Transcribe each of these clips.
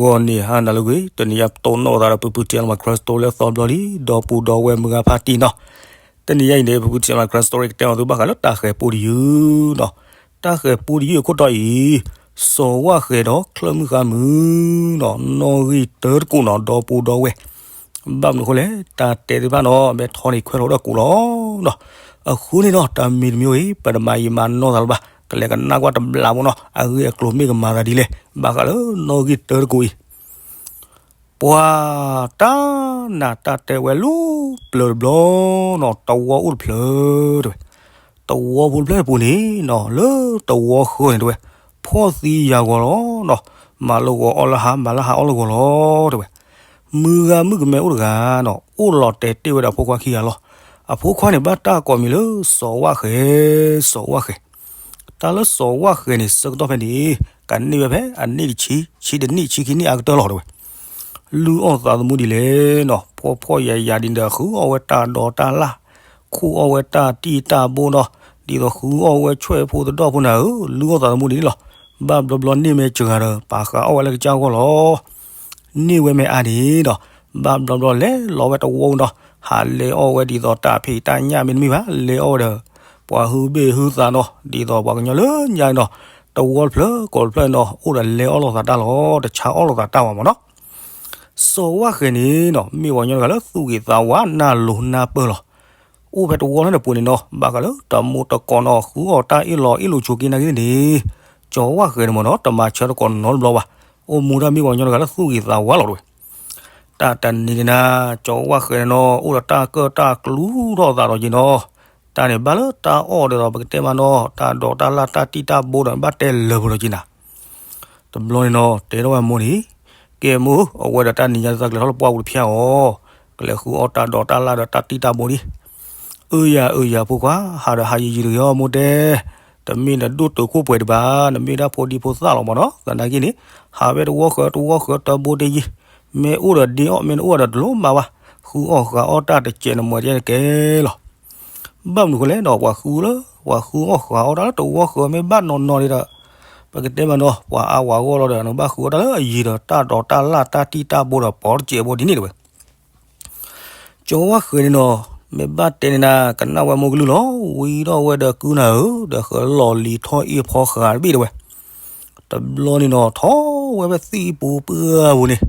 ဂီၤနံၤဟါနၤလၢအဂ့ၤ, တနံၤအံၤပတိၢ်နီၣ်သးဒီး ဖုဖုထံလီၤမၤ Christ story လၢအသီတဘျီလံ, ဒီပုၢ်ဒီဝဲၢ်မုၢ်ဂၤဖါတံၢ်နီၤ. တနံၤအံၤန့ၣ် ဖုဖုထံလီၤမၤ Christ story ကတဲအီၤသုဘၣ်ဃးလၢတၢ်ဃဲၤပူတယုၢ်နီၤ. တၢ်ဃဲၤပူတယုၢ်အခိၣ်တီအံၤ, စီၤဝၣ်ဃဲၤဒီးချၢၣ်မုၣ်ဃါမုၣ်နီၤ, နီၣ်ဂံၢ်တၢတကိးနီၤ, ဒီပုၢ်ဒီဝဲၢ်. ဘၣ်မနုၤအဃိလဲၣ်, တၢ်တဲသ့ၣ်တဖၣ်နီၤ မဲထီန့ၣ်ခွဲးထီၣ်ဒီးကိးလီၤနီၤ. အဃိန့ၣ်နီၤ တၢ်မံၤတမံၤအံၤ ပတမၤယံာ်မၤနီၢ်သးလၢၤဘၣ်, ကလဲၤကနၣ်ကွၢ်တဘျီဖိနီၤ, အဂ့ၢ်အကျိၤမ့ၢ်ကမၤသးဒ်လဲၣ်, ဘၣ်ဃးလၢနီၣ်ဂံၢ်တၢတကိးအံၤ. ပှၤတၢ်နးတၢ်တဲဝဲလီၤပျၢၤတဘျီနီၤ, သဝီအိၣ်တဖျၢၣ်တဲဝဲ. သဝီဖိတဖျၢၣ်အပူၤန့ၣ်နီၤ, လၢသဝီဃၢၤန့ၣ်တဲဝဲ, ဖှီၣ်သံယာ်ဂီၤလီၤနီၤ, မၤလၢဂီၤအီၣ်လၢဟါ မၤလၢဟါအီၣ်လၢဂီၤလီၤတဲဝဲ. မုၢ်ဂၤမုၣ်ကမဲအိၣ်တဂၤနီၤ, အိၣ်လီၤတဲာ်တ့ၢ်ဝဲဒီးအဖိခွါခံဂၤလီၤ. အဖိခွါန့ၣ်ဘၣ်တၢ်ကိးမံၤလၢစီၤဝၣ်ဃဲၤ, စီၤဝၣ်ဃဲၤ. တၢ်လၢစီၤဝၣ်ဃဲၤန့ၣ် ဆၢကတီၢ်ဖဲန့ၣ် ကန့ၢ်ဝဲဖဲအနံၣ်တဆံ, ဆံတနံၣ် ဆံခံနံၣ်အါကတၢၢ်လီၤတဲဝဲ. လုၢ်အီၣ်သးသမူဒ်လဲၣ်နီၤ, ဖှီၣ်ဖှီၣ်ယာ်ယာ်ဒ်န့ၣ်ဒီး ဃုအီၣ်ဝဲတၢ်ဒိးတၢ်လၣ်, ခူၣ်အီၣ်ဝဲတၢ်တံၢ်တၢ်ဘိနီၤ, ဒ်သိးဃုအီၣ်ဝဲဆွဲၣ်ဖိသဒီၣ်ဖိနၤဧၢ, လုၢ်အီၣ်သးသမူဒ်န့ၣ်လီၤ. ဘၣ်ဘျီဘျီန့ၢ်မဲာ်စှၤဒီး ပာ်ဃာ်အီၣ်ဝဲလၢကစၢ်ဂီၢ်လီၤ. န့ၢ်ဝဲမဲာ်အါန့ၣ်ဒီး ဘၣ်ဘျီဘျီလဲၤလီၤဝဲတဝီနီၤ, ဟးလဲၤအီၣ်ဝဲဒ်သိးတၢ်ဖံးတၢ်ညၣ်မ့တမ့ၢ်ဘၣ်, လဲၤအီၣ်ဝဲဒီး ပှၤဟုဘ့ၣ်ဟုသးနီၤ, ဒ်သိးပှၤကညီလၢညါနီၤ, တဝီတဖျၢၣ်ကိးတဖျၢၣ်နီၤ, အိၣ်ဒီးလဲၤအီၣ်လိာ်သးတၢ်လီၤ, တဆါအီၣ်လိာ်သးတၢ်ဘၣ်မးနီၤ. စီၤဝၣ်ဃဲၤန့ၣ်နီၤ မ့ၢ်ပှၤကညီတဂၤလၢသူၣ်ဂ့ၤသးဝါ နၢ်လိၤနၢ်ပၢၢ်လီၤ. အိၣ်ဖဲတဝီလၢန့ၣ်ပူၤန့ၣ်နီၤ, ဘၣ်ဃးလၢတၢ်မူတကိးနီၤ, ဃုအီၣ်တၢ်အ့ၣ်လိာ်အ့ၣ်လိာ်ဆိးက့နၤက့န့ၣ်, စီၤဝၣ်ဃဲၤန့ၣ်မးနီၤ တမၤဆၢတကိးနီတဘျီဘၣ်. အိၣ်မူတၢ်မ့ၢ်ပှၤကညီတဂၤလၢသူၣ်ဂ့ၤသးဝါလီၤတဲဝဲ. တၢ်တနံၤန့ၣ်နၤ, စီၤဝၣ်ဃဲၤန့ၣ်နီၤ အိၣ်ဒီးတၢ်ကၢၣ်တၢ်ကျူထီၣ်သးဒီးက့ၤနီၤ, တၢ်န့ၣ်ဘၣ်လၢတၢ်အီၣ်ဒ်သိးပကတဲမးနီၤ, တၢ်ဒိးတၢ်လၣ်တၢ်တံၢ်တၢ်ဘိဒီးဘၣ်တဲလၢာ်ပူၤဒီးက့ၤနၤ. တဘျီန့ၣ်နီၤ တဲထီၣ်ဝဲမိၢ်န့ၣ်, ကဲမိၢ်, အဝဲဒီးတၢ်နံၤညါသးကျဲၤထီၣ်လၢပှၢ်ပူၤတဖျၢၣ်အီၤ, ကလဲၤဃုအီၣ်တၢ်ဒိးတၢ်လၣ်ဒီးတၢ်တံၢ်တၢ်ဘိဒံး. အၢယၤ အၢယၤဖိခွါ, ဟးဒီးဟးယံာ်ယံာ်တဂ့ၤအီၤမိၢ်တဲ, တမ့ၢ်နဒိၣ်တုာ်ခိၣ်ပှဲၤဒံးဘၣ်, နမ့ၢ်ဒၣ်ဖိဒံဖိသၣ်လီၤမးနီၤ, သနာ်က့န့ၣ်, ဟးဝဲတဝီဃၢၤတဝီဃၢၤတဘိတယံၤ, မ့ၢ်အိၣ်ဒီးဒ့အီၣ် မ့ၢ်နအိၣ်ဒီးတလိၣ်မၤဘၣ်, ဃုအီၣ်ဃုအီၣ်တၢ်တစဲးနမဲာ်တကဲလီၤ. ဘၣ်မနုၤအဃိလဲၣ်ဒီး ပှၤဃုလၢ ပှၤဃုအီၣ်ဃုအီၣ်တၢ်လၢတဝီဃၢၤမ့ၢ်ဘၣ်နီၢ်နီၢ်ဒံးဒီး, ပကတဲမးနီၤ ပှၤအါဝဲဂီၢ်လီၤဒီး နဘၣ်ဃုအီၣ်တၢ်လၢအယံၤဒီးတၢ်ဒိးတၢ်လၣ်တၢ်တံၢ်တၢ်ဘိဒီးပိာ်တစဲးဘိဒ်န့ၣ်တဲဝဲ. စီၤဝၣ်ဃဲၤန့ၣ်နီၤ, မ့ၢ်ဘၣ်တဲန့ၣ်နၤ ကနၣ်ဝဲမိၢ်ကလုၢ်လီၤ, ဝံထီၣ်ဝဲဒီးကုနၤဧၢ, ဒီးဃၢၤလီၢ်လံၤထီၣ်အ့ၣ်ဖီဃာ်တဘ့ၣ်တဲဝဲ. တဘျီန့ၣ်နီၤ ထီၣ်ဝဲဖဲသံၣ်ပူၤပှၢ်ပူၤန့ၣ်,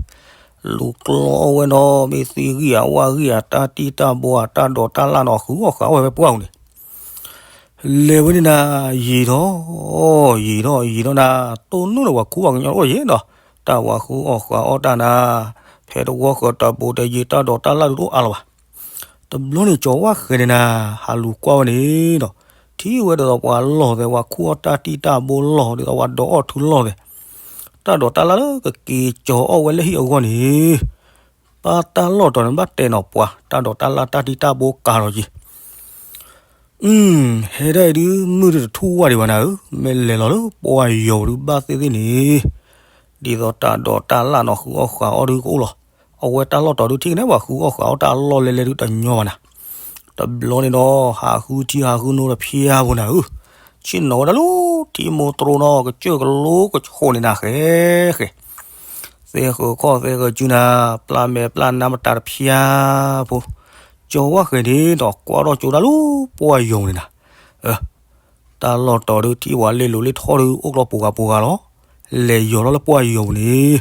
လူၤကျီအီၣ်ဝဲနီၤ, မ့ၢ်သံဂံၢ်ဧါဝၣ်ဂံၢ်ဧါ တၢ်တံၢ်တၢ်ဘိဧါ တၢ်ဒိးတၢ်လၣ်နီၤ ဃုအီၣ်ဃုအီၣ်ဝဲဖဲပှၢ်ပူၤန့ၣ် လဲၤဝဲန့ၣ်နၤ, ယံာ်ထီၣ်, ယံာ်ထီၣ်ယံာ်ထီၣ်နၤ, တိၢ်နီၣ်ဒီးပှၤခူပှၤကညီအိၣ်ယဲနီၤ, တၢ်ပှၤဃုအီၣ်ဃုအီၣ်တၢ်နၤ, ဖဲတဝီဃၢၤတဘိတယံၤ တၢ်ဒိးတၢ်လၣ်ဒုးတအိၣ်အါလၢၤဘၣ်. တဘျီန့ၣ် စီၤဝၣ်ဃဲၤန့ၣ်နၤ, ဟးလူၤကွၢ်ဝဲန့ၣ်ဒီး, ထံၣ်ဝဲဒ်သိးပှၤလီၢ်သဲး ပှၤခူအီၣ်တၢ်တံၢ်တၢ်ဘိလီၢ် ဒ်သိးပှၤဒိးအီၣ်ထုလီၢ်သဲး, တၢ်ဒိးတၢ်လၣ်လၢကက့ၤကၠီၤအီၣ်ဝဲလၢဟံၣ်အဂီၢ်န့ၣ် ပၢ်တၢ်လီၢ်တီၤန့ၣ် ဘၣ်တဲနီၤပှၤ တၢ်ဒိးတၢ်လၣ်တၢ်တံၢ်တၢ်ဘိကၤထီၣ်က့ၤ. အု ဟဲဒၣ်အံၤဒုး မုၢ်တထူၣ်ဝါဒံးဘၣ်နၤဧၢ, မ့ၢ်လဲၤလီၤလၢပှၢ်ယီၤပူၤဒုးဘၣ်သ့ၣ်သ့ၣ်န့ၣ်, ဒ်သိးတၢ်ဒိးတၢ်လၣ်နီၤ ဃုအီၣ်ဃုအီၣ်ဒုးကအိၣ်လီၤ. အဝဲတၢ်လီၢ်တီၤဒုးထံၣ်ကနဲၣ် ပှၤဃုအီၣ်ဃုအီၣ်တၢ်အလီၢ်လဲၤလဲၤဒုးတညီဘၣ်နၤ. တဘျီန့ၣ်ဒီး ဟးဃုထံဟးဃုနိတဖျါဖိနၤဧၢ, ဆ့ၣ်နီၤဝဲဒၣ်လၢထံမိၢ်တြိနီၤ ကစၢၢ်ကလိကဆိးန့ၣ်နၤဃဲဃဲ သဲဃုာ်ခီၣ်သဲဃုာ်စုနၤ, ပျၢ်မဲာ်ပျၢ်နါမတၤတဖျါဖိ, စီၤဝၣ်ဃဲၤန့ၣ်ဒီး ကွၢ်ထီၣ်ကၠိဒၣ်လၢပှၢ်ယီၤပူၤန့ၣ်နၤ. တၢ်လီၢ်တီၤဒုးထံၣ်ဝဲလ့ၣ်လိၤလ့ၣ်ထီၣ်ဒုး အိၣ်ကျီပူၤဂၤပူၤဂၤလီၤ. လဲၤယီၤထီၣ်လၢပှၢ်ယီၤပူၤန့ၣ်,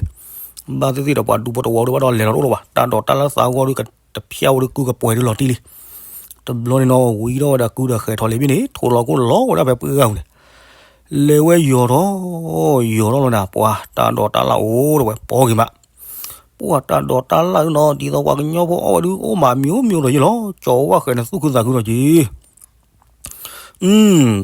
ဘၣ်သ့ၣ်သ့ၣ်ဒီးပှၤဒူဖိတဝီဒုးဘၣ်ဒီးလဲၤလီၤတအိၣ်လၢၤဘၣ်. တၢ်ဒိးတၢ်လၢသးဂီၢ်ဒုး တဖျါဝဲဒုးကုကပှဲၤဒုးလီၤတံၢ်လံ. တဘျီန့ၣ်နီၤ ဝံထီၣ်ဝဲဒီးကုဒီးဃဲၤထီၣ်လံဘ့ၣ်န့ၣ် ထိၣ်လီၤကိၣ်လီၤဝဲဒၣ်ဖဲပှၢ်ဂၤပူၤန့ၣ်, လဲၤဝဲယီၤထီၣ်, ယီၤထီၣ်လီၤနၤ ပှၤတၢ်ဒိးတၢ်လၣ်အိၣ်ဒီးဝဲပိာ်က့ၤမး. ပှၢ်တၢ်ဒိးတၢ်လၣ်ဒုးနီၤ ဒ်သိးပှၤကညီဖိအီၣ်ဝဲဒုး အိၣ်မးမံၤအိၣ်မံၤအိၣ်ဒီးယဲလီၤ. စီၤဝၣ်ဃဲၤန့ၣ် သူၣ်ခုသးခုထီၣ်က့ၤ အု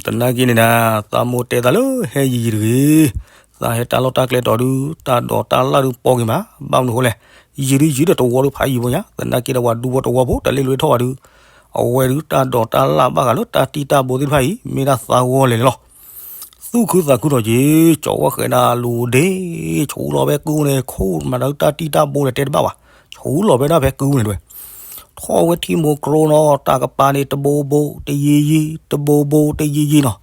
သနာ်က့န့ၣ်နၤ, သးမိၢ်တဲသးလၢဟဲယံာ်ယံာ်တဂ့ၤ, သးဟဲတၢ်လီၢ်တၢ်ကျဲတီၤဒုး တၢ်ဒိးတၢ်လၣ်ဒုးပိာ်က့ၤမး. ဘၣ်မနုၤအဃိလဲၣ်, ယံာ်ဒုးယံာ်ဒီးတဝီဒုးဖးယံာ်ဖိညါ, သနာ်က့ဒီးပှၤဒူဖိတဝီဖိ တၢ်လ့ၣ်လိၤလ့ၣ်ထီၣ်ဝဲဒုး, အဝဲဒုးတၢ်ဒိးတၢ်လၣ်ဘၣ်ဃးလၢတၢ်တံၢ်တၢ်ဘိသ့ၣ်တဖၣ်အံၤ မ့ၢ်ဒၣ်သးဂီၢ်လဲၣ်န့ၣ်လီၤ. သူၣ်ခုသးခုထီၣ်က့ၤ စီၤဝၣ်ဃဲၤနၤလူၤဒ့, ဆူလီၤဖဲကုန့ၣ် ခိၣ်မၤတၢ်တၢ်တံၢ်တၢ်ဘိဒီးတဲတဘၣ်ဘၣ်, ဆူလီၤဖဲဒၣ်ဖဲကုန့ၣ်တဲဝဲ ထီၣ်ဝဲထံမိၢ်တြိနီၤ တၢ်ကပၤန့ၣ် တဘိဘိတယံၤယံၤ တဘိဘိတယံၤယံၤနီၤ,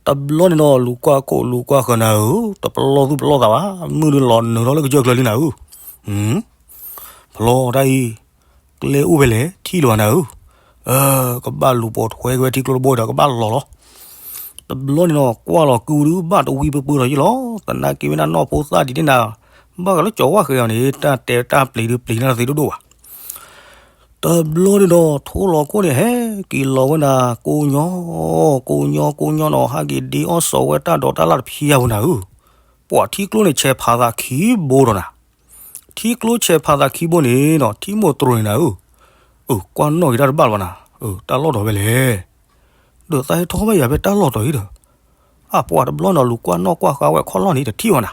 တ တဘျီန့ၣ်ဒီး လူၤကွၢ်ခိၣ်လူၤကွၢ်ဃၢၤနၤဧၢ, တပလီၢ်သူၣ်ပလီၢ်သးဘၣ်, မုၢ်ဒုးလီၤနုာ်ထီၣ်လၢကစၢၢ်ကျၢၤလံနၤဧၢ. ဖျီတၢ်အံၤ, ကျဲအိၣ်ဖဲလဲၣ် ထံၣ်လၢၤဘၣ်နၤဧၢ. ကဘၣ်လူၤပိာ်ထွဲက့ၤဝဲထံကျိတဘိဒီး ကဘၣ်လီၤလီၤ. တဘျီန့ၣ်ဒီး ကွၢ်လီၤကုဒုဘၣ်တဝံပပၢၢ်ဒီးယ့ၢ်လီၤ. သနာ်က့ဝဲဒၣ်နီၢ်ဖိသၣ်ဒ်န့ၣ်နၤ, ဘၣ်ဃးလၢကၠီၤဝၣ်ဃဲအီၤန့ၣ် တၢ်တဲတၢ်ပျံၤဒုးပျံၤနၢ်သ့ဒိၣ်ဒိၣ်ဘၣ်. တဘျီန့ၣ်ဒီး ထိလီၤခိၣ်န့ၣ် ဟဲက့ၤလီၤဝဲနၤ ကိးညီ, ကိးညီကိးညီနီၤ ဟးက့ၤဒ့အီၣ်စီၤဝဲတၢ်ဒိးတၢ်လၣ်တဖျါဝဲနၤဧၢ. ပှၤထံကျိန့ၣ်ဆဲးဖးသးခံဘိဒီးနၤ, ထံကျိဆဲးဖးသးခံဘိန့ၣ်နီၤ ထံမိၢ်တြိၤန့ၣ်နၤဧၢ. အၢ ကွၢ်နီၣ်က့ၤတၢ်တဘၣ်လၢၤဘၣ်နၤ, တၢ်လီၢ်တီၤဖဲလဲၣ်, ဒီးသးဟဲထီၣ်ဘၣ်ယၤဖဲတၢ်လီၢ်တီၤအံၤဒီး အပှၤတဘျီန့ၣ် လူၤကွၢ်နီၣ်ကွၢ်ဃါဝဲခီၣ်လီၢ်န့ၣ် တထံၣ်ဘၣ်နၤ.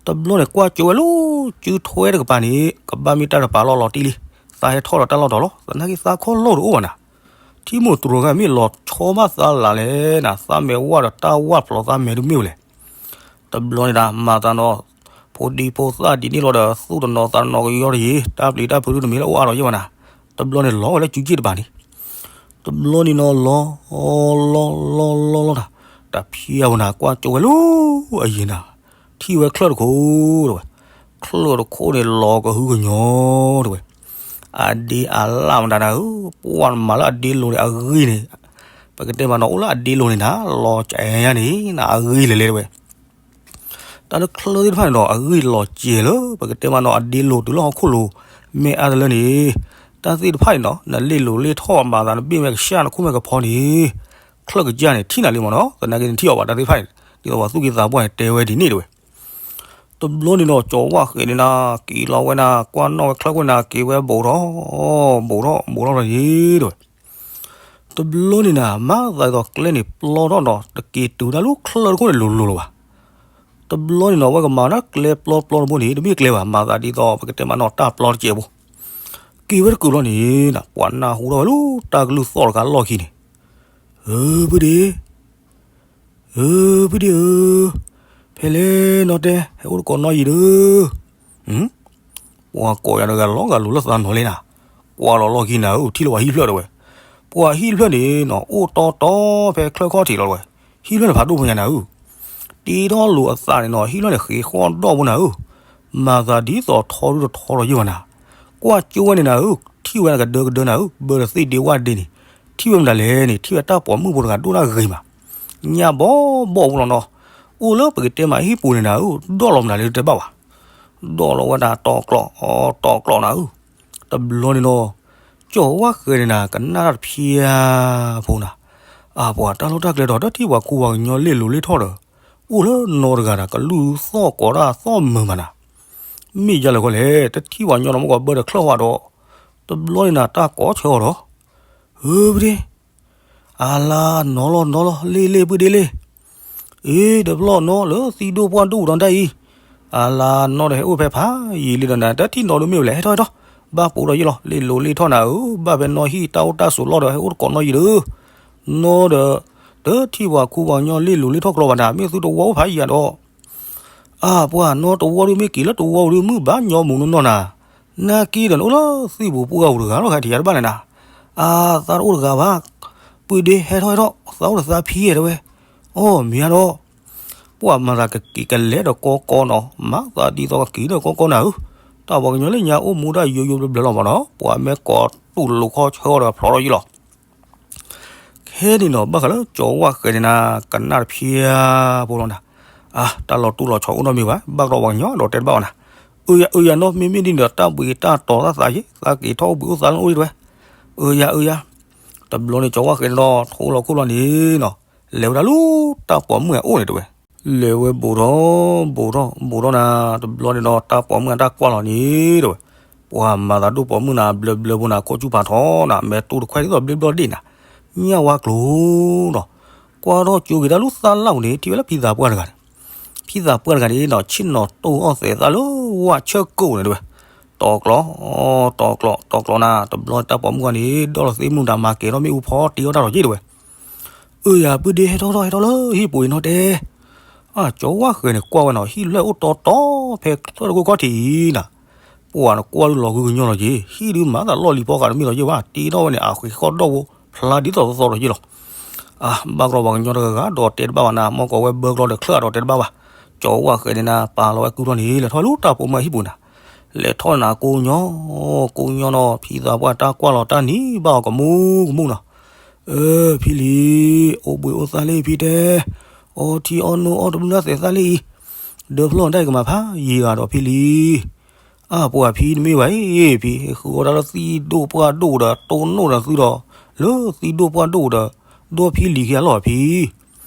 တဘျီန့ၣ်ကွၢ်ကၠိဝဲလၢ စုထွဲတကပၤန့ၣ် ကဘၣ်မ့ၢ်တၢ်တပာ်လီၢ်လီၤတံၢ်လံ, သးဟဲထီၣ်ဒီးတၢ်လီၢ်တီၤလီၤ. သနာ်က့သးခီၣ်လီၢ်တအိၣ်ဘၣ်နၤ. ထံမိၢ်တြိၤဂၤမ့ၢ်လီၤဆီဘၣ်သးလၢ်လဲၣ်နၤ, သးမဲာ်ဝၣ်ဒီးတၢ်ဝၣ်ဖျိးသးမဲာ်တမ့ၢ်ဝဲလဲၣ်. တဘျီန့ၣ်ဒၣ် မၤသးနီၤ ဖိဒံဖိသၣ်ဒ်န့ၣ်လီၤဒီး သူၣ်တနီၤသးတနီၤကယီတယံၤ, တၢ်ပျံၤတၢ်ဖုးဒုတမ့ၢ်လၢအိၣ်အါထီၣ်ယ့ၢ်ဘၣ်နၤ. တဘျီန့ၣ်လီၤဝဲလၢစုစ့ၣ်တပၤန့ၣ် တဘျီန့ၣ်နီၤ လီၤ လီၤ လီၤ လီၤ လီၤတၢ်, တၢ်ဖျါဝဲနၤ ကွၢ်ကၠိဝဲလၢအယံၤနၤ, ထံၣ်ဝဲချၢၣ်တခိၣ်တဝဲ, ချၢၣ်တခိၣ်န့ၣ်လီၤကဟုကညီတဝဲ, အဒ့အလၣ်မတၤနၤဧၢ, ပှၢ်မၤလၢအဒ့လိၤန့ၣ် အဂ့ၢ်န့ၣ်, ပကတဲမးနီၤ အိၣ်လၢအဒ့လိၤန့ၣ်နၤ လီၤကအဲၣ်ညါန့ၣ် နအဂ့ၢ်လဲၤလဲၤတဝဲ တၢ်လၢချၢၣ်သ့ၣ်တဖၣ်န့ၣ်ဒီး အဂ့ၢ်လီၤစဲၤလၢ ပကတဲမးနီၤ အဒ့လိၤတုၤလၢဟီၣ်ခိၣ်လိၤ မ့ၢ်အါတလၢန့ၣ်, တၢ်သ့ၣ်တဖၣ်န့ၣ်နီၤ နလ့ၣ်လိၤလ့ၣ်ထီၣ်မၤသး နဘ့ၣ်မဲာ်ကဆှၣ် နခိၣ်မဲာ်ကဖီန့ၣ်, ချၢၣ်ကစၢ်န့ၣ် ထံၣ်နၤလံမးနီၤ, သနာ်က့နထံၣ်အီၤဘၣ်တၢ်သ့ၣ်တဖၣ်န့ၣ် ဒ်သိးပှၤသူၣ်က့သးပှၢ်န့ၣ် တဲဝဲဒ်န့ၣ်တဝဲ. တဘျီန့ၣ်ဒီး ကၠီၤဝၣ်ဃဲၤန့ၣ်နၤ က့ၤလီၤဝဲနၤ ကွၢ်နီၣ်ဝဲချၢၣ်ခိၣ်နၤ က့ၤဝဲဘူးထီၣ် ဘူးထီၣ် ဘူးထီၣ်လီၤန့ၣ်တဝဲ. တဘျီန့ၣ်နၤ မၤသးဒ်သိးကျဲန့ၣ်ပျီထီၣ်ဒီး တက့ၤတုၤတၢ်လၢချၢၣ်တခိၣ်န့ၣ်လိၤလိၤလၢၤဘၣ်. တဘျီန့ၣ်နီၤ ဝဲကမၤတၢ်ကျဲပျီပျီတဘိန့ၣ် တမ့ၢ်ကျဲဘၣ် မၤသးဒ်သိး ပကတဲမးနီၤ တၢ်ပျီတစဲးဖိ, က့ၤဝဲတကုာ်လီၤန့ၣ်နၤ ပှၤနၢ်ဟူထီၣ်ဝဲလၢတၢ်ကလုၢ်သီၣ်တဂၤလီၢ်ခံန့ၣ်, ဧၢ ဖုဒ့ ဧၢ ဖုဒ့ဧၢ, ဖဲလဲၣ်နီၢ်တဲ ဟဲအိၣ်တကိးနီၢ်ယံၤဒီး, ပှၤကိးယၤတဂၤလီၤဂာ်လိၤလၢသးနီၤလံနၤ, ကွၢ်လီၤလီၢ်ခံနၤဧၢ ထံၣ်လၢပှၤဟံၣ်ဖျၢၣ်တဝဲ, ပှၤဟံၣ်ဖျၢၣ်န့ၣ်နီၤ အိၣ်တီတီဖဲချၢၣ်ခီၣ်ထံးလီၤတဝဲ, ဟံၣ်ဖျၢၣ်န့ၣ်ဖးဒိၣ်ဖိညါနၤဧၢ, တ့ထီၣ်လိာ်အသးန့ၣ်နီၤ ဟံၣ်ဖျၢၣ်န့ၣ်ဃ့ဃီၣ်ဒီၣ်ဖိနၤဧၢ, မၤသးဒ်သိးထီဒုတထီထီယ့ၢ်ဘၣ်နၤ, ကွၢ်ကၠိဝဲန့ၣ်နၤဧၢ ထံၣ်ဝဲနကဒၢကဒၢနၤဧၢ ဘၢဒီးသ့ၣ်ဒ့ဝၣ်ဒ့န့ၣ်, ထံၣ်ဝဲမတၤလဲၣ်န့ၣ် ထံၣ်ဝဲတၢ်ပိာ်မုၣ်ဖိတဂၤဒိၣ်ဒၣ်ဂ့ၤမး ညၣ်ဘီဘီဖိလီၤနီၤ, အိၣ်လၢပကတဲမးဟံၣ်ပူၤန့ၣ်နၤဧၢ ဒီၣ်လီၤမတၤလဲၣ်တတဲဘၣ်ဘၣ်, ဒီၣ်လီၤဝဲဒၣ်တီၤကျိး တီၤကျိးနၤဧၢ, တဘျီန့ၣ်နီၤ, ကၠီၤဝၣ်ဃဲၤန့ၣ်နၤ ကနၣ်တၢ်တဖျါဖိနၤ, အပှၤတၢ်လီၢ်တၢ်ကျဲဒီး တထံၣ်ပှၤခူပှၤကညီလ့ၣ်လိၤလ့ၣ်ထီၣ်ဒီး, အိၣ်လၢနီတဂၤဒီး ကလုၢ်သီၣ်ကိးတၢ်သီၣ်မုာ်မးနၤ, မ့ၢ်ယါလဲၣ်ဃီလဲၣ် တထံၣ်ပှၤကညီနီၤ မ့ၢ်ကီးဘၢဒီးချၢၣ်ဃီဒီး, တဘျီန့ၣ်နၤ တၢ်ကိးဆၢအီၤဒီး, ဧၢ ဖုဒ့, အလါနီၢ်လီၤနီၢ်လီၤ လ့ၣ်လ့ၣ်ဖုဒ့လ့ၣ်, အ့ တဘျီနီၢ်လၢသံဒိၣ်ပှၢ်ဒိၣ်ပူၤဒီးတၢ်အံၤ, အလါနီၢ်ဒီးဟဲအိၣ်ဖဲဖးယံာ်လံဒီးနၤ တထံၣ်နီၢ်ဒုမ့ၢ်ဝဲလဲၣ် ဟဲထီၣ်ဟဲထီၣ်, ဘၣ်ပူၤဒီးယ့ၢ်လီၤ လ့ၣ်လိၤလ့ၣ်ထီၣ်နၤဧၢ, ဘၣ်ဖဲနီၢ်ဟံၣ်တၢ်အိၣ်တၢ်ဆိးလီၢ်ဒီး ဟဲအိၣ်တကိးနီၢ်ယံၤဒီး, နီၢ်ဒီး, တထံၣ်ပှၤခူပှၤကညီလ့ၣ်လိၤလ့ၣ်ထီၣ်ကျီဘၣ်နၤ မ့ၢ်သုတဝီအိၣ်ဖးယံာ်ဒီး အပှၤနီၢ်တဝီဒုမ့ၢ်က့ၤလၢတဝီဒုမုၢ်ဘၣ်ညီမူးနီၢ်နီၢ်နၤ, နာ်က့ဒီးနအိၣ်လၢသံၣ်ပူၤပှၢ်ပူၤတဂၤလီၤ ဟဲထံၣ်ယၤတဘၣ်လဲၣ်နၤ, အသးတအိၣ်တဂၤဘၣ်, ပုၢ်ဒ့ဟဲထီၣ်ဟဲထီၣ် သးအိၣ်ဒီးသးဖံဒီးဝဲ, အီၣ်မ့ၢ်ဧါဒီး, ပှၤမၤသးကက့ၤကလဲၤဒီးကီကီနီၤ မၤသးဒ်သိးကက့ၤဒီးကီကီနၤဧၢ, တၢ်ပှၤကညီလၢညါအိၣ်မူဒၣ်ယိယိဘျၢဘျၢလီၤမးနီၤ ပှၤမ့ၢ်ကိးတူၢ်လိာ်ခီဆၢအီၤဒီးဖျိးထီၣ်ယ့ၢ်လီၤ ခဲန့ၣ်နီၤ ဘၣ်ဃးလၢကၠီၤဝၣ်ဃဲၤန့ၣ်နၤ ကနၣ်တဖျါဖိလီၤနၤ, အါ တၢ်လီၤတူၢ်လီၤဆီအိၣ်နီတမံၤဘၣ် ဘၣ်ကဒီးပှၤကညီဒီးတဲတဘၣ်ဘၣ်နၤ, အၢယၤအၢယၤနီၢ် မ့မ့ၢ်ဒ်န့ၣ်ဒီး တၢ်ဘှံးတၢ်တီၤတၢ်သးယ့ၢ် သးက့ၤထီၣ်အိၣ်ဘှံးအိၣ်သါလၢအိၣ်ဒံးတဝဲ, အၢယၤအၢယၤ, တဘျီန့ၣ်ကၠီၤဝၣ်ဃဲၤန့ၣ်ဒီး ထိလီၤခိၣ်လီၤန့ၣ်နီၤ, လဲၤဝဲဒၣ်လၢတၢ်ပိာ်မုၣ်အအိၣ်န့ၣ်တဝဲ လဲၤဝဲဘူးထီၣ် ဘူးထီၣ် ဘူးထီၣ်နၤ, တဘျီန့ၣ်ဒီး တၢ်ပိာ်မုၣ်အတၢ်ကွၢ်လီၤန့ၣ်တဝဲ, ပှၤမၤသးဒိၣ်ပိာ်မုၣ်နၤ ဘျၢဘျၢဖိနၤ ခိၣ်ဆူၣ်ဖးထီနၤ မဲာ်တူၢ်တခွဲဒ်သိးဘျ့ဘျီၣ်ဒ့ၣ်နၤ, ညၣ်ဝါကျိၤဒီး, ကွၢ်ထီၣ်ကၠိက့ၤတၢ်လၢသၣ်လၣ်ပူၤန့ၣ် ထံၣ်ဝဲလၢဖံသးပှၢ်တဂၤန့ၣ်, ဖံသးပှၢ်တဂၤန့ၣ်ဒီး ဆ့ၣ်နီၤတိၢ်အီၣ်သဲးသးလၢဝၣ်ဆၢၣ်ကိၣ်န့ၣ်တဝဲ, တီၤကျိး တီၤကျိး တီၤကျိးနၤ, တဘျီတၢ်ပိာ်မုၣ်ဂီၢ်န့ၣ် ဒီးလီၤသ့ၣ်မုၢ်တၢ်မၤကဲၤထီၣ်မ့ၣ်အူဖီတ့အီၣ်တၢ်ထီၣ်က့ၤတဝဲ အၢယၤ ပုၢ်ဒ့ဟဲထီၣ်ထီၣ်ဟဲထီၣ်လၢဟံၣ်ပူၤအံၤနီၢ်တဲ, အၢ ကၠီၤဝၣ်ဃဲၤန့ၣ်ကွၢ်ဝဲနီၤ ဟံၣ်ဖျၢၣ်အိၣ်တီတီဖဲချၢၣ်တခိၣ်ခီၣ်ထံးအံၤနၤ, ပှၤနကွၢ်ဒုးလီၤဂုာ်ကညီလီၤက့ၤ ဟံၣ်ဒုးမၤသးလီၢ်လံၤဖီဃးတမ့ၢ်လီၤက့ၤဘၣ် တ့ထီၣ်ဝဲန့ၣ် အဃ့ဃီၣ်ဒီၣ်ဖိ ဖျါဒ်သိးသီသီဒီးက့ၤလီၤ. အါ ဘၣ်ကျီပှၤကညီတဂၤဂၤဒီးတဲတဘၣ်ဘၣ်နၤ, မ့ၢ်ကီးဝဲဘၢကျီဒီးချၢၣ်အဒီးတဲတဘၣ်ဘၣ်. ကၠီၤဝၣ်ဃဲၤန့ၣ်နၤ ပာ်လီၤဝဲကုၢ်ထီၣ်န့ၣ် လဲၤထီၣ်လၢတၢ်ပိာ်မုၣ်ဟံၣ်ပူၤနၤ, လဲၤထီၣ်နၤကိးညီ, ကိးညီနီၤ ဖံသးပှၢ်တၢ်ကွၢ်လီၤတၢ်နံၤဘၣ်အီၤကမူကမူနီၤ. အၢ ဖံလံၤ, အိၣ်ဘှံးအိၣ်သါလံဖံတဲ, အီထံအီနိအီတဘျုးလၢ်သဲးသၣ်လံအံၤ, ဒၢဖျီၣ်တၢ်အံၤကမၤဖးယံာ်ဂၤဒီးဖံလံၤ အါပှၤဖံတမ့ၢ်ဘၣ်အံၤ, ဖံဃုအီၣ်တၢ်လၢသံၣ်ဒိၣ်ပှၢ်ဒိၣ်ဒီးတိၢ်နိၣ်ဒီးသုဒီး, လၢသံၣ်ဒိၣ်ပှၢ်ဒိၣ်ဒီး, ဒီဖံလံၤခံဂၤလီၤဖံ.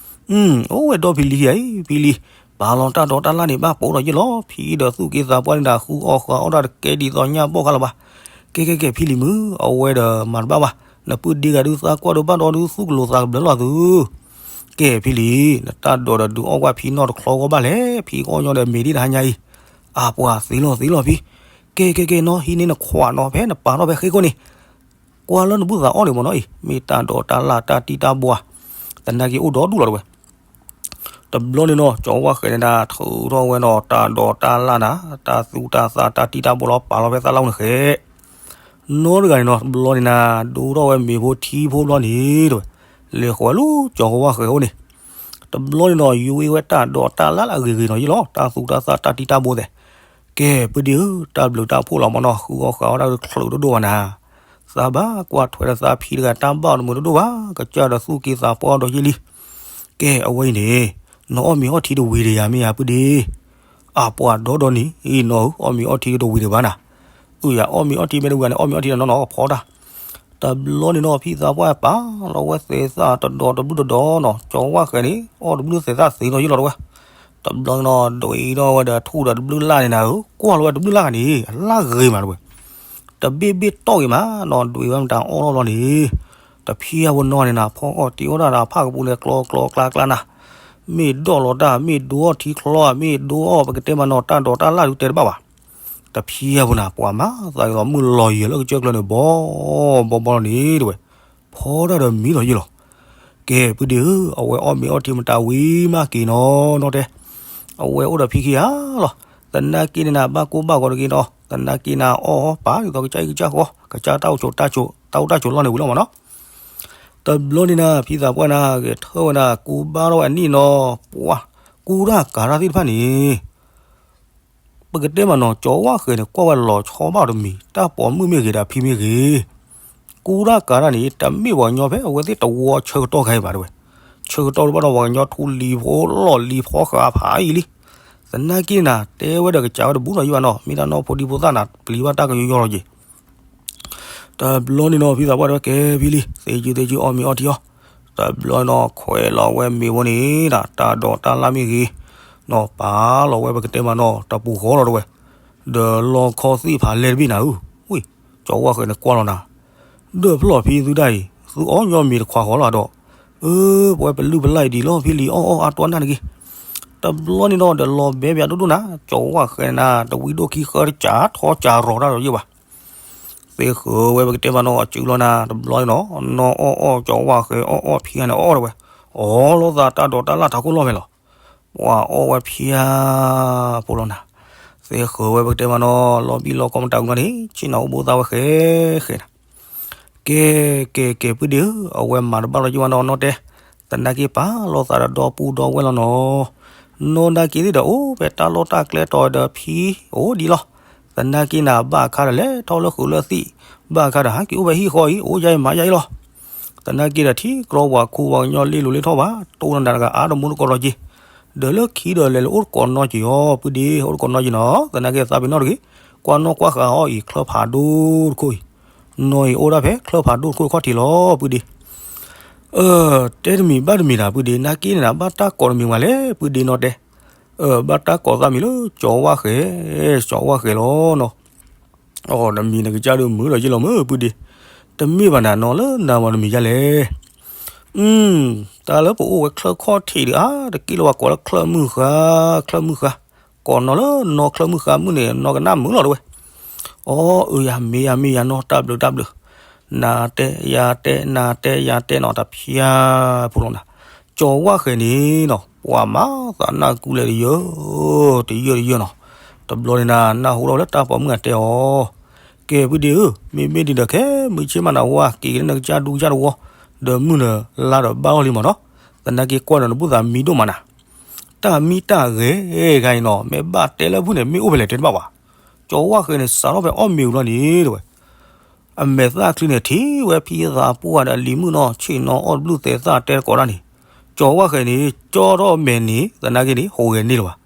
အိၣ်ဝဲဒီဖံလံၤခံဂၤအံၤ, ဖံလံၤ, ပာ်လီၤတၢ်ဒိးတၢ်လၢ်န့ၣ် ဘၣ်ပိာ်ဒီးယ့ၣ်လီၤ, ဖံဒီးသူၣ်က့သးပှၢ်န့ၣ်ဒၣ် ဃုအီၣ်ဃုအီၣ်တၢ်တကဲဒ်သိးညၣ်ဘီၣ်ခါလၢၤဘၣ်. ကဲကဲကဲ ဖံလံၤမုၣ်, အဝဲဒီးမၤတဘၣ်ဘၣ်, နပုၢ်ဒ့ဂၤဒုးသးကွၢ်ဒိးဘၣ်ဒီးဒုးသူၣ်ကလိာ်သးကဘျၢလီၤသု ကဲဖံလံၤ, နတၢ်ဒိးဒီးဒုးအီၣ်ကွၢ်ဖံနီၢ်တချီဂီၢ်ဘၣ်လဲၣ်, ဖံကအီၣ်ညီဒီးမ့ၤဒ်တဟါညါအံၤ, အါပှၤသ့လီၤသ့လီၤဖံ, ကဲကဲကဲနီၤ ဟံးန့ၢ်နခွးနီၤ ဖဲနပာ်ထီၣ်ဖဲဃ့ခိၣ်န့ၣ်, ကွၢ်လၢနဘူၣ်သးအီၣ်န့ၣ်မ့ၢ်နီၤအံၤ မ့ၢ်တၢ်ဒိးတၢ်လၢ်တၢ်တံၢ်တၢ်ဘှါ, သနာ်က့အိၣ်ဒီဒူၣ်လီၤတဝဲ. တဘျီန့ၣ်နီၤ ကၠီၤဝၣ်ဃဲၤန့ၣ်ဒၣ် ထုးထီၣ်ဝဲနီၤ တၢ်ဒိးတၢ်လၢ်နၤ တၢ်သူတၢ်သၣ်တၢ်တံၢ်တၢ်ဘှါလီၤ ပာ်လီၤဖဲသၣ်လၢ်န့ၣ်ဃဲ နီတဂၤန့ၣ်နီၤ တဘျီန့ၣ်နၤ ဒိထီၣ်ဝဲမ့ၤဖိထံဖိဘျီန့ၣ်တဝဲ, လဲၤဃီၤဝဲလၢကၠီၤဝၣ်ဃဲၤအအိၣ်န့ၣ်, တဘျီန့ၣ်နီၤ ယိဝဲတၢ်ဒိးတၢ်လၢ်လၢအဂ့ၤဂ့ၤနီၤယ့ၣ်လီၤ တၢ်သူတၢ်သၣ်တၢ်တံၢ်တၢ်ဘှါသဲး, ကဲ ပုၢ်ဒ့ဧၢ တၢ်ဘျုးတၢ်ဖှိၣ်လီၤမ့ၢ်နီၤ ဃုအီၣ်ဃုအီၣ်တၢ်တချုးတဒိၣ်ဘၣ်နၤ, သးဘၣ်ကွၢ်ထွဲဒီးသးဖံတဂၤတၢ်ဘၣ်အီၤတမုာ်တဒိၣ်ဘၣ် ကစၢ်ဒီးသူၣ်က့သးပှၢ်ဒီးယ့ၣ်လံ, ကဲ အဝဲအံၤန့ၣ်, နီၢ်အီၣ်မ့ၤအီၣ်ထံတဝံၤတယၤမ့ၢ်ယၤပုၢ်ဒ့ အါပှၤဒီဒီနံၤအံၤနီၢ်ဧၢ အီၣ်မ့ၤအီၣ်ထံတဝံၤတဘၣ်နၤ, အုယၤအီၣ်မ့ၤအီၣ်ထံမ့ၢ်တဝံၤန့ၣ် အီၣ်မ့ၤအီၣ်ထံနီၢ်နီၢ်ဖီတၢ်, တဘျီန့ၣ်နီၤ ဖံသးပှၢ်ပာ်လီၤဝဲသဲးသၣ်တဒီးတဘျုးတဒီးနီၤ ကၠီၤဝၣ်ဃဲၤန့ၣ် အီၣ်တဘျုးသဲးသၣ်သ့နီၤယ့ၣ်လီၤတဝဲ, တဘျီန့ၣ်နီၤ ဒွံးထီၣ်ဝဲဒီးထူၣ်ဒီးတဘျုးလၢ်န့ၣ်နၤဧၢ ကွၢ်လီၤဝဲတဘျုးလၢ်ဂၤန့ၣ် အလၢ်ဂ့ၤမးတဝဲ တဘ့ၣ်ဘ့ၣ်တီၢ်ဂ့ၤမးနီၤ ဒွံးဝဲမတၤအီၣ်ထီၣ်ဘျီန့ၣ်, တဖျၢၣ်ဖိနီၢ်န့ၣ်နၤ ဖီအီၣ်တ့ၤအီၣ်တၢ်ဒီးဖၣ်ကပူၤန့ၣ် ကျီကျီကျါကျါနၤ, မ့ၢ်ဒိးလီၤတၢ် မ့ၢ်ဒိးအီၣ်ထံချီဧါ မ့ၢ်ဒိးအီၣ်ပကတဲမးနီၤ တၢ်ဒိးတၢ်လၢ်ဒုးတဲတဘၣ်ဘၣ်, တဖျၢၣ်ဖိနၤ ပှၤမၤသးဒ်သိးမုၢ်လီၤယံၤလၢကစၢၢ်ကျၢၤန့ၣ် ဘီဘီဘီလီၤန့ၣ်တဝဲ, ဖီတၢ်ဒီးမံလီၤယ့ၣ်လီၤ ကဲ ပုၢ်ဒ့ဧၢ အဝဲအီၣ်မ့ၤအီၣ်ထံမတၤဝံၤမးက့ၤနီၤ နီၢ်တဲ, အဝဲအိၣ်ဒီးဖံခံဂၤလီၤ, သနာ်က့န့ၣ်နၤ ဘၣ်ကိၢ်ဘၣ်ဂီၤတဂ့ၤနီၤ သနာ်က့နၤအီၣ်ပာ်ဒ်သိးကစၢ်အံၤကစၢ်ဃီ ကစၢ်တၢ်အိၣ်ဆိးတၢ်ဆိး တၢ်အိၣ်တၢ်ဆိးလီၢ်န့ၣ်ဝံၤလီၤမးနီၤ, တဘျီန့ၣ်နၤ ဖံသးပှၢ်နၤ ဂဲၤထၢၣ်ဝဲနၤ ကူဘၣ်ထီၣ်ဝဲအနံၣ်နီၤ ပှၤ ကူတၢ်ကၤတၢ်သ့ၣ်တဖၣ်န့ၣ် ပကတဲမးနီၤ ကၠီၤဝၣ်ဃဲၤန့ၣ် ကွၢ်ဝဲလီၤဆီဘၣ်အီၤတမံၤ တၢ်ပိာ်မုၣ်မ့ၢ်ဂ့ၤဒီးဖံမ့ၢ်ဂ့ၤ, ကူတၢ်ကၤတၢ်န့ၣ် တမ့ၢ်ပှၤကညီဖဲအဝဲသ့ၣ်တဝီဆၢကတီၢ်ခါအံၤဘၣ်တဝဲ, ဆၢကတီၢ်တဘၣ်ဒီးပှၤကညီထူလံၤဖိလီၢ်လံၤဖီဃာ်ဖးအံၤလံ, သနာ်က့နၤ တဲဝဲဒီးကစၢ်ဝဲတဘူးနီၤယံဘၣ်နီၤ မ့ၢ်တၢ်နီၢ်ဖိဒံဖိသၣ်နၤ ပျံၤဘၣ်တၢ်ကယီယီလီၤက့ၤ တဘျီန့ၣ်နီၤ ဖံသးပှၢ်တဲဝဲကဲဖံလံ သ့ကုသ့ကုအီၣ်မ့ၤအီၣ်ထံအီၤ, တဘျီနီၤ ခွဲးလီၤဝဲမ့ၤဖိန့ၣ် တၢ်ဒိးတၢ်လၢ်မ့ၢ်ဂ့ၤ, နီၤပာ်လီၤဝဲပကတဲမးနီၤ တပူၤဃီလီၤတဝဲ, ဒီးလီခီသ့ၣ်ဖးလဲၢ်တဘ့ၣ်နၤဧၢ, ဝ့ၢ် ကၠီၤဝၣ်ဃဲၤန့ၣ်ကွၢ်လီၤနၤ, ဒီးဖျီၣ်ဖံသုတၢ်အံၤ သုအီၣ်ညီမ့ၤတခွးဃီလီၤဒီး, အၢ ပဝဲပလုၢ်ပလၢ်အံၤဒံးလီၤ ဖံလံၤအီၣ်အီၣ်အါတွၢ်နၢ်တဂ့ၤ, တဘျီန့ၣ်နီၤ ဒီးလီၤဘဲဘၣ်ဒိၣ်ဒိၣ်နၤ ကၠီၤဝၣ်ဃဲၤနၤ တဝံၤဒိၣ်ခံဃၢတကးထီကးရီၤတၢ်ဒီးယ့ၢ်ဘၣ် သ့ဃၢၤဝဲပကတဲမးနီၤ အစုလီၤနၤ တဘျီန့ၣ်နီၤ နီၢ်အီၣ်အီၣ်ကၠီၤဝၣ်ဃဲၤအီၣ်အီၣ် ဖံဂၤန့ၣ်အီၣ်တဝဲ, အီၣ်လိာ်သးတၢ်ဒိးတၢ်လၢ်ထးခိၣ်လီၢ်ဖဲလီၤ, ပှၤအီၣ်ဝဲဖံဧါ ဖိလီၤနၤ, သ့ဃၢၤဝဲပကတဲမးနီၤ လီၤဘံၣ်လီၤကီမတၤဝံၤမးန့ၣ် ဆ့ၣ်နီၤအိၣ်ဘိသၣ်ဝဲဃဲၤဃဲၤနၤ ကဲ ကဲ ကဲ ပုၢ်ဒ့ဧၢ အဝဲမၤတဘၣ်လီၤယံဝဲနီၤ နီၢ်တဲ, သနာ်က့ပာ်လီၤသးဒီးဒီပုၢ်ဒီဝဲၢ်လီၤနီၤ, နီၢ်နာ်က့သ့ၣ်ဒီးအိၣ်ဖဲတၢ်လီၢ်တၢ်ကျဲတီၤဒီးဖံအိၣ်ဒံးလီၤ, သနာ်က့နၤဘၣ်အခါဒီးလဲၤထီၣ်လၢဃုာ်လၢသံၣ်, ဘၣ်အခါဒီးဟးက့ၤအိၣ်ဖဲဟံၣ်ဃီအံၤ အိၣ်ယါအံၤမၤယါအံၤလီၤ, သနာ်က့ဒီးထံကြီပှၤခိၣ်ပှၤကညီလ့လိာ်လ့ထီၣ်ဘၣ် တိၢ်နၤတဂၤအါတမူတကိးလီၤက့ၤ, ဒီးလၢခံဒီးလဲၤလၢအိၣ်တကိးနီၢ်က့ၤအီၤ ပုၢ်ဒ့ အိၣ်တကိးနီၢ်က့ၤနီၤ သနာ်က့သးပ့ၤနီၣ်တဂ့ၤ, ကွၢ်နီၣ်ကွၢ်ဃာ်အီၤအံၤ ချၢဖးဒိၣ်တခိၣ်အံၤ, နီၢ်အံၤအိၣ်ဒၣ်ဖဲချၢဖးဒိၣ်တခိၣ်ခီၣ်ထံးလီၤ ပုၢ်ဒ့, အၢ တဲတမံၤဘၣ်တမံၤတၢ် ပုၢ်ဒ့ နာ်က့န့ၣ် ဘၣ်တၢ်ကိးတမံၤဝဲလဲၣ် ပုၢ်ဒ့နီၢ်တဲ, အၢ ဘၣ်တၢ်ကိးသးမံၤလၢ ကၠီၤဝၣ်ဃဲၤ, ကၠီၤဝၣ်ဃဲၤလီၤနီၤ, အီ တမံၤနကစၢ်ဒုးမုာ်လီၤယ့ၢ်လီၤမုာ် ပုၢ်ဒ့, တမ့ၢ်ဘၣ်နၤနီၤ လၢနၤမၤတမံၤယါလဲၣ် တၢ်လၢပအိၣ်ဝဲချၢခီၣ်ထံးဒီး အါ တက့ၢ်လၢပှၤကိးလၢချၢမုၢ်ဃါ, ချၢမုၢ်ဃါ, ကိးနီၤလၢနီၢ်ချၢမုၢ်ဃါမုၢ်န့ၣ် နီၢ်ကနၣ်မုာ်လီၤတဝဲ, အီ အၢ ယၤမ့ၢ်ယၤမ့ၢ်ယၤနီၤ တၢ်ဘျုးတၢ်ဘျုး, နၤတဲယၤတဲ နၤတဲယၤတဲနီၤ တဖျါဖိလီၤနၤ, ကၠီၤဝၣ်ဃဲၤန့ၣ်နီၤ ပှၤမၤသးနၢ်ကူလဲၣ်တယၢၢ်, တယၢၢ်တယၢၢ်နီၤ, တဘျီန့ၣ်နၤ နၢ်ဟူထီၣ်လၢတၢ်ပိာ်မုၣ်အတဲအီၤ ကဲ ပုၢ်ဒ့ဧၢ, မ့မ့ၢ်ဒ်ဒီးခဲ မုၢ်ဆ့ၣ်မးနၤဝါ က့ၤက့ၤလၢနကစၢ်ဒူကစၢ်တဝီ, ဒီးမုၢ်နၤလါဒီးဘၣ်အီၤလံမးနီၤ, သနာ်က့ကွၢ်ဒီးနဘူၣ်သးမံဒိၣ်မးနၤ, တၢ်မံတၢ်ဂဲၤဂၤအံၤနီၤ မ့ၢ်ဘၣ်တဲလၢဖုၣ်န့ၣ် မ့ၢ်အိၣ်ဖဲလဲၣ်တဲတဘၣ်ဘၣ်. ကၠီၤဝၣ်ဃဲန့ၣ် စးထီၣ်ဖဲအီၣ်မ့ၤဝံၤလီၤန့ၣ် တဲဝဲ အမဲာ်သၣ်ချံန့ၣ် ထံၣ်ဝဲဖံသးပှၢ်ဒီးလံၤမုၣ်နီၤ ဆ့ၣ်နီၤအီၣ်တဘျုးသဲးသၣ်တဲတကိးတၢ်န့ၣ်, ကၠီၤဝၣ်ဃဲန့ၣ် ကၠီထီၣ်အမဲာ်န့ၣ် သနာ်က့န့ၣ် ဟိးဂဲၤန့ၢ်လၢၤဘၣ်,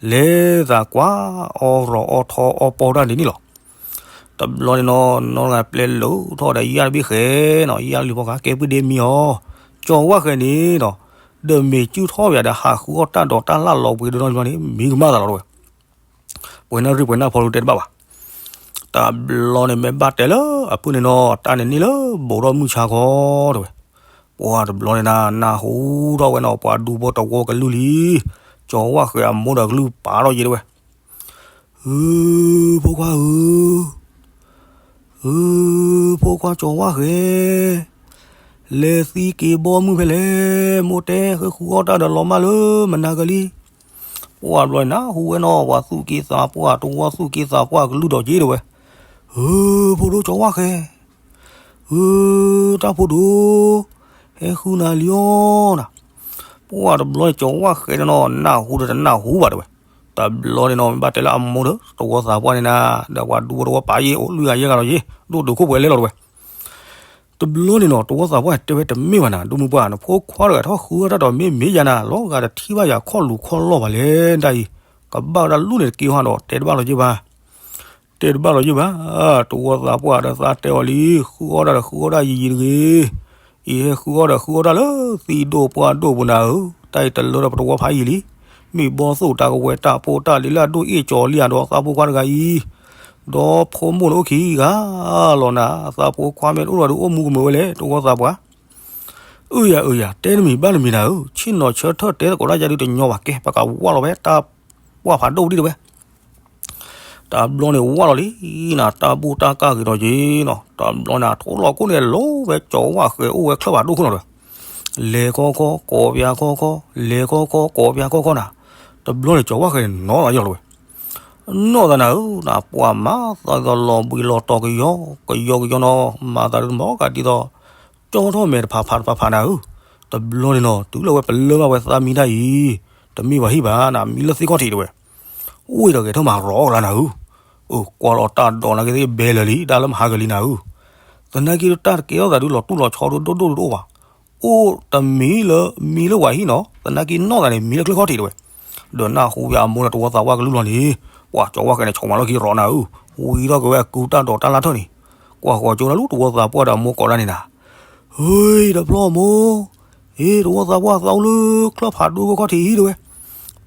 လဲၤသးကွၢ်အီၣ်ရီးအီၣ်ထီအီၣ်ပီတၢ်ဒ်န့ၣ်လီၤ. တဘျီန့ၣ်နီၤ နီၢ်တဂၤပျဲလိာ်ထီၣ်ဒီးယၣ်တဘ့ၣ်ဃဲနီၤ ယၣ်လံၤဖီကါ ကဲပုၢ်ဒ့မံအီၤ, ကၠီၤဝၣ်ဃဲန့ၣ်နီၤ ဒီးမ့ၢ်စုၣ်ထီၣ်ဝဲဒီးဟးဃုအီၣ်တၢ်ဒီးတၢ်လၢ်လီၤပှ့ၤဒီးနီၤန့ၣ် မံကမၣ်သးလီၤတဲဝဲ ပှဲၤနၢ်ရံၣ်ပှဲၤနၢ်ဖီလိတဲတဘၣ်ဘၣ်. တဘျီန့ၣ်မ့ၢ်ဘၣ်တဲလၢအဖုၣ်န့ၣ်နီၤ တၢ်န့ၣ်န့ၢ်လၢဘူးထီၣ်မုၢ်ဆါခီတဲဝဲ, ပှၤတဘျီန့ၣ်နၤ နၢ်ဟူထီၣ်ဝဲနီၤ ပှၤဒူဖိတဝီကလုၢ်လံ, ကၠီၤဝၣ်ဃဲအမိၢ်ဒီးကလုၢ်ပာ်ထီၣ်ယ့ၤတဲဝဲ, ဧၢ, ဖိခွါဧၢ, ဧၢ, ဖိခွါကၠီၤဝၣ်ဃဲ, လဲၤသံက့ၤဘီမုၢ်ဖဲလဲၣ်, မိၢ်တဲဃုအီၣ်တၢ်ဒီးလီၤမၢ်လၢမနၤကလံ. ပှၤတဘျီန့ၣ်နၢ်ဟူဝဲနီၤ ပှၤသူၣ်က့သးပှၢ် တဝီသူၣ်က့သးပှၢ်ကလုၢ်ဒီးက့ၤတဲဝဲ, ဧၢ, ဖိဒိၣ်ကၠီၤဝၣ်ဃဲ, ဧၢ, တၢ်ဖိဒိၣ်, ဟဲဃုနၤလံအီၤနၤ. ပှၤတဘျီန့ၣ် ကၠီၤဝၣ်ဃဲန့ၣ်နီၤ နၢ်ဟူဒီးတနၢ်ဟူဘၣ်တဲဝဲ. တဘျီန့ၣ်နီၤ မ့ၢ်ဘၣ်တဲလၢအမိၢ်ဒီး တဝီသးပှၢ်န့ၣ်နၤ ဒီးပှၤဒူဖိတဝီပာ်ယ့ၤအိၣ်လွံၢ်ဂၤယဲၢ်ဂၤလီၤယ့ၤ ဒိၣ်တုာ်ခိၣ်ပှဲၤလဲလီၤတဲဝဲ. တဘျီန့ၣ်နီၤ တဝီသးပှၢ်တဲဝဲတမ့ၢ်ဘၣ်နၤ ဒိၣ်မုၢ်ပှၢ် နဖိခွါတဂၤထီၣ်ဃုအီၣ်တၢ်ဒီးမ့ၢ်မ့ၢ်ယၤနၤ လီၤဂာ်တထံၣ်ဘၣ်ယၤခီၣ်လူၤခီၣ်လီၢ်ဘၣ်လဲၣ်ဒ်အံၤ, ကဘၣ်ဝဲဒၣ်လူၢ်န့ၣ်တက့ၢ်ဟီဒီး တဲတဘၣ်လီၤယ့ၢ်ဘၣ် တဲတဘၣ်လီၤယ့ၢ်ဘၣ်, တဝီသးပှၢ်ဒီးသးတဲအီၤလံ, ဃုအီၣ်တၢ်ဒီးဃုအီၣ်တၢ်ယံာ်ယံာ်တဂ့ၤ, အံၤဟဲဃုအီၣ်ဒီးဃုအီၣ်တၢ်လၢသံဒိၣ်ပှၢ်ဒိၣ်ပူၤနၤဧၢ, တၢ်အံၤတလၢဒီးပတဝီဖးယံာ်လံ, မ့ၢ်ဘီသိၣ်တၢ်ကဝဲၤတၢ်ဖိတၢ်လံၤလၢအဒိၣ်အ့ၣ်ကၠီၤလံဧါဒီးသးဖိခွါတဂၤအံၤ, ဒီးဖိမုၣ်န့ၣ်အိၣ်ခံဂၤလီၤနၤ, သးဖိခွါမ့ၢ်တအိၣ်ဒီးဒုးအိၣ်မူကမုာ်ဝဲလဲၣ် တဝီသးပှၢ် အၢယၤအၢယၤ တဲတမံၤဘၣ်တမံၤနၤဧၢ, ဆ့ၣ်နီၤဆၢထၢၣ်တဲသကိးတၢ်ယၤဒုးတညီဘၣ်ကဲ ပကဝၢ်လီၤဝဲတၢ်ပှၢ်ဖးဒိၣ်ဒံးတဲဝဲ. တဘျီန့ၣ်ဝၢ်လီၤလံနၤ တၢ်ဘူၣ်တၢ်ကၢ်ဂ့ၤဒီးက့ၤနီၤ, တဘျီန့ၣ် ထိၣ်လီၤခိၣ်န့ၣ် လီၤဝဲကၠီၤဝၣ်ဃဲအိၣ်ဝဲချၢၣ်ဖးဒိၣ်ခိၣ်နီၤဒီး လဲၤခီခီ ကိးပၠးခီခီ, လဲၤခီခီကိးပၠးခီခီနၤ, တဘျီန့ၣ် ကၠီၤဝၣ်ဃဲန့ၣ်နီၤလီၤယီၤလီၤဝဲ နီၢ်သးနၤဧၢ, နပှၤမၤသးဒ်သိးလီၤဘှံးလီၤတီၤကယီကယီကယီနီၤ, မၤသးဒ်သိးမ့ၢ်ကးဒ်သိး ကၠီထီၣ်မဲာ်တဖးဖးတဖးဖးနၤဧၢ, တဘျီန့ၣ်နီၤ တုၤလၢဝဲပလၢၢ်ဘၣ်ဝဲသးမံတၢ်အံၤ, တမ့ၢ်ဘၣ်ဟံၣ်ဘၣ်နၤ မံလၢသ့ၣ်ခီၣ်ထံးတဲဝဲ, အိၣ်ဒီးဂဲၤထၢၣ်မၤရီကလါနၤဧၢ, အကွၢ်လီၤတၢ်ဒိးနၤက့သ့ၣ်ဘဲလၢာ်လံ ဒၣ်လၢမဟါကလံနၤဧၢ, သနာ်က့တၢ်တကဲထီၣ်သးဒုးလီၤတူၢ်လီၤဆီဒိၣ်ဒိၣ်ဒိၣ်ဒိၣ်ဘၣ် အိၣ်တမံၤလၢမံလၢဝဲဟံၣ်နီၤ, သနာ်က့နီၢ်သးန့ၣ် မံလၢချၢၣ်ခီၣ်ထံးတဲဝဲ, ဒီးနၢ်ဟူဝဲအမိၢ်ဒီးတဝီသးပှၢ်ကလုၢ်လီၤန့ၣ်, ပှၤကၠီၤဝၣ်ဃဲန့ၣ် ဆိးမၤလီၢ်ခံရီနၤဧၢ, ဝံထီၣ်က့ၤဝဲအကုတၢ်ဒိးတၢ်လၢ်ထၢၣ်န့ၣ်, ကွၢ်ဃီကၠိနၤလူး တဝီသးပှၢ်ဒီးအမိၢ်ကိးဒၣ်န့ၣ်နၤ, ဟ့ၣ် တဖျီၣ်မိၢ်, ဟ့ၣ် တဝီသးပှၢ်သးအိၣ်လၢချၢၣ်ဖးဒိၣ်ခိၣ်ခီၣ်ထံးအံၤတဲဝဲ,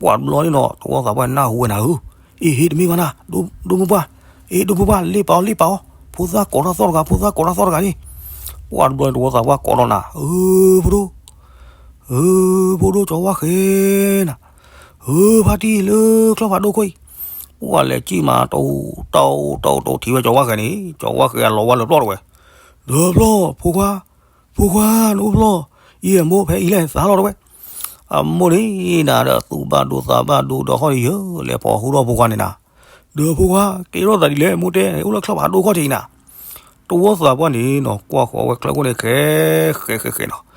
ပှၤတဘျီန့ၣ်နီၤ တဝီသးပှၢ်နၢ်ဟူဝဲနၤဧၢ, အ့ ဟ့ၣ် တမ့ၢ်ဘၣ်နၤ, ဒိၣ်မုၢ်ပှၢ်, အ့ ဒိၣ်မုၢ်ပှၢ် လ့ၣ်ပာ်အီၤ လ့ၣ်ပာ်အီၤ, ဖိသၣ်ကိးထီၣ်သီၣ်တဂၤ ဖိသၣ်ကိးထီၣ်သီၣ်တဂၤန့ၣ်, ပှၤတဘျီန့ၣ် တဝီသးပှၢ်ကိးထီၣ်နၤ, ဧၢ ဖိဒိၣ် ဧၢ ဖိဒိၣ်ကၠီၤဝၣ်ဃဲနၤ, ဧၢ ဖါတံၢ်လၢချၢၣ်ဖးဒိၣ်ခိၣ်အံၤ, ပှၤလဲၤကံၣ်မးတအိၣ်တအိၣ်တအိၣ်တအိၣ်ထံၣ်ဝဲကၠီၤဝၣ်ဃဲန့ၣ် ကၠီၤဝၣ်ဃဲအလီၤဝါလၢပျီၢ်တဲဝဲ, ဒီးဖျီၣ် ဖိခွါ, ဖိခွါ နအိၣ်ဖျီၣ်, အံၤအမိၢ်ဖဲအံၤလဲၣ်သးလီၤတဲဝဲ, အမိၢ်န့ၣ်နၤဒီးသူၣ်ဘၣ်ဒိသးဘၣ်ဒိဒီးဟီၣ်ဒီးယၢၤ လဲၤပိာ်ဃုထီၣ်ဖိခွါန့ၣ်နၤ, ဒီးဖိခွါ ကဲထီၣ်သးဒ်လဲၣ် မိၢ်တဲန့ၣ် အိၣ်လၢချၢၣ်ဖးဒိၣ်ခီၣ်ထံးအံၤနၤ, တဝီသးပှၢ်န့ၣ်နီၤ ကွၢ်ဃီၤဝဲချၢၣ်ခိၣ်န့ၣ် ဃဲ ဃဲ ဃဲ ဃဲနီၤ,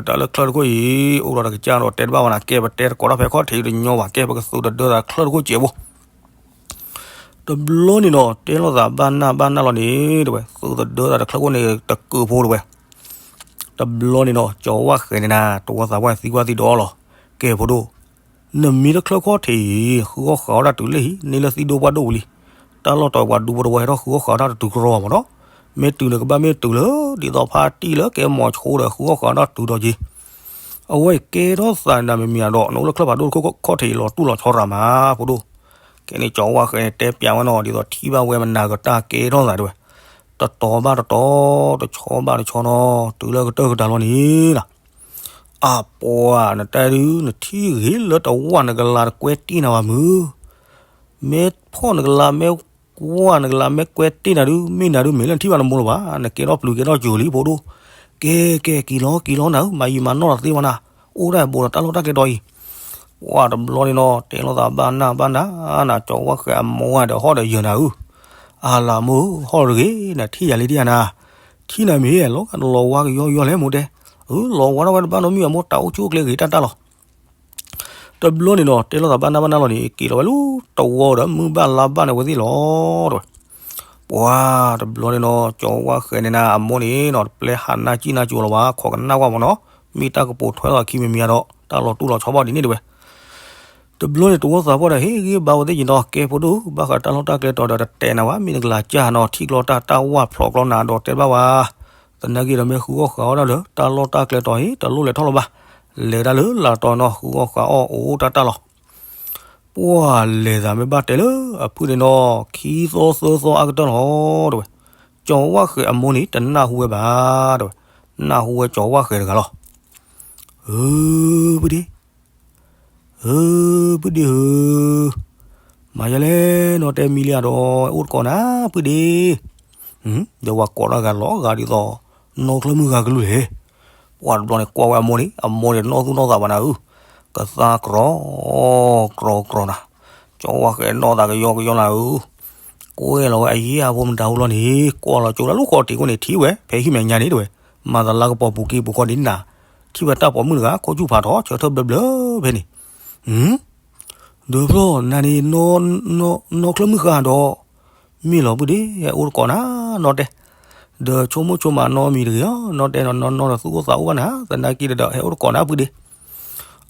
တၢ်လၢချၢၣ်တခိၣ်အံၤ အိၣ်ဒီးတကစၢ်ဒီးတဲတဘၣ်ဝဲနၤ ကဲပတဲတကိးတၢ်ဖဲ ခီၣ်ထံးတညီဘၣ် ကဲပကသုးတဒၢသးချၢၣ်တခိၣ်စဲးဖိ တဘျီန့ၣ်နီၤ တဲလိာ်သးဘၣ်နၢ်ဘၣ်နၢ်လီၤန့ၣ်တဲဝဲ သုးတဒၢသးတချၢၣ်ခိၣ်န့ၣ်တကုးဖိတဲဝဲ, တဘျီန့ၣ်နီၤ ကၠီၤဝၣ်ဃဲန့ၣ်နၤ တဝီသးပှၢ်သံကွၢ်သံဒီးအီၤလီၤ, ကဲဖိဒိၣ်, နမံလၢချၢၣ်ခီၣ်ထံးအံၤ ဃုအီၣ်ဃုအီတၢ်တုၤလၢဟံၣ် န့ၢ်လၢသံဒိၣ်ပှၢ်ဒိၣ်ပူၤလံ, တၢ်လီၢ်တီၤပှၤဒူဖိတဝီဟဲထီၣ်ဃုအီၣ်ဃုအီတၢ်တတုၤကရီမးနီၤ, မ့ၢ်တုၤန့ၣ်ကဘၣ်မ့ၢ်တုၤလၢ ဒ်သိးဖါတံၢ်လၢကဲမိၤဆိဒီးဃုအီၣ်ဃုအီတၢ်တုၤဒီးက့ၤ အဝဲကဲထီၣ်သးနၤမ့မ့ၢ်ဒီး နအိၣ်လၢချၢၣ်ဖးဒိၣ်တခိၣ်ခီၣ်ထံးလီၤတူၢ်လီၤဆီရၤမး ဖိဒိၣ်, ခဲန့ၣ်ကၠီၤဝၣ်ဃဲန့ၣ် တဲပျးဝဲနီၤ ဒ်သိးထံၣ်ဘၣ်ဝဲမနၤကတၢ်ကဲထီၣ်သးတဲဝဲ, တတီၤဘၣ်တတီၤ တဆီဘၣ်တဆီနီၤ တုၤလၢကတၢၢ်ကတၢၢ်လီၤန့ၣ်လီၤ, အပှၤ နတဲဒုး နထံၣ်ဂ့ၤလၢတဝၢ်နကလၤတကွဲတ့ၢ်နၤဘၣ်မုၢ် မ့ၢ်ဖီၣ်နကလၤ မ့ၢ်ကွၢ်နကလၤ မ့ၢ်ကွဲတ့ၢ်နၤဒုး မ့ၢ်နၤဒုး မ့ၢ်လၢနထံၣ်ဘၣ်နမိၢ်လၢၤဘၣ် နကဲထီၣ်ပျုၤကဲထီၣ်စၢၤလံ ဖိဒိၣ်, ကဲ ကဲ က့ၤလီၤ က့ၤလီၤနၤဧၢ မၤယံာ်မၤနီၢ်တသ့ဘၣ်နၤ, အိၣ်ဒၣ်ဘိးဒီးတၢ်လီၢ်တၢ်ကျဲဒီးအံၤ, ပှၤတဘျီန့ၣ်နီၤ တဲလိာ်သးဘၣ်နၢ်ဘၣ်နၢ်နၤ ကၠီၤဝၣ်ဃဲအမိၢ်ဒီးဟီၣ်ဒီးယၢၤနၤဧၢ, အလၤမိၢ်ဧၢ ဟီၣ်တဂ့ၤ နထံၣ်ယၤလံဒံဧါနၤ, ထံၣ်နၤမ့ၢ်လီၤ လီၤဝါကယီကယီလဲၣ်မိၢ်တဲ, အၢ လီၤဝါထီၣ်ဝဲတဘၣ်နီတမံၤ အမိၢ်တၢ်အိၣ်ဆူၣ်အိၣ်ချ့ဂ့ၤတၢ်တၢ်လီၤ. တဘျီန့ၣ်နီၤ တဲလိာ်သးဘၣ်နၢ်ဘၣ်နၢ်လီၤန့ၣ် က့ၤလီၤဝဲလၢတဝီဒီး မုၢ်ဘၣ်လါဘၣ်န့ၣ်ဝဲသ့ၣ်လီၤ တဲဝဲ. ပှၤတဘျီန့ၣ်နီၤ ကၠီၤဝၣ်ဃဲၤန့ၣ်နၤ အမိၢ်န့ၣ်နီၤ တပျဲဟးနၢ်ကံၣ်နၢ်ကၠိလီၤဘၣ် ခိးကနၣ်ကွၢ်မ့ၢ်နီၤ, မ့ၢ်တၢ်ကပိာ်ထွဲလီၤခံမံၤမံၤဒီး တၢ်လီၤတူၢ်လီၤဆီဘၣ်ဒ်န့ၣ်တဲဝဲ. တဘျီန့ၣ် တဝီသးပှၢ်ဒီး ဟ့ၣ်ဂံၢ်ဘါဝဲသ့ၣ်က့ၤနီၤ ကဲဖိဒိၣ် ဘၣ်ဃးတၢ်လီၢ်တၢ်ကျဲတီၤဒီး တတဲနၤဘၣ် မ့ၢ်နကလၤကၢ်နီၤ ထံၣ်ကျီတၢ်တၢ်ဝၣ်ဖျိးကျီနၤဒီးတဲဘၣ်ဝဲ သနာ်က့ဒီး မ့ၢ်ဃုအီၣ်ဃုအီၣ်ဒၣ်ဒီး တၢ်လီၢ်တၢ်ကျဲတီၤအံၤ တလိၣ်လဲၤထီၣ်လၢၤဘၣ်, လဲၤဒၣ်လၢလၢတီၤနီၤ ဃုအီၣ်ဃုအီၣ်အိၣ်တၢ်တၢ်လီၤ. ပှၤလဲၤသးမ့ၢ်ဘၣ်တဲလၢအဖုၣ်န့ၣ်နီၤ ခံသီသၢသီအါကတၢၢ်လီၤ တဲဝဲ. ကၠီၤဝၣ်ဃဲၤအမိၢ်န့ၣ် တနၢ်ဟူဝဲဘၣ် တဲဝဲ, နၢ်ဟူဝဲကၠီၤဝၣ်ဃဲၤတဂၤလီၤ. အၢ ပုၢ်ဒ့ အၢ ပုၢ်ဒ့ဧၢ, မၤယလဲၣ်နီၤ တဲမံလံဧါဒီး အိၣ်တကိးနၤ ပုၢ်ဒ့, ဒီးဝဲကိးထီၣ်ဂၤလီၤဂာ်ဒ်သိး နီၢ်ချၢၣ်မုၢ်ဃါကလုၢ်လဲၣ်. ပှၤတဘျီန့ၣ် ကွၢ်ဝဲအမိၢ်န့ၣ် အမိၢ်န့ၣ် နီၢ်သူၣ်နီၢ်သးဘၣ်နၤဧၢ, ကသါကြီ ကြီကြီနၤ, ကၠီၤဝၣ်ဃဲၤနီၢ်သးကယီကယီနၤဧၢ, ကွဲလီၤဝဲအယံၤအဖိမတၤဟူလီၤန့ၣ် ကွၢ်လီၤကၠိလၢလူၢ်ဃီတံၢ်ခိၣ်န့ၣ် ထံၣ်ဝဲ ဖဲဟံၣ်မဲာ်ညါန့ၣ်တဲဝဲ, မၤသလါကပီၤပူၤက့ပူၤဃီဒ်နၤ, ထံၣ်ဝဲတၢ်ပိာ်မုၣ်တဂၤ ခိၣ်ဆူၣ်ဖးထီ ဆၢထၢၣ်ဘျၢဘျၢဖဲန့ၣ်, ဒီးဖျီနၤန့ၣ် နီၢ်ချၢၣ်မုၢ်ဃါဒီး မ့ၢ်လီၤပုၢ်ဒ့ ဟဲအိၣ်တကိးနၤ နီၢ်တဲ, ဒီးဆိကမိၣ်ဆိကမးနီတမံၤတဂ့ၤဧါ နီၢ်တဲနီၤ နီၢ်နီၢ်ဒီးသူၣ်အိၣ်သးအိၣ်ဘၣ်နၤ သနာ်က့ဒီး ဟဲအိၣ်တကိးနၤပုၢ်ဒ့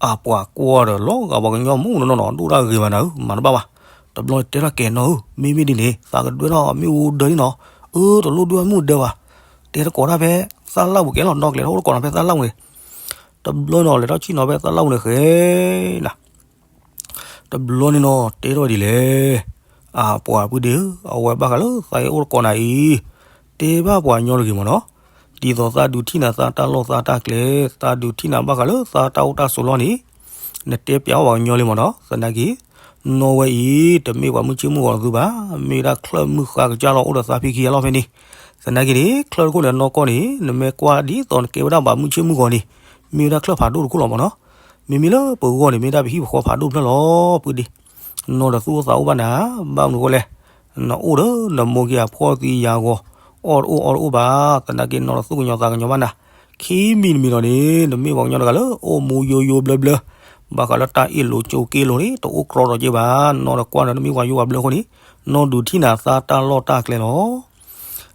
အပှၤကွၢ်ဒီးလီၤဂာ်ပှၤကညီမူးနီၢ်နီၢ်နီၤ ဒိၣ်တၢ်ဂ့ၤဘၣ်နၤဧၢ မၤတဘၣ်ဘၣ်, တဘျီန့ၣ်တဲထီၣ်ကဲနီၤဧၢ မ့မ့ၢ်ဒ်န့ၣ် သးကဒွဲထီၣ်မ့ၣ်အူဒၢန့ၣ်နီၤ, အၢ တလိၣ်ဒွဲမ့ၣ်အူဒၢဘၣ်, တဲတကိးတၢ်ဖဲသၣ်လၣ်ပူၤကဲလီၤ နီၢ်ကလဲၤထီၣ်အိၣ်တကိးနၤဖဲသၣ်လၣ်ပူၤန့ၣ်, တဘျီနီၤ လဲၤထီၣ်ဆ့ၣ်နီၤဖဲသၣ်လၣ်ပူၤန့ၣ်ဃဲၤနၤ တဘျီန့ၣ်နီၤ တဲထီၣ်ဒ်လဲၣ်, အပှၤပုၢ်ဒ့ဧၢ အဝဲဘၣ်ဃးလၢသးဟဲအိၣ်တကိးနၤအံၤ, တဲဘၣ်ပှၤကညီတဂ့ၤမ့ၢ်နီၤ, ဒ်သိးသးဒုးထံၣ်နၤသးတၢ်လီၢ်သးတၢ်ကျဲ, သးဒုးထံၣ်နၤဘၣ်ဃးလၢသးတၢ်အိၣ်တၢ်ဆိးလီၢ်န့ၣ်, နတဲပျးအီၣ်ပှၤကညီလံမ့ၢ်နီၤ, သနာ်က့ နီၢ်ဝဲအံၤ တမ့ၢ်ပှၤမုၢ်ဆ့ၣ်မုၢ်ဂီၤသုဘၣ်, မ့ၢ်ဝဲဒၣ်ချၢၣ်မုၢ်ဃါကစၢ်လီၤ အိၣ်ဒီးသးဖံခံဂၤလီၤဖဲန့ၣ်, သနာ်က့န့ၣ် ချၢၣ်တခိၣ်န့ၣ် အနီၢ်ကီၢ်န့ၣ် နမ့ၢ်ကွၢ်ဒ်သိးနကဲဝဲဒၣ်ပှၤမုၢ်ဆ့ၣ်မုၢ်ဂီၤန့ၣ်, မ့ၢ်ဝဲဒၣ်ချၢၣ်ဖးဒိၣ်တခိၣ်လီၤမ့ၢ်နီၤ, မ့မ့ၢ်လၢပဂီၢ်န့ၣ် မ့ၢ်ဒၣ်ပဟံၣ်ပဃီဖးဒိၣ်တဖျၢၣ်လီၤ ပုၢ်ဒ့, နီၢ်ဒီးသူၣ်အိၣ်သးအိၣ်ဘၣ်နၤ, ဘၣ်မနုၤအဃိလဲၣ်, နအိၣ်ဒီးနမိၢ်က့ၤအဖှီၣ်သံယၤဂီၤ, အီၣ်တအိၣ်အီတအိၣ်ဘၣ်, သနာ်က့နီၢ်ဒီးသူၣ်ကညီၤသးကညီၤဘၣ်နၤ, ခံမံၤတမံၤဒီးန့ၣ် နမ့ၢ်ပှၤကညီတဂၤလၢအိၣ်မူယိယိဘျၢဘျၢ, ဘၣ်ဃးလၢတၢ်အ့ၣ်လိာ်ကၠိက့လိာ်န့ၣ် တအိၣ်ကြီဒီးက့ဘၣ်, နီၢ်ဒီးကွၢ်နၤနမ့ၢ်ပှၤယိပှၤဘျၢအဃိန့ၣ်, နီၢ်ဒုးထံၣ်နၤသးတၢ်လီၢ်တၢ်ကျဲလီၤ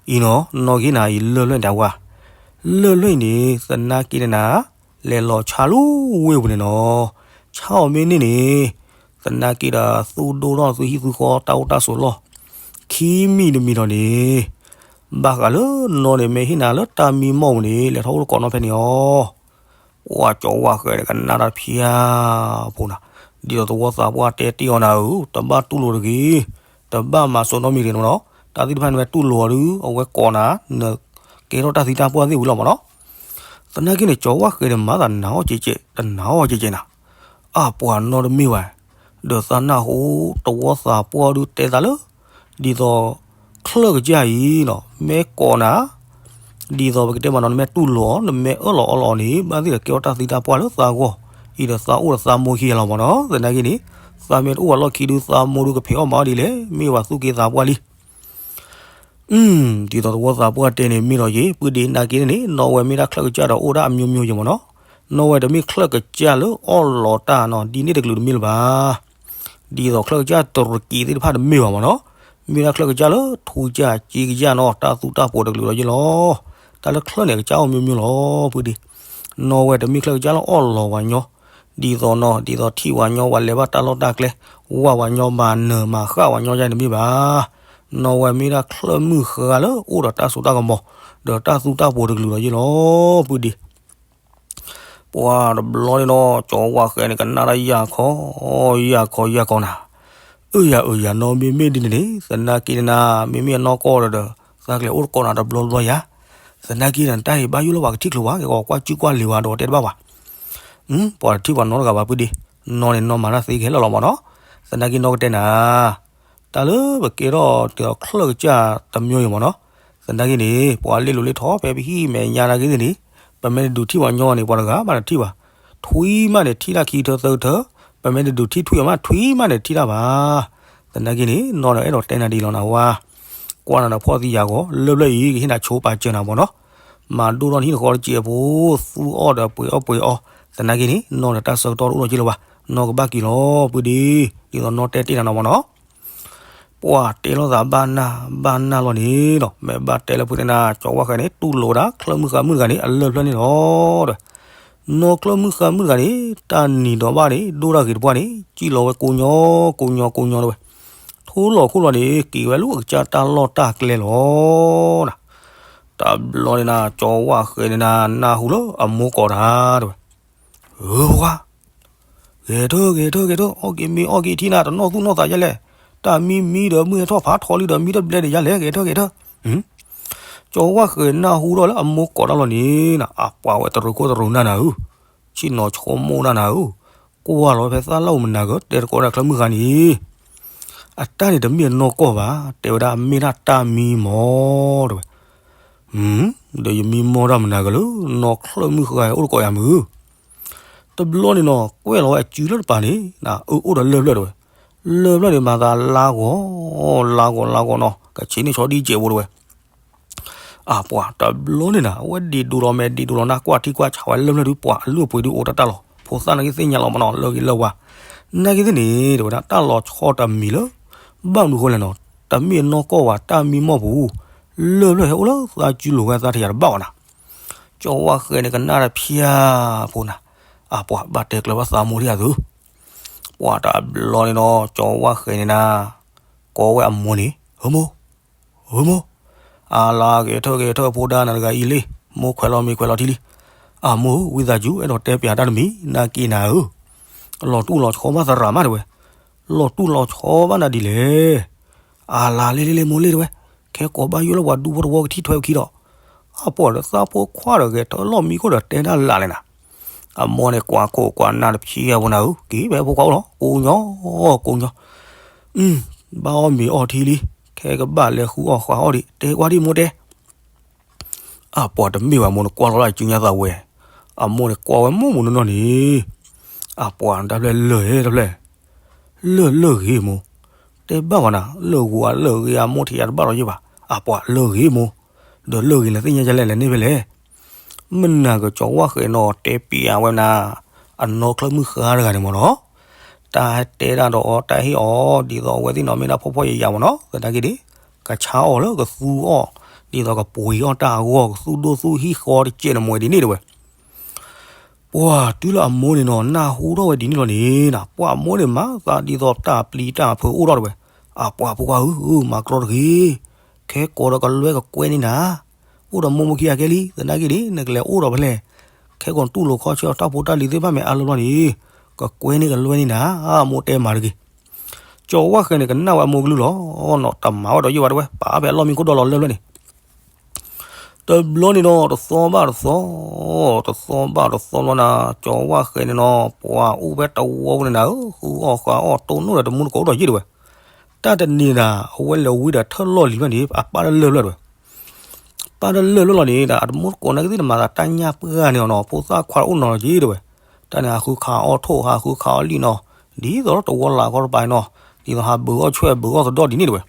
အံၤနီၤ, နီၢ်ဂ့ၤနၤအံၤလၢၢ်လွဲၢ်န့ၣ်တၢ်ဝါ, လၢၢ်လွဲၢ်အံၤန့ၣ် သနာ်က့န့ၣ်နၤ, လဲၤလီၤဆါလၢဝ့ၢ်ပူၤန့ၣ်နီၤ, ဆါအီၤမ့ၢ်န့ၢ်န့ၣ်, သနာ်က့ဒီးသူၣ်ဒိၣ်ထီၣ်သုဟံၣ်သုဃီတၢ်အိၣ်တၢ်ဆိးလီၢ်, ခံမံၤတမံၤဒီးန့ၣ်, ဘၣ်ဃးလၢနီၢ်န့ၣ်မ့ၢ်ဟ့ၣ်နၤလၢတၢ်မံမီၢ်ပူၤန့ၣ် လဲၤထီၣ်အိၣ်တကိးနီၢ်ဖဲန့ၣ်အီၤ ပှၤကၠီဝၣ်ဃဲၤန့ၣ် ကနၣ်တၢ်ဖျါဖိနၤ, ဒ်သိးသဝီသးပှၢ်တဲတ့ၢ်အီၤနၤဧၢ, တဘၣ်တူၢ်လိာ်တဂ့ၤ, တဘၣ်မၤစိာ်နီတမံၤတဂ့ၤမ့ၢ်နီၤ, တၢ်သ့ၣ်တဖၣ်န့ၣ်မ့ၢ်တူၢ်လိာ်အီၤဒုး အဝဲကိးနၤ, နကဲထီၣ်တၢ်သံတၢ်ပှၢ်သ့ၣ်ဝံၤလီၤမ့ၢ်နီၤ. သနာ်က့န့ၣ် ကၠီဝၣ်ဃဲၤန့ၣ် မၤသးနၤအီၣ်ကဲကဲ, တနၤအီၣ်ကဲကဲနၤ, အပှၤနီတမ့ၢ်ဘၣ်, ဒီးသးနၢ်ဟူ တဝီသးပှၢ်ဒုးတဲသးလၢ ဒ်သိး ချၢၣ်ကစၢ်အံၤနီၤ မ့ၢ်ကိးနၤ ဒ်သိးပကတဲမးနီၤ နမ့ၢ်တူၢ်လိာ်အီၤ နမ့ၢ်အၢၣ်လီၤအီလီၤအီၤန့ၣ် ဘၣ်သ့ၣ်ဒီးကဲထီၣ်တၢ်သံတၢ်ပှၢ်လၢသးဂီၢ်, အံၤဒီးသးအိၣ်ဒီးသးမိၢ်ခံဂၤလီၤမ့ၢ်နီၤ. သနာ်က့န့ၣ် သးမ့ၢ်တအိၣ်ဝဲလီၢ်ခံဒုး သးမိၢ်ဒုးကဖံးအီၣ်မၤအီၣ်ဒ်လဲၣ်, မ့ၢ်ဝဲသူၣ်က့သးပှၢ်လံ. ဒ်သိးတဝီသးပှၢ်တဲန့ၣ် မ့ၢ်ဒီးယ့ၤ ပုၢ်ဒ့ နာ်က့န့ၣ် နီၢ်ဝဲမ့ၢ်ဒၣ်ချၢၣ်ကစၢ်ဒီးအိၣ်ဒၣ်အမျိုးမျိုးယ့ၤမ့ၢ်နီၤ. နီၢ်ဝဲတမ့ၢ်ချၢၣ်ကစၢ်လၢအီၣ်လီၤတၢ်နီၤ ဒ်န့ၣ်တကလုာ်တမ့ၢ်လၢၤဘၣ်. ဒ်သိးချၢၣ်ကစၢ်တရကံသ့ၣ်တဖၣ်တမ့ၢ်ဘၣ်မ့ၢ်နီၤ. မ့ၢ်ဒၣ်ချၢၣ်ကစၢ်လၢထူကစၢ်က့ကစၢ်နီၤ တၢ်သူတၢ်ပိာ်တကလုာ်ဒီးယ့ၤလီၤ. တၢ်လၢချၢၣ်န့ၣ် ကစၢ်အိၣ်မျိုးမျိုးလီၤ ပုၢ်ဒ့. နီၢ်ဝဲတမ့ၢ်ချၢၣ်ကစၢ်လၢအီၣ်လီၤပှၤညီ ဒ်သိးနီၤ ဒ်သိးထံၣ်ပှၤညီ ပှၤလဲၤဘၣ်တၢ်လီၢ်တၢ်ကျဲ ဝၢ်ပှၤညီမၤနၢၤမၤဃၣ်ပှၤညီယါန့ၣ်တမ့ၢ်ဘၣ်. နီၢ်ဝဲမ့ၢ်ဒၣ်ချၢၣ်မုၢ်ဃါလၢအိၣ်ဒီးတၢ်စိတၢ်ကမီၤ ဒီးတၢ်သူတၢ်ပိာ်တကလုာ်ဒီးယ့ၤလီၤ ပုၢ်ဒ့. ပှၤတဘျီန့ၣ်နီၤ ကၠီဝၣ်ဃဲၤန့ၣ် ကနၣ်တၢ်ယၢ်ခီ ယၢ်ခီယၢ်ခီနၤ. အၢယၤအၢယၤနီၤ မ့မ့ၢ်ဒ်န့ၣ်န့ၣ် သနာ်က့န့ၣ်နၤ မ့မ့ၢ်အနီၢ်ကီၢ်ဒီး သးကလဲၤအိၣ်တကိးနၤတဘျီဘျီယၤ. သနာ်က့ဒီး နတၢ်ဟ့ၣ်ဘၣ်ယိၣ်လၢပှၤကထံၣ်ကျိၤဘၣ် ကကွၢ်စုကွၢ်လံၤဝဲဒီးတဲတဘၣ်ဘၣ်. ပှၤတထံၣ်ပှၤနီတဂၤဘၣ် ပုၢ်ဒ့. နီၢ်န့ၣ်နီၢ်မၤတၢ်သ့ခဲလၢာ်လီၤမ့ၢ်နီၤ. သနာ်က့နီၢ်ကတဲနၤ တၢ်လၢပကဲထီၣ်ဒ်သိးချၢၣ်ကစၢ်တမျိုးအံၤမ့ၢ်နီၤ. သနာ်က့န့ၣ် ပှၤလ့လိာ်လ့ထီၣ်ဖဲပဟံၣ်မဲာ်ညါနာ်က့န့ၣ် ပမ့ၢ်တဒုးထံၣ်ပှၤညီန့ၣ် ပှၤတဂၤဘၣ်တထံၣ်ဘၣ်. ထွံၣ်မးန့ၣ်ထံၣ်တၢ်ခံထၢသၢထၢ, ပမ့ၢ်တဒုးထံၣ်ထွံၣ်အီၤမး ထွံၣ်မးန့ၣ်ထံၣ်တၢ်ဘၣ်. သနာ်က့န့ၣ် နီၢ်ဒီးအဲၣ်ဒိးတဲနၤဒ်လီၤနၤဝါ. ကွၢ်နၤဒီးဖီၣ်သံယၤဂီၤ လၢၢ်ဖျၢၣ်အံၤ ကဟ့ၣ်နၤဆိပာ်စၢၤနၤမ့ၢ်နီၤ, မၤဒိၣ်ထီၣ်နဟံၣ်နဃီတစဲးဖိ သူအီၣ်ဒီးပှ့ၤအီၣ်ပှ့ၤအီ သနာ်က့န့ၣ် နီၢ်ဒီးတၢ်ဆၢကတီၢ်တအိၣ်ဒီးက့လၢၤဘၣ်, နီၢ်ကဘၣ်က့ၤလီၤ ပုၢ်ဒ့, ဒ်သိးနီၢ်တဲတ့ၢ်နၤနီၤမ့ၢ်နီၤ ပှၤတဲလိာ်သးဘၣ်နၢ်ဘၣ်နၢ်လီၤန့ၣ်ဒီး မ့ၢ်ဘၣ်တဲလၢဖုန့ၣ်နၤ ကၠီၤဝၣ်ဃဲန့ၣ် တူၢ်လိာ်ဝဲဒၣ် ချၢၣ်မုၣ်ဃါမုၣ်တဂၤန့ၣ် အလၢၢ်ဖျၢၣ်န့ၣ်လီၤဒီး နီၢ်ချၢၣ်မုၣ်ဃါမုၣ်တဂၤန့ၣ် တၢ်နံၤဒီးဘၣ်န့ၣ် ဒိၣ်တၢ်ဂ့ၤတပှၢ်န့ၣ် စံၣ်လီၤဝဲကိညိ ကိညိ ကိညိတဝဲ, ထိလီၤခိၣ်လီၤန့ၣ် က့ၤဝဲလၢအကစၢ်တၢ်လီၢ်တၢ်ကျဲလီၤနၤ, တဘျီန့ၣ်နၤ ကၠီၤဝၣ်ဃဲန့ၣ်နၤ နၢ်ဟူလၢအမိၢ်ကိးတၢ်တဝဲ, ဧၢ ဖိခွါ ဂဲၤထၢၣ်ဂဲၤထၢၣ်ဂဲၤထၢၣ် အီၣ်က့ၤမ့ၤအီၣ်က့ၤထံနၤ တနီၣ်သူၣ်နီၣ်သးယဲလဲၣ်, တၢ်မံမံဒီးမုၢ်ဟဲထီၣ်ဖးထီလံဒီးမံတဘျဲၣ်ဒီးယဲလဲၣ် ဂဲၤထၢၣ်ဂဲၤထၢၣ်, ကၠီၤဝၣ်ဃဲနၢ်ဟူထီၣ်လၢအမိၢ်ကိးတၢ်လီၤန့ၣ်နၤ အပှၤဝဲတရူးခိၣ်တရူးနၢ်နၤဧၢ, ဆ့ၣ်နီၤဆိကမိၣ်နၢ်နၤဧၢ, ကွၢ်လီၤဝဲဖဲသၣ်လၣ်အိၣ်မနၤကၢ တဲတကိးဒၣ်ချၢၣ်မုၣ်ဃါန့ၣ် အတၢ်န့ၣ်တမ့ၢ်အနီၢ်ကီၢ်ဘၣ်, တဲဝဲဒၣ်မ့ၢ်ဒၣ်တၢ်မံမီၢ်တဝဲ, ဒီးယမံမီၢ်တၢ်မနၤကၢလၢ နီၢ်ချၢၣ်မုၣ်ဃါအိၣ်တကိးယၤမုၢ် တဘျီန့ၣ်နီၤ ကွဲးလီၤဝဲအစုလၢတပၤန့ၣ် အအိၣ်ဒီးလၢၢ်ဖျၢၣ်တဝဲ, လၢၢ်ဖျၢၣ်န့ၣ်မၤသးလါဂီၤ လါဂီၤလါဂီၤနီၤ ကဆံးန့ၢ်ဆီဒံကဲးဖိတဝဲ, အပှၤတဘျီန့ၣ်နၤ အဝဲဒ့ဒိလီၤမ့ၢ်ဒ့ဒိလီၤနၢ် ကွၢ်ထံကွၢ်ဆးဝဲလၢၢ်ဖျၢၣ်ဒုး ပှၤအလုၢ်အပှ့ၤဒုးအိၣ်တၢ်တၢ်လီၤ ဖိသၣ်နာ်က့သ့ၣ်ညါလီၤမ့ၢ်နီၤ လၢဂ့ၤလၢဝါ, နာ်က့သ့ၣ်န့ၣ် တဲဝဲဒၣ်တၢ်လီၤဆီတမံၤလၢ ဘၣ်မနုၤဃိလဲၣ်နီၤ တမ့ၢ်အနီၢ်ကီၢ်ဘၣ် တၢ်မံမီၢ်ပူၤ, လၢၢ်ဖျၢၣ်ဟဲအိၣ်လၢသးစုလိၤဝဲသးထံၣ်ယၤတဘၣ်အီၤနၤ, ကၠီၤဝၣ်ဃဲန့ၣ်ကနၣ်တဖၠၣ်ဖိနၤ, အပှၤဘၣ်တဲကျၢၤဘၣ်သးမိၢ်ဒံးအသု ပှၤတဘျီန့ၣ်နီၤ ကၠီၤဝၣ်ဃဲန့ၣ်နၤ ကိးဝဲအမိၢ်န့ၣ် ဧၢမိၢ်, ဧၢမိၢ်, အလါဂဲၤထၢၣ်ဂဲၤထၢၣ်ဖိဒါနၤတဂၤအံၤလံ, မိၢ်ခွဲးလီၤမ့ၤခွဲးလီၤထံလံ, အမိၢ်ဧၢ ဝံသးစူၤ အဲၣ်ဒိးတဲပၠးတၢ်တမံၤ နာ်က့နၤဧၢ, လီၤတူၢ်လီၤဆီဘၣ်သရၣ်မးတဲဝဲ, လီၤတူၢ်လီၤဆီဘၣ်နၤဒ်လဲၣ် အလါလံလံလံမိၢ်လံတဲဝဲ, ခဲကိးဘၣ်ယိၣ်လၢပှၤဒူဖိတဝီကထံၣ်ထွဲအခံဒီး, အပှၤဒီးသးဖိခွါဒီးဂဲၤထၢၣ်လီၢ်မံခိၣ်ဒီးတဲတၢ်လၢ်လဲၣ်နၤ, အမိၢ်န့ၣ်ကွၢ်ခိၣ်ကွၢ်နၢ်တဖၠၣ်ဖိနၤဧၢ က့ၤဖဲဖိခွါအိၣ်လီၤ ကိးညီ ကိးညီ, ဘၣ်အီၣ်မ့ၤအီထံလံ, ခဲကဘၣ်လဲၤဃုအီၣ်ဃုအီၣ်ဒံး တဲကွၢ်ဒံးမိၢ်တဲ အပှၤတမ့ၢ်ဝဲအမိၢ်န့ၣ်ကွၢ်လီၤလၢအစုညါသးဝဲ, အမိၢ်န့ၣ်ကွၢ်ဝဲမိၢ်မုၢ်နီၢ်နီၢ်န့ၣ်, အပှၤတၢ်ဖျဲၣ်လၢာ်တဖျဲၣ်, လၢာ်လၢာ်ဂ့ၤမိၢ်, တဲဘၣ်ဝဲနၤ လၢာ်ဂိၤအလၢာ်ဂ့ၤအမိၢ်ထံၣ်ယၤတဘၣ်လီၤယ့ၢ်ဘၣ်, အပှၤလၢာ်ဂ့ၤမိၢ်, ဒီးလၢာ်ဂ့ၤန့ၣ်သ့ၣ်ညါယဲလဲၣ်လဲၣ်န့ၣ်ဖဲလဲၣ် မနၤကၠီၤဝၣ်ဃဲနီၤတဲပၠးဝဲနၤ, အနီၢ်ချၢၣ်မုၣ်ဃါတဂၤန့ၣ်မ့ၢ်နီၤ, တၢ်တဲဒၣ်ဒီးအီၤ တၢ်ဟ့ၣ်အီၤ ဒ်သိးအဝဲသ့ၣ်နီၤမ့ၢ်ဒၣ်ဖှီၣ်ဖှီၣ်ယာ်ယာ်မ့ၢ်နီၤ သနာ်က့ဒၣ်, ကဆါအီၤလၢကသူအီၣ်, ဒ်သိးကပှ့ၤအီၣ်တၢ်အဂီၢ် ကသူၣ်ဒိၣ်သူၣ်ဟံၣ်ဃီတကဲးန့ၣ်မ့ၢ်ဒ်န့ၣ်တဝဲ ပှၤတုၤလၢအမိၢ်န့ၣ်နီၤ နၢ်ဟူထီၣ်ဝဲဒ်န့ၣ်လီၤန့ၣ်, ပှၤအမိၢ်န့ၣ်မၤသးဒ်သိးတၢ်ပျံၤတၢ်ဖုးအိၣ်ထီၣ်တဝဲ, အပှၤဖိခွါဧၢ, မၤကရီတဂ့ၤ, ခဲကိးဒီးကလွဲကကွဲန့ၢ်နၤ, အိၣ်ဒီးမိၢ်မိၢ်ခံဂၤကဲလံ, သနာ်က့န့ၣ် နကလဲၤအိၣ်ဒီးဖဲလဲၣ်, ခဲကိးတူၢ်လိာ်ခီဆၢအီၤတၢ်ဖိတၢ်လံၤသ့ၣ်တဖၣ်မ့ၢ်အါလၢလီၤန့ၣ်, ကကွဲန့ၢ်ကလွဲန့ၢ်နၤ, မိၢ်တဲမၤတဂ့ၤ ကၠီၤဝၣ်ဃဲန့ၣ် ကနၣ်ဝဲအမိၢ်ကလုၢ်လီၤနီၤ, တမၤဝဲဒီးယိၣ်ဘၣ်တဝဲ, ပာ်ဖဲအလီၢ်မံခိၣ်ဒီလီၤလၢၢ်ဖျၢၣ်န့ၣ်, တဘျီန့ၣ်ဒီး တသီဘၣ်တသီ, တသီဘၣ်တသီလီၤနၤ, ကၠီၤဝၣ်ဃဲန့ၣ်နီၤ ပှၤအိၣ်ဖဲတဝီပူၤန့ၣ်နၤဧၢ, ဃုအီၣ်ဃုအီၣ် တိၢ်နီၣ်ဒီးတမူတကိးအိၣ်ဒီးယ့ၢ်တဝဲ, တၢ်တနံၤနၤ အဝဲလဲၤဝံဒီးထၢၣ်လီၢ်လံၤဖျၢၣ်န့ၣ် အပၢ်တလၢၢ်ဖျၢၣ်တဝဲ ပၢ်တလၢၢ်ဖျၢၣ်လီၤန့ၣ် အတမူတကိးနာ်က့သ့ၣ်နမၤသးတၢ်ညၣ်ပှၢ်န့ၣ်အီၤနီၤ, ဖိသၣ်ခွါအိၣ်နီၤလီၤက့ၤတဝဲ, တၢ်န့ၣ် ဟးဃုခးအီၣ်ထိၣ် ဟးဃုခးအီၣ်လံၣ်နီၤ, ဒ်သိးတဝီလၢ်ခီတပၤနီၤ, ဒ်သိးဟးဘုးအီၣ်ဆွဲၣ်ဘုးအီၣ်သဒီၣ်ဒ်န့ၣ်တဝဲ,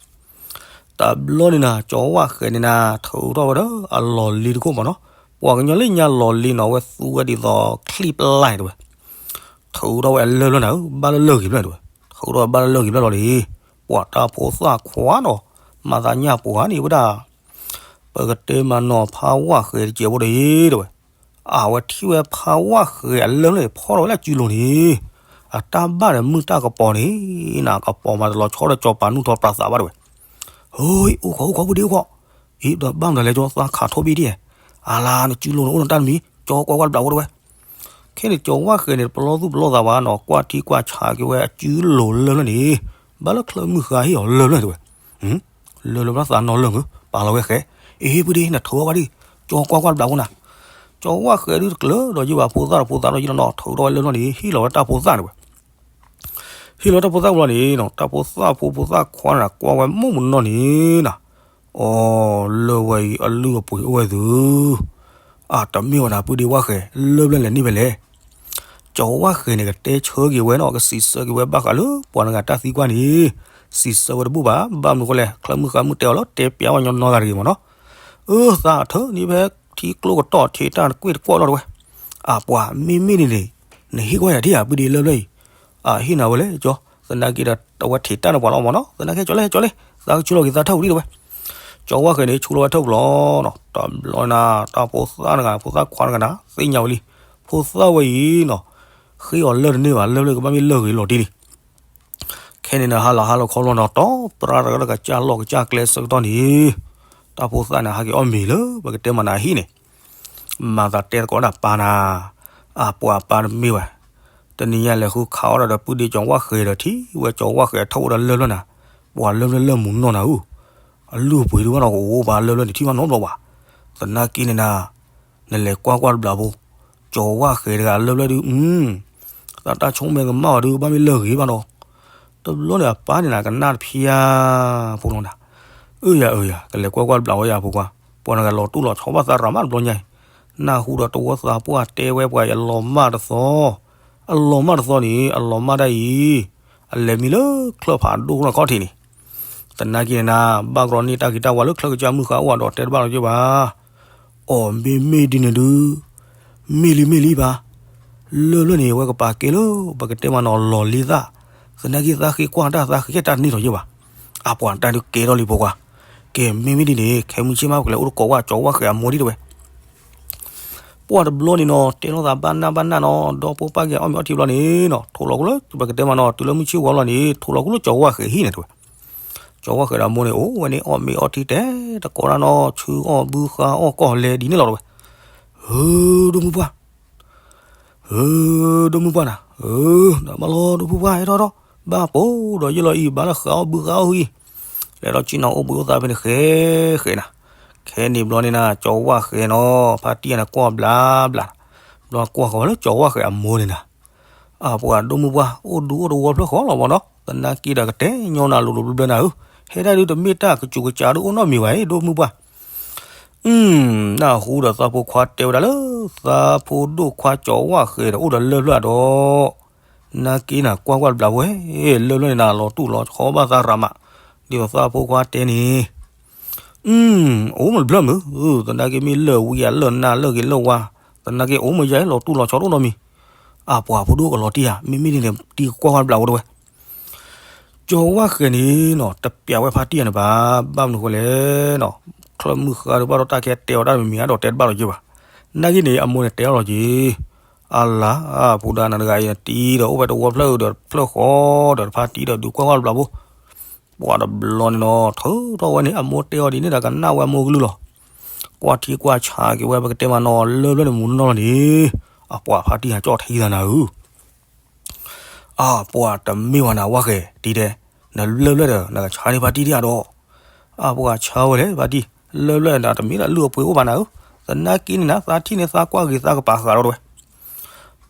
တဘျီန့ၣ်နၤ ကၠီၤဝၣ်ဃဲန့ၣ်နၤ ထုးထီၣ်ဝဲဒီးအလီၢ်လံၤတခိၣ်မ့ၢ်နီၤ, ပှၤကညီလၢညါလီၢ်လံၤနီၤ အဝဲသူဝဲဒ်သိးချံပျါန့ၣ်တဝဲ ထုးထီၣ်ဝဲအလၢၢ်ဖျၢၣ်နၤဧၢ, ဘၣ်လၢလၢၢ်ဂ့ၤဖျၢၣ်တဝဲ, ထုးထီၣ်ဝဲဘၣ်လၢလၢၢ်ဂ့ၤဖျၢၣ်လီၤန့ၣ်, ပှၤတၢ်ဖိသၣ်ခွါနီၤ, မၤသးညၣ်ပှၤန့ၣ်ဝဲဒၣ် ပကတဲမးနီၤ ဖးဝၣ်ဃဲတစဲးဖိဒီးတဝဲ, အဝဲထံၣ်ဝဲဖးဝၣ်ဃဲအလၢၢ်ဖျၢၣ်န့ၣ် ဖီၣ်ထီၣ်ဝဲလၢအစုလိၤန့ၣ်, အတၢ်ဘၣ်ဒီးမုၢ်တၢ်ကပီၤန့ၣ်နၤ ကပီၤမးတလီၤဆီဒီးကၠီၤပၤနူၢ်ထီၣ်ပြးသးဘၣ်တဝဲ, ဟိ အိၣ်ခိးအိၣ်ခိးဖိဒ့အိၣ်ခိး, အ့ ဒီးဘၣ်မတၤလဲၣ်ကၠီၤသးခးထိၣ်ဘံၣ်ဒံၣ်, အလါနစုလိၤန့ၣ်အိၣ်ဒီးတၢ်တမံၤ ကၠီၤကွၢ်ကွၢ်တဘျးဖိတဝဲ ခဲန့ၣ် ကၠီၤဝၣ်ဃဲန့ၣ် တပလီၢ်သူၣ်ပလီၢ်သးဘၣ်နီၤ ကွၢ်ထံကွၢ်ဆးက့ၤဝဲအစုလိၤလၢၢ်ဖျၢၣ်န့ၣ်, ဘၣ်လၢချၢၣ်မုၢ်ဃါဟ့ၣ်အီၤလၢၢ်ဖျၢၣ်တဝဲ, လၢၢ်လၢၢ်ဖျၢၣ်သးနီၤလၢၢ်ဧၢ, ပာ်လီၤဝဲဃဲ, အ့ ဖုဒ့ နထုးဝဲဒံး, ကၠီၤကွၢ်ကွၢ်တဘျးဖိနၤ, ကၠီၤဝၣ်ဃဲဒုတကျၢၤဒီးယ့ၢ်ဘၣ် ဖိသၣ်ဒီးဖိသၣ်ဒီးယ့ၢ်လီၤနီၤ ထုးထီၣ်ဝဲလၢၢ်ဖျၢၣ်န့ၣ် ဟ့ၣ်လီၤဝဲတၢ်ဖိသၣ်တဝဲ ဟ့ၣ်လီၤတၢ်ဖိသၣ်ဖိလီၤန့ၣ်နီၤ တၢ်ဖိသၣ်ဖိဖိသၣ်ခွါန့ၣ် ကွၢ်ဝဲမိၢ်မုၢ်နီၢ်န့ၣ်နၤ, အိ လၢၢ်ဝဲအံၤအလုၢ်အပှ့ၤအိၣ်ဝဲသု, အတမ့ၢ်ဝဲနၤ ပုၢ်ဒ့ဝၣ်ဃဲ လၢၢ်ဖျၢၣ်လဲၤန့ၢ်ဖဲလဲၣ်, ကၠီၤဝၣ်ဃဲန့ၣ် ကတဲဆၢက့ၤဝဲနီၤ ကစံးဆၢက့ၤဝဲဘၣ်ဃးလၢပှၤတဂၤတၢ်သံကွၢ်န့ၣ်, စံးဆၢဝဲတဘူၣ်ဘၣ်, ဘၣ်မနုၤဃိလဲၣ် ချၢၣ်မုၢ်ဃါမုၢ်တဲအီၤလၢတဲပျးဝဲညီနီၢ်ဂၤတဂ့ၤမ့ၢ်နီၤ. အၢ သးထၢၣ်န့ၣ်ဖဲထံကျိကတီၢ်ထံးတၢ်တကွ့ၢ်တကွီၢ်လီၤတဲဝဲ. အပှၤ မ့မ့ၢ်ဒ်န့ၣ် နဟ့ၣ်ကွၢ်ယၤဒ်ဧါ ပုၢ်ဒ့လၢၢ်ဖျၢၣ်အံၤ. အဟ့ၣ်နၤဝဲလဲၣ်ကၠီ, သနာ်က့ဒီး အဝဲထံးတၢ်န့ၣ်ပှၤလီၤမ့ၢ်နီၤ. သနာ်က့ကၠီလဲၣ် ကၠီလဲၣ် သးကဆူလီၤက့ၤသးထၢၣ်ပူၤဒံးတဲဝဲ. ကၠီဝၣ်ဃဲၤန့ၣ်ဆူလီၤဝဲထၢၣ်ပူၤလီၤနီၤ. တဘျီနၤ တၢ်ဖိသၣ်တဂၤ ဖိသၣ်ခွါတဂၤနၤ သ့ၣ်ညါဝဲလံ. ဖိသၣ်ဝဲအံၤနီၤ ဃ့အီၤလၢၢ်တန့ၢ်ဘၣ်, လၢၢ်ဖျၢၣ်ကဘၣ်မ့ၢ်လၢၢ်ဂ့ၤလီၤတံၢ်လံ. ခဲန့ၣ်နၤ ဟါလီၤဟါလီၤခီလီၤနီၤ တီပြါတၢ်ကစၢ်လီၢ်ကစၢ်ကျဲဆၢကတီၢ်န့ၣ် တၢ်ဖိသၣ်န့ၣ် ဟးက့ၤအီၣ်မ့ၤလၢပကတဲမၤနၤအဟံၣ်န့ၣ် မၤသးတဲသကိးဒၣ်ပၢ်နၤ, အပှၤပၢ်တမ့ၢ်ဝဲ, တနံၤညါလဲၤဃုခးအီၣ်ဒၣ်ဒီးပုၢ်ဒ့ကၠီဝၣ်ဃဲၤဒီးထံၣ်ဝဲကၠီဝၣ်ဃဲၤထီၣ်အိၣ်ဒီးလၢၢ်ဖျၢၣ်နၤ, ပှၤလၢၢ်ဖျၢၣ်လၢၢ်မူနီၢ်နၤဧၢ, အလုၢ်အပှ့ၤဒုးဘၣ်နီၤ ကအိၣ်ဘၣ်လၢၢ်ဖျၢၣ်န့ၣ်ထံၣ်ဘၣ်နီတဘျီဘၣ်. သနာ်က့န့ၣ်နၤ နလဲၤကွၢ်ကွၢ်တဘျီဖိ, ကၠီဝၣ်ဃဲၤတဂၤလၢၢ်ဖျၢၣ်ဒုး, သးတၢ်ဆိကမိၣ်ကမၣ်ဝဲဒုး ဘၣ်မ့ၢ်လၢၢ်ဂ့ၤဘၣ်နီၤ. တဘျီန့ၣ်အပၢ်န့ၣ်နၤ ကနၣ်တဖျါဖိလီၤနၤ. အၢယၤအၢယၤ ကလဲၤကွၢ်ကွၢ်တဘျီဝဲယၤဖိခွါ, ပှၤနဂၤလီၤတူၢ်လီၤဆီဘၣ်သးရၤမးတဘျီညါအံၤ, နၢ်ဟူဒီးတဝီသးပှၢ်တဲဝဲပှၤအလီၤမၢ်တသီ, အလီၤမၢ်တသီန့ၣ် အလီၤမၢ်ဒၣ်အံၤ အလဲၤမံလၢချၢၣ်ဖးဒိၣ်နီၢ်ခီၣ်ထံးန့ၣ်, သနာ်က့န့ၣ်နၤ ဘၣ်ကရီန့ၢ်တၢ်ဂံၢ်တၢ်ဝါလၢချၢၣ်ကစၢ်မုၢ်ဃါအိၣ်အဒီးတဲတဘၣ်လီၤက့ဘၣ်. အီၣ်မ့မ့ၢ်ဒ်န့ၣ်ဒုး, မ့ၢ်လံမ့ၢ်လံဘၣ်, လၢၢ်ဖျၢၣ်န့ၣ် အဝဲကပာ်ကဲလၢ ပကတဲမးနီၤလီၤလံသၣ်, သနာ်က့သးဃ့ကွၢ်တၢ်သးဃ့ကဲတၢ်န့ၣ်ထီၣ်က့ဘၣ်. အပှၤတၢ်ဒုးကဲထီၣ်လံဖိခွါ, ကဲမ့မ့ၢ်ဒ်န့ၣ် ခဲမုၢ်ဆ့ၣ်မး ပကလဲၤအိၣ်တကိးဝဲကၠီဝၣ်ဃဲၤအမိၢ်ဒံးတဲဝဲ. ပှၢ်တဘျီန့ၣ်နီၤ တဲလိာ်သးဘၣ်နၢ်ဘၣ်နၢ်နီၤ ဒီဖိပၢ်ကဲအီၣ်မ့ၤအီထံဘျီန့ၣ်နီၤ ထိးလီၤကလိ ပကတဲမးနီၤ တုၤလၢမုၢ်ဆ့ၣ်ဝီလီၤန့ၣ် ထိးလီၤကလိကၠီဝၣ်ဃဲၤဟံၣ်န့ၣ်တဲဝဲ. ကၠီဝၣ်ဃဲၤဒီးအမိၢ်န့ၣ် အိၣ်ဝဲန့ၣ်အီၣ်မ့ၤအီထံတဲတကိးတၢ်နီၤ ဆူအီၣ်ဘုဃါအီၣ်ကီၢ်လဲၤဒ်န့ၣ်လီၤတဲဝဲ. ဧၢ ဒိၣ်မုၢ်ပှၢ် ဧၢ ဒိၣ်မုၢ်ပှၢ်နၤ ဧၢ ဒီးမးလီၤ ဒိၣ်မုၢ်ပှၢ်ဟဲထီၣ်ထီၣ် ဘၣ်ပိာ်ဒီးယဲၢ်လီၤအံၤ ဘၣ်လၢဃးအီၣ်ဘုဃါအီၣ်ဟံၣ်, လဲၤထီၣ်ဆ့ၣ်နီၤအိၣ်ဘှံးအိၣ်သါဖဲန့ၣ်ဃဲဃဲနၤ. ခဲန့ၣ်ဘျီန့ၣ်နၤ ကၠီဝၣ်ဃဲၤနီၤ ဖါတံၢ်ယၤန့ၣ်ကွၢ်ဘျါဘျါ, ဘျီကွၢ်ဃီၤဝဲလၢကၠီဝၣ်ဃဲၤအမိၢ်န့ၣ်နၤ အပှၤဒိၣ်မုၢ်ပှၢ် အိၣ်ဒူအိၣ်တဝီဖျၢၣ်ဃီလီၤမးနီၤ သနာ်က့ဒီးကတဲညီနၤလိၤလိၤဘျၢဘျၢနၤဧၢ, ဟဲဒၣ်ဒုးတမ့ၢ်တၢ်ကစူးကစးဒုးအိၣ်နီတမံၤဘၣ်အံၤ ဒိၣ်မုၢ်ပှၢ်. နၢ်ဟူဒီးသးဖိခွါတဲဝဲဒၣ်လၢ သးဖိဒိၣ်ခွါကၠီဝၣ်ဃဲၤဒီးအိၣ်ဒီးလၢၢ်ဖျၢၣ်ဒီး, နာ်က့နၤကွၢ်ကွၢ်တဘျီဝဲ, လၢၢ်ဖျၢၣ်န့ၣ်နၤ လီၤတူၢ်လီၤဆီဘၣ်သးရၤမး, ဒ်သိးသးဖိခွါတဲန့ၣ် အိၣ်မ့ၢ်တဘျီမုၢ်, သနာ်က့မ့ၢ်လၢၢ်ဝံၤအလၢၢ်နၤလၢၢ်ဂ့ၤလၢၢ်ဝါ, သနာ်က့အိၣ်မ့ၢ်ယဲလီၤတူၢ်လီၤဆီတအိၣ်နီတမံၤ, အပှၤဖိဒိၣ်ကလီၤတံၢ်ဧါ, မ့မ့ၢ်ဒ်န့ၣ် တံၤကကွၢ်ကွၢ်တဘျီဝဲတဝဲ ကၠီဝၣ်ဃဲၤန့ၣ်နီၤ တပျးဝဲဖါတံၢ်ယၤန့ၣ်ဘၣ်, ဘၣ်မနုၤဃိလဲၣ်နီၤ, ချၢၣ်မုၢ်ဃါဒီးဘၣ်ဒီးတၢ်ခဲတဲအီၤတၢ်တမံၤမံၤအါဒီးတဲတဘၣ်လီၤက့ဘၣ်. နာ်က့န့ၣ် အမိၢ်န့ၣ်တဲအီၤလီၤက့ၤ, အလၤ, ဖိဒါနၤတဂၤအံၤ တံၤဒီးအိၣ်ဖဲတဝီဖျၢၣ်ဒီးဖျၢၣ်ဃီဒီးတဖါတံၢ်ဒီးဒုးကွၢ်ကွၢ်တဘျီဖိ, ပှၤတဘျီန့ၣ်နီၤ ထုးထီၣ်ဝဲန့ၣ် အမိၢ်တဲအီၤဒ်န့ၣ်ဒီးကနၣ်ဝဲအမိၢ်ကလုၢ်လီၤ. ကွၢ်ထံကွၢ်ဆးက့ၤဝဲ ပကတဲမးနီၤ လၢၢ်ဖျၢၣ်န့ၣ်မူနီၢ်လီၤန့ၣ်, အပှၤဖါတံၢ်ဟးကၠီၣ်ထံသးနၤဧၢ အပှၤတမ့ၢ်ဝဲနၤဝၣ်ဃဲၤတံၤတဲ, နလၢၢ်ဖျၢၣ်ဒီး နကဆါန့ၢ်ဖါတံၢ်ဒံးဧါဒီး, အပှၤဆါဝဲလဲၣ်ဖါတံၢ်, လၢၢ်ဖျၢၣ်ဒီးတမ့ၢ်လၢအလုၢ်အပှ့ၤအိၣ်ဘၣ်နၤဧၢ, သနာ်က့န့ၣ်နၤ သးထံၣ်န့ၣ်သးကွၢ်ဂ့ၤသးကပာ်ဃာ်ဒီးဝဲ,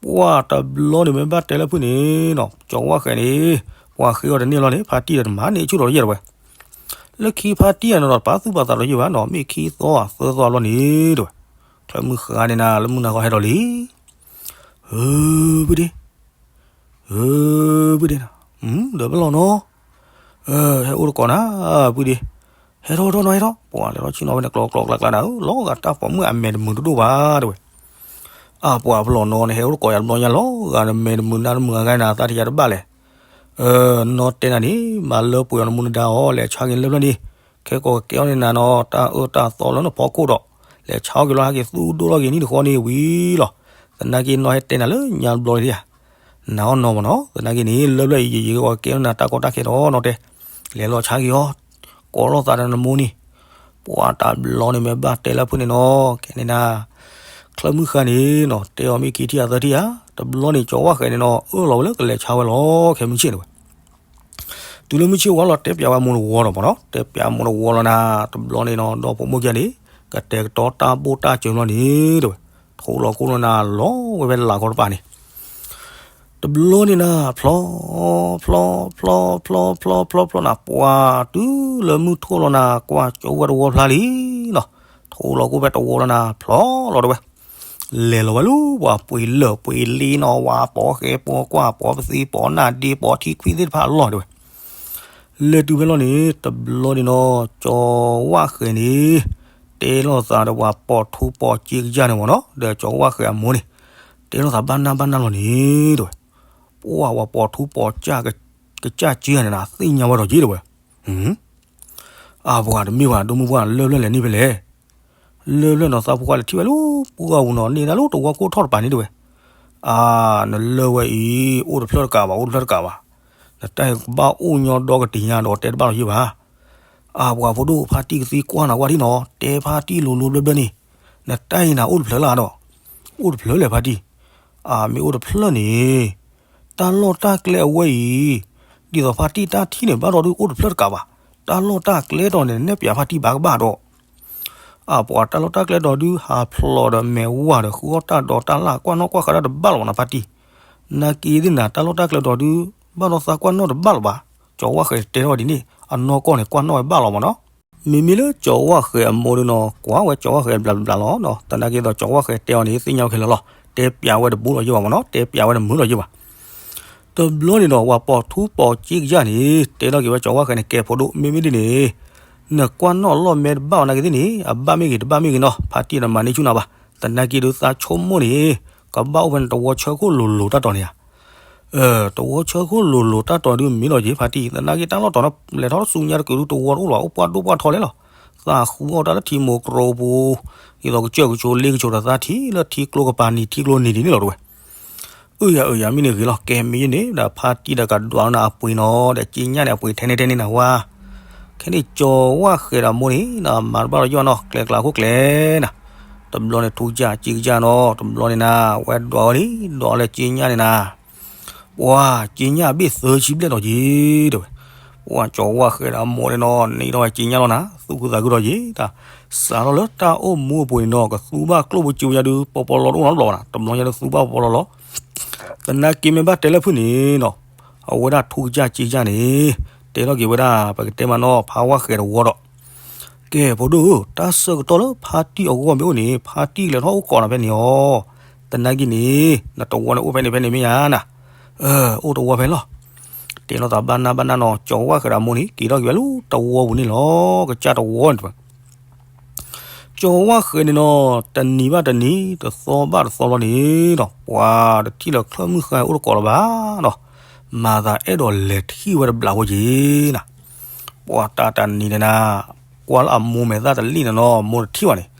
ပှၢ်တဘျီန့ၣ်မ့ၢ်ဘၣ်တဲလၢဖုၣ်န့ၣ်နီၤ ကၠီဝၣ်ဃဲၤန့ၣ်, ပှၤဃ့အီၤတန့ၢ်လီၤန့ၣ် ဖါတံၢ်ဒီးတမၤန့ၢ်ဆူၣ်ထီၣ်တယဲၢ်တဝဲ လၢခံဖါတံၢ်ယၤန့ၣ်ဒီး တပာ်သူၣ်ပာ်သးလီၤယဲၢ်ဘၣ်နီၤ မ့ၢ်ခံသီသၢသီဘျီန့ၣ်တဝဲ, ချၢၣ်မုၢ်ဃါန့ၣ်နၤ လၢမုၢ်နၤခီဟဲထီၣ်လံ, ဧၢ, ပုၢ်ဒ့, ဧၢ, ပုၢ်ဒ့နၤ, ဒီးပလီၢ်နီၤ, ဟဲအိၣ်တကိးနၤ, ပုၢ်ဒ့, ဟဲထီၣ်ထီၣ်နီၤဟဲထီၣ်, ပှၤလဲၤထီၣ်ဆ့ၣ်နီၤဝဲန့ၣ်ကျီကျီကျါကျါနၤဧၢ လီၤဂာ်တၢ်ပိာ်မုၣ်အမဲာ်တမုာ်တဒိၣ်ဘၣ်တဝဲ အပှၤပလီၢ်နီၤန့ၣ် ဟဲအိၣ်တကိးယၤတဘျီညါလီၤဂာ်နမဲာ်တမုာ်နါတမုာ်အဂၤန့ၣ် သးထံၣ်ယၤတဘၣ်လဲၣ်, နီၢ်တဲနၤန့ၣ် မၤလၢပှဲၤအီၤနမူနဒါအီၤ လဲၤဆါက့ၤလၢၢ်ဖျၢၣ်န့ၣ်, ခဲကိးကဲအီၤန့ၣ်နၤနီၤ တၢ်အၢတၢ်သီလၢနဖီခိၣ်ဒီး, လဲၤဆါအီၤက့ၤလီၤ ဟဲက့ၤသူၣ်ဒိၣ်ထီၣ်က့ၤနံၣ်တဃီန့ၣ်ဝံၤလီၤ, သနာ်က့နီၢ်ဟဲတဲနၤလၢညါတဘျီဒံးဧါ နၤအီၣ်နီၤမ့ၢ်နီၤ သနာ်က့န့ၣ် လၢၢ်ဖျၢၣ်အံၤ ယယကီးကဲနၤတၢ်ကီတၢ်ခဲဒီးနီၢ်တဲ, လဲၤလီၤဆါက့ၤအီၤ, ကိးလိာ်သးဒီးနမိၢ်န့ၣ်, ပှၤတဘျီန့ၣ်မ့ၢ်ဘၣ်တဲလၢဖုၣ်န့ၣ်နီၤ ခဲန့ၣ်နၤ, ချၢၣ်မုၢ်ဃါန့ၣ်နီၤ တဲအီၤမ့ၢ်ခံထံၣ်အသၢထံၣ်ဧါ, တဘျီန့ၣ် ကၠီဝၣ်ဃဲၤန့ၣ်နီၤ အၢၣ်လီၤဝဲလၢကလဲၤဆါဝဲလီၤ ခဲမုၢ်ဆ့ၣ်န့ၣ်ဝဲ တုၤလၢမုၢ်ဆ့ၣ်ဝါလီၤ တဲပျးဝဲမိၢ်တဝီလီၤမ့ၢ်နီၤ တဲပျးမိၢ်တဝီလီၤနၤ တဘျီန့ၣ်နီၤ ဒီဖိမိၢ်ကဲန့ၣ် ကတဲာ်ကတီၤတၢ်ဘိၣ်တၢ်စၢၤလီၤန့ၣ် တဲဝဲ, ထိးလီၤကိၢ်လီၤနၤ လီၤဝဲဖဲလၢ်ကီတပၤန့ၣ် တဘျီန့ၣ်နၤ ဖျီ ဖျီ ဖျီ ဖျီ ဖျီ ဖျီ ဖျီနၤ ပှၤတုၤလၢမုၢ်ထီၣ်လီၤနၤ ကွၢ်ကၠိဝဲတဝီဖျါလံနီၤ, ထိးလီၤကိၢ်ဖဲတဝီလီၤနၤ ဖျီလီၤတဲဝဲ, လဲၤလီၤဝဲလၢပှၤပှ့ၤလၢၢ်ပှ့ၤလ့နီၤ ဝါပိာ်ဃဲပိာ်ကွၢ်ပိာ်ပသံပိာ်နၢ်ဒ့ပိာ်ထံခွံသ့ၣ်တဖၣ်အလီၢ်တဲဝဲ လဲၤတုၤဖဲလီၤန့ၣ် တဘျီန့ၣ်နီၤ ကၠီၤဝၣ်ဃဲၤန့ၣ် တဲလိာ်သးဒီးပှၤပိာ်ထူပိာ်ကၠ့ကယၢ်န့ၣ်မ့ၢ်နီၤ ဒီးကၠီၤဝၣ်ဃဲၤအမိၢ်န့ၣ် တဲလိာ်သးဘၣ်နၢ်ဘၣ်နၢ်လီၤန့ၣ် တဲဝဲ, ပှၤပိာ်ထူပိာ်ကၠ့ကယၢ်န့ၣ်နၤ သ့ၣ်ညါဝဲဒီးက့ၤတဲဝဲ, အပှၤတမ့ၢ်ပှၤဒိၣ်မုၢ်ပှၢ် လၢၢ်ဖျၢၣ်လဲၤန့ၢ်ဖဲလဲၣ် လၢၢ်ဖျၢၣ်နီၤ သးဖိခွါလဲၤထံၣ်ဝဲလၢပှၢ်ပူၤနီၤ န့ၢ်ဒၣ်လၢတဝီကိၢ်ထီၣ်တပၤန့ၣ်တဲဝဲ, အါ နလၢၢ်ဝဲအံၤ အိၣ်တဖျၢၣ်တကးဘၣ် အိၣ်တဖျၢၣ်တကးဘၣ်, နတၢ်အံၤကဘၣ်အိၣ်ညီဒီကတ့ၢ်ညါဒီးတဲတဘၣ်လီၤယ့ၢ်ဘၣ်, အပှၤဖိဒိၣ်ဖါတံၢ်ကသံကွၢ်နၤကွၢ်ထံၣ်နီၤ တဲဖါတံၢ်လိၤလိၤဘျၢဘျၢန့ၣ်, နတၢ်အံၤနၤအိၣ်တဖျၢၣ်လၢဒီး, အိၣ်တဖျၢၣ်လဲၣ်ဖါတံၢ်, အမ့ၢ်အိၣ်တဖျၢၣ်န့ၣ် တၢ်လီၢ်တၢ်ကျဲအဝဲအံၤ, ဒ်သိးဖါတံၢ်တၢ်ထံၣ်န့ၣ် ဘၣ်ဒီးဒုးအိၣ်တဖျၢၣ်တကးဘၣ်, တၢ်လီၢ်တၢ်ကျဲတီၤန့ၣ် နဲၣ်ပၠးဖါတံၢ်ဘၣ်ကဘၣ်ဒီး, အပှၤတၢ်လီၢ်တၢ်ကျဲတီၤဒုး ဟးဖျိးဒီးမဲာ်ဝါဒီး ဃုအီၣ်တၢ်ဒီးတၢ်လၢ် ကွၢ်နီၣ်ကွၢ်ဃါတၢ်တဘၣ်လီၤဘၣ်နၤဖါတံၢ်, နာ်က့သ့ၣ်နၤ တၢ်လီၢ်တၢ်ကျဲတီၤဒုး ဘၣ်ဒီးသးကွၢ်နီၣ်တဘၣ်လီၤဘၣ်, ကၠီၤဝၣ်ဃဲၤတဲထီၣ်ဒ်န့ၣ် အနီၢ်ကီၢ်န့ၣ် ကွၢ်နီၣ်ဝဲဘၣ်လီၤမ့ၢ်နီၤ. မ့မ့ၢ်လၢကၠီၤဝၣ်ဃဲၤအမိၢ်ဒုးနီၤ ကွၢ်ဝဲကၠီၤဝၣ်ဃဲၤဘျးဘျးလီၤနီၤ သနာ်က့ဒီးကၠီၤဝၣ်ဃဲၤတဲအီၤန့ၣ် သ့ၣ်ညါဝဲခဲလၢာ်လီၤ တဲပၠးဝဲတဘိလီၤယ့ၢ်ဘၣ်မ့ၢ်နီၤ တဲပၠးဝဲတမုာ်လီၤယ့ၢ်ဘၣ်. တဘျီန့ၣ်ဒီး ပှၤပိာ်ထူပိာ်ကၠ့ကယၢ်န့ၣ် တဲထီၣ်က့ၤဝဲကၠီၤဝၣ်ဃဲၤန့ၣ် ကဲဖိဒိၣ် မ့မ့ၢ်ဒ်န့ၣ် နကွၢ်နီၣ်လီၢ်မဲတဘၣ်အီၤနာ်က့သ့ၣ်န့ၣ် အဘၣ်မ့ၢ်ဂ့ၤတဘၣ်မ့ၢ်ဂ့ၤနီၤ ဖါတံၢ်နမၤန့ၢ်ဆူၣ်နၤဘၣ်. သနာ်က့ဒုးသးဆိကမိၣ်န့ၣ် ကဘၣ်အိၣ်ဖဲန့ၣ် တဝီဆၢခိၣ်လိၤလိၤတၢ်တီၤန့ၣ်ဧါ တဝီဆၢခိၣ်လိၤလိၤတၢ်တီၤဒုးမ့ၢ်လီၤက့ၤဖါတံၢ် သနာ်က့တၢ်လီၢ်တီၤန့ၣ် လဲၤထီၣ်ဆူညါတကုာ်ဒုးတဝီတအိၣ်လီၤ အိၣ်ပှၢ်ဒိၣ်ပှၢ်ထီလဲၣ်လီၤ. သးဃုအီၣ်တၢ်လၢထံမိၢ်ကရိပူၤ ဒ်သိးကစၢၢ်ကဆိးလ့ကဆိးဒီးသးထံၣ်လၢထံကျိကပၤနံၤထံကျိနံၤဒ်န့ၣ်လီၤတဲဝဲ. အၢယၤအၢယၤမ့ၢ်န့ၣ်ဂ့ၤလီၤ ကဲမ့ၢ်ယဲန့ၣ် ဒီးဖါတံၢ်ဒီးကဒွးနၤအပှ့ၤနီၤ ဒီးက့ညၣ်န့ၣ်အပှ့ၤထဲန့ၣ်ထဲန့ၣ်နၤဝါ ခဲန့ၣ်ကၠီၤဝၣ်ဃဲၤဒီးမိၢ်န့ၣ် နမၤတဘၣ်လီၤယွၤနီၤ ကျဲကျါခိၣ်ကျဲနၤ တဘျီန့ၣ်ထူကစၢ်က့ကစၢ်နီၤ တဘျီန့ၣ်နၤ ဝဲဒွးဝဲလံ ဒွးလၢက့ညၣ်န့ၣ်နၤ ပှၤက့ညၣ်ဘ့ၣ်သၢဆံဘျဲၣ်ဒီးက့ၤ တဲဝဲ ပှၤကၠီၤဝၣ်ဃဲၤဒီးမိၢ်န့ၣ်နီၤ န့ၢ်ထီၣ်ဝဲက့ညၣ်လီၤနၤ သူၣ်ခုသးခုဒီးက့ၤ တၢ်စးထီၣ်လၢတၢ်အိၣ်မူအပူၤန့ၣ်နီၤ ကသူဘၣ်ကျိၣ်ပူၤစ့ပူၤညါဒုး ပီပီလီလီတအိၣ်နီတဘျီဘၣ်နၤ တဘျီညါဒုးသူဘၣ်ပီပီလီလီ သနာ်က့မ့ၢ်ဘၣ်တဲလၢဖုၣ်န့ၣ်နီၤ အဝဲဒၣ်ထူကစၢ်က့ကစၢ်န့ၣ် တဲထီၣ်က့ၤဝဲဒၣ် ပကတဲမးနီၤ ဖါဝၣ်ဃဲၤတဝီဒီး ကဲဖိဒိၣ်ဧၢ တၢ်ဆၢကတီၢ်လၢဖါတံၢ်အဂီၢ်မ့ၢ်အိၣ်န့ၣ် ဖါတံၢ်လဲၤထီၣ်အိၣ်ကိးနၤဖဲန့ၣ်အီၤ သနာ်က့န့ၣ် နတဝီန့ၣ်အိၣ်ဖဲန့ၣ်ဖဲန့ၣ်မ့ၢ်ဧါနၤ အိၣ်တဝီဖဲလီၤ တဲလိာ်သးဘၣ်နၢ်ဘၣ်နၢ်နီၤ ကၠီၤဝၣ်ဃဲၤဒီးမိၢ်န့ၣ် က့ၤထီၣ်က့ၤဝဲလၢတဝီပူၤန့ၣ်လီၤ ကစၢ်တဝီန့ၣ်တဝဲ ကၠီၤဝၣ်ဃဲၤန့ၣ်နီၤ တနံၤဘၣ်တနံၤ တသီဘၣ်တသီလီၤန့ၣ်ဒီး ပှၤတထံၣ်လၢချၢၣ်မုၢ်ဃါအိၣ်တကိးလၢၤဘၣ်နီၤ မၤသးအဲၣ်ဒိးလဲၤထံၣ်ဝဲတဘျီဖိက့ၤနၤ ပှၤတၢ်တနံၤန့ၣ်နၤ ကွၢ်လၢအမိၢ်မဲာ်သၣ်တလံၣ်န့ၣ်နီၤ မိၢ်တထံၣ်ဘၣ်န့ၣ်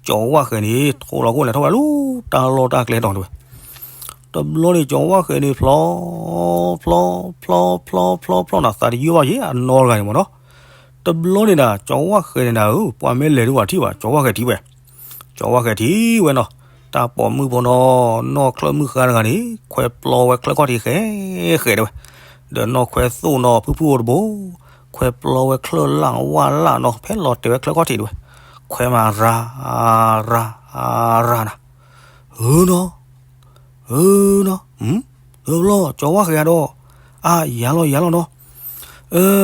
ကၠီၤဝၣ်ဃဲၤန့ၣ် ထိးလီၤခိၣ်လဲၤထီၣ်ဝဲလၢတၢ်လီၢ်တၢ်ကျဲတီၤတဲဝဲ တဘျီန့ၣ် ကၠီၤဝၣ်ဃဲၤန့ၣ် ဖျီ ဖျီ ဖျီ ဖျီ ဖျီ ဖျီနၤ သးတယုၢ်ဘၣ်က့ၤ အနီၢ်တဂၤန့ၣ်မ့ၢ်နီၤ တဘျီန့ၣ်ဒၣ် ကၠီၤဝၣ်ဃဲၤန့ၣ်ဒၣ်ဧၢ ပှၤမ့ၢ်လဲၤဒုးဝဲထံၣ်ဘၣ် ကၠီၤဝၣ်ဃဲၤထံၣ်ဝဲ ကၠီၤဝၣ်ဃဲၤထံၣ်ဝဲနီၤ တၢ်ပိာ်မုၣ်ဖိနီၤ နီၢ်ချၢၣ်မုၣ်ဃါတဂၤန့ၣ် ခွဲးပျီဝဲချၢၣ်ခီၣ်ထံးဃဲဃဲတဲဝဲ ဒီးနီၢ်ခွဲးသိၣ်နီၤ ဖုၣ်ဖုၣ်အိၣ်တဘိ ခွဲးပျီဝဲချၢၣ်လၣ်ဝၣ်လၣ်နီၤ ဖဲလီၤတဲာ်ဝဲချၢၣ်ခီၣ်ထံးတဲဝဲ ခွဲးမၤရၤ ရၤ ရၤနၤ ဧၢနီၤ ဧၢနီၤ ဧၢဘျီ ကၠီၤဝၣ်ဃဲၤဒီး အါ ယၤလီၤယၤလီၤနီၤ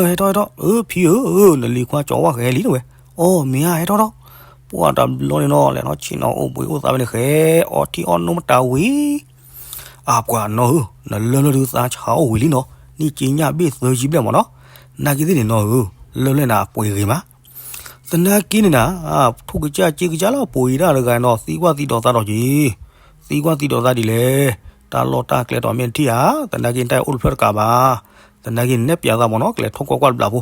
ဟဲထီၣ်ဟဲထီၣ် အၢ ဖံဧၢ နလံၤခွါကၠီၤဝၣ်ဃဲၤလံတဲဝဲ အီ မ့ၢ်ဧါ ဟဲထီၣ်ထီၣ် ပှၢ်တဘျီန့ၣ်နီၤ လဲၤထီၣ်ဆ့ၣ်နီၤအိၣ်ဘှံးအိၣ်သါဝဲန့ၣ်ဃဲ အီထံၣ်အီနိၣ်မတၤဝံၤ အပှၤနီၤဧၢ နလၢၢ်လၢဒုးသးဆါအိၣ်ဝံၤလံနီၤ န့ၢ်က့ညၣ်ဘ့ၣ်သၢဆံဘျဲၣ်မ့ၢ်နီၤ နာ်က့သ့ၣ်န့ၣ်နီၤဧၢ လၢၢ်လၢနၤအပှ့ၤဂ့ၤမး သနာ်က့န့ၣ်နၤ ထူကစၢ်က့ကစၢ်လၢအပှ့ၤဒၣ်တဂၤနီၤ သံကွၢ်သံဒိးသးဒီးက့ၤ သံကွၢ်သံဒိးသးဒ်လဲၣ် တၢ်လီၢ်တၢ်ကျဲတီၤမ့ၢ်တထံၣ်ဧါ သနာ်က့နတၢ်အိၣ်တဖျၢၣ်တကးဘၣ် သနာ်က့နဲၣ်ပၠးသးမ့ၢ်နီၤ ကလဲၤထီၣ်ကွၢ်ကွၢ်တဘျးဖိ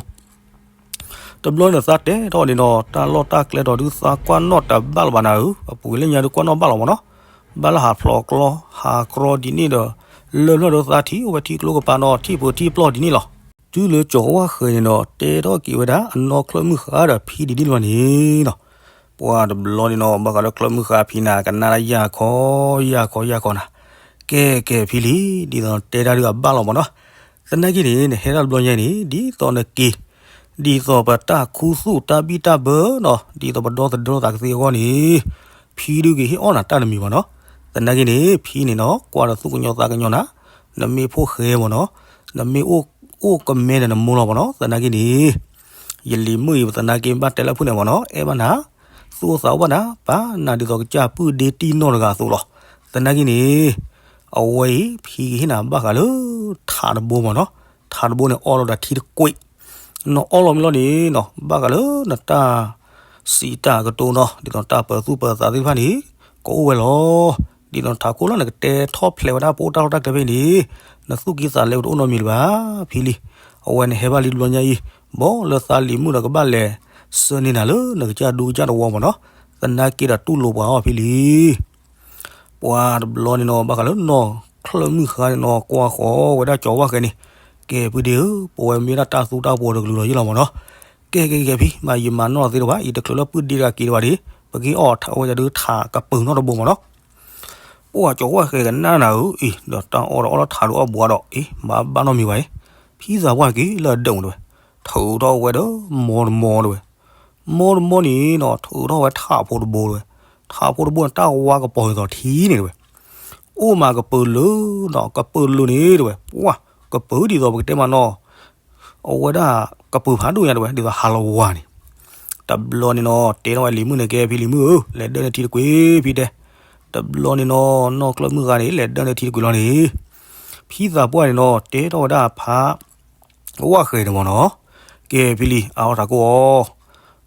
တဘျီန့ၣ်သးတဲထီၣ်န့ၣ်ဒီး တၢ်လီၢ်တၢ်ကျဲတီၤဒုးသးကွၢ်နီၣ်တဘၣ်လၢၤဘၣ်နၤဧၢ အပူၤကွံာ်လၢညါဒုးကွၢ်နီၣ်ဘၣ်လီၤမ့ၢ်နီၤ ဘၣ်လၢဟးဖျိးကျီ ဟးကြီဒ်န့ၣ်ဒီး လၢၢ်ဖျၢၣ်ဒီးသးထံၣ်အိၣ်ဝဲထံကျိကပၤနီၤ ထံၣ်ပၢၤထံၣ်ပျီဒ်န့ၣ်လီၤ. တုၤလၢကၠီၤဝၣ်ဃဲၤန့ၣ်ဒီး တဲထီၣ်က့ၤဝဲဒၣ် အနီၢ်ချၢၣ်မုၣ်ဃါဒီးဖံဒ်န့ၣ်လီၤန့ၣ်နီၤ ပှၢ်တဘျီန့ၣ်နီၤ ဘၣ်ဃးလၢချၢၣ်မုၣ်ဃါဖံနၤ ကနၣ်ဒၣ်ယၢ်ခီ ယၢ်ခီ ယၢ်ခီနၤ ကဲ ကဲ ဖံလံ ဒ်သိးတဲတၢ်ဒုးအဘၣ်လီၤမ့ၢ်နီၤ သနာ်က့န့ၣ် နဟဲတၢ်တဘျီညါန့ၣ် ဒ်သိးနက့ၤ ဒ်သိးပတၢ်ခူသူၣ်တၢ်ဘံၣ်တၢ်ဘၢနီၤ ဒ်သိးပဒီသဒၢသးကသ့အဂီၢ်န့ၣ် ဖံဒုးက့ၤဟ့ၣ်အီၣ်နၤတၢ်တမံၤဘၣ်နီၤ သနာ်က့န့ၣ် ဖံန့ၣ်နီၤ ကွၢ်ဒီးသူၣ်ကညီၤသးကညီၤနၤ နမ့ၢ်ဖိၣ်ဃဲမ့ၢ်နီၤ နမ့ၢ်အိၣ်ကမဲဒီးနမိၢ်လီၤမ့ၢ်နီၤ သနာ်က့န့ၣ် ယလံၤမုၣ်အံၤ သနာ်က့ဘၣ်တဲလၢဖုၣ်န့ၣ်မ့ၢ်နီၤ အဲၣ်ဘၣ်နၤ သူၣ်အိၣ်သးအိၣ်ဘၣ်နၤ ပာ်နၤဒ်သိးကစၢ်ပုၢ်ဒ့တံၢ်နီၢ်တဂၤအသိးလီၤ သနာ်က့န့ၣ် အဝဲအံၤ ဖံကဟ့ၣ်နၤဘၣ်ဃးလၢ ထးတဘိမ့ၢ်နီၤ ထးတဘိန့ၣ်အီလီၤဒီးထံတကွ့ၢ် နအီၣ်လီၤမ့ၢ်လီၤန့ၣ်နီၤ ဘၣ်ဃးလၢနတၢ်စံးတၢ်ကတိၤနီၤ ဒ်သိးနတၢ်ပၢၤသူၣ်ပၢၤသးသ့ၣ်တဖၣ်န့ၣ် ကအိၣ်ဝဲလီၤ. ဒ်သိးနထးခိၣ်လၢနကတဲထီၣ်ဖျဲးဝဲဒၣ်ပအိၣ်တၢ်လီၢ်တၢ်ကျဲဖဲအံၤန့ၣ် နသူၣ်ကံၢ်သးလဲဝဲတအိၣ်နီတမံၤလၢၤဘၣ် ဖံလံ. အဝဲနဟဲဘၣ်လံတဘျီညါအံၤ ဘီလၢသးလံၤမုၣ်ဒီးကဘၣ်လဲၤဆှၢန့ၢ်နၤလၢနကစၢ်ဒူကစၢ်တဝီမ့ၢ်နီၤ. သနာ်က့ဒီးတူၢ်လိာ်ပှၤအီၤဖံလံ. ပှၤတဘျီန့ၣ်နီၤ ဘၣ်ဃးလၢနီၢ်ချၢၣ်မုၢ်ဃါန့ၣ်နီၤ ကွၢ်ဃီၤဝဲဒၣ်ကၠီၤဝၣ်ဃဲန့ၣ်, ကဲ ဖံဒ့ဧၢ, ပဝဲမ့ၢ်ဒၣ်တၢ်သူတၢ်ပှီၤတကလုာ်လီၤယ့ၢ်လီၤမ့ၢ်နီၤ. ကဲ ကဲ ကဲ ဖံ မၤယံာ်မၤနီၢ်သ့တဘၣ်, အံၤတချုးလၢပုၢ်ဒ့တဂၤက့ၤတဘၣ်ဒ့, ပက့ၤအီၣ်ဝဲဒၣ်ဒုးထးကပၢၤနီတဘိမ့ၢ်နီၤ. ပှၤကၠီၤဝၣ်ဃဲကနၣ်နၤဧၢ, အံၤ ဒီးတၢ်အီၣ်ဒီးအီၣ်လၢထးဒုးအီၣ်ဘှါဒီး အံၤ ဘၣ်ဘၣ်နီတမံၤဘၣ်အံၤ, ဖံသးပှၢ်က့ၤလၢအဒၢးမ့ၢ်တဝဲ, ထုးထီၣ်ဝဲဒီး မီတမီတဝဲ မီတမီန့ၣ်နီၤ ထုးထီၣ်ဝဲထးဖိတဘိတဝဲ, ထးဖိတဘိန့ၣ် တၢ်ဝါကပီၤဒ်သိးထံန့ၣ်တဝဲ, အိၣ်မးကပၢၤလၢာ်နီၤ ကပၢၤလၢာ်န့ၣ်တဝဲ, ပှၤ ကပၢၤဒ်သိးပကတဲမးနီၤ, အဝဲဒၣ်ကပၢၤဖးဒိၣ်ညါတဝဲ ဒ်သိးဟးလီၤဝါန့ၣ်, တဘျီန့ၣ်နီၤ တဲထီၣ်ဝဲလံၤမုၣ်န့ၣ် ကဲဖံလံၤမုၣ်ဧၢ လဲၤဒၢၣ်န့ၢ်ထံတကွံာ်ဖံတဲ, တဘျီန့ၣ်နီၤ နီၢ်ကျၢၢ်မုၢ်ဃါန့ၣ် လဲၤဒၢၣ်န့ၢ်ထံတကွံာ်လီၤန့ၣ်, ဖံသးပှၢ်န့ၣ်နီၤ တဲထီၣ်ဝဲဒၣ်ဖး ဝၣ်ဃဲန့ၣ်မ့ၢ်နီၤ, ကဲဖံလံၤ အါထီၣ်ထးခိၣ်အီၤ,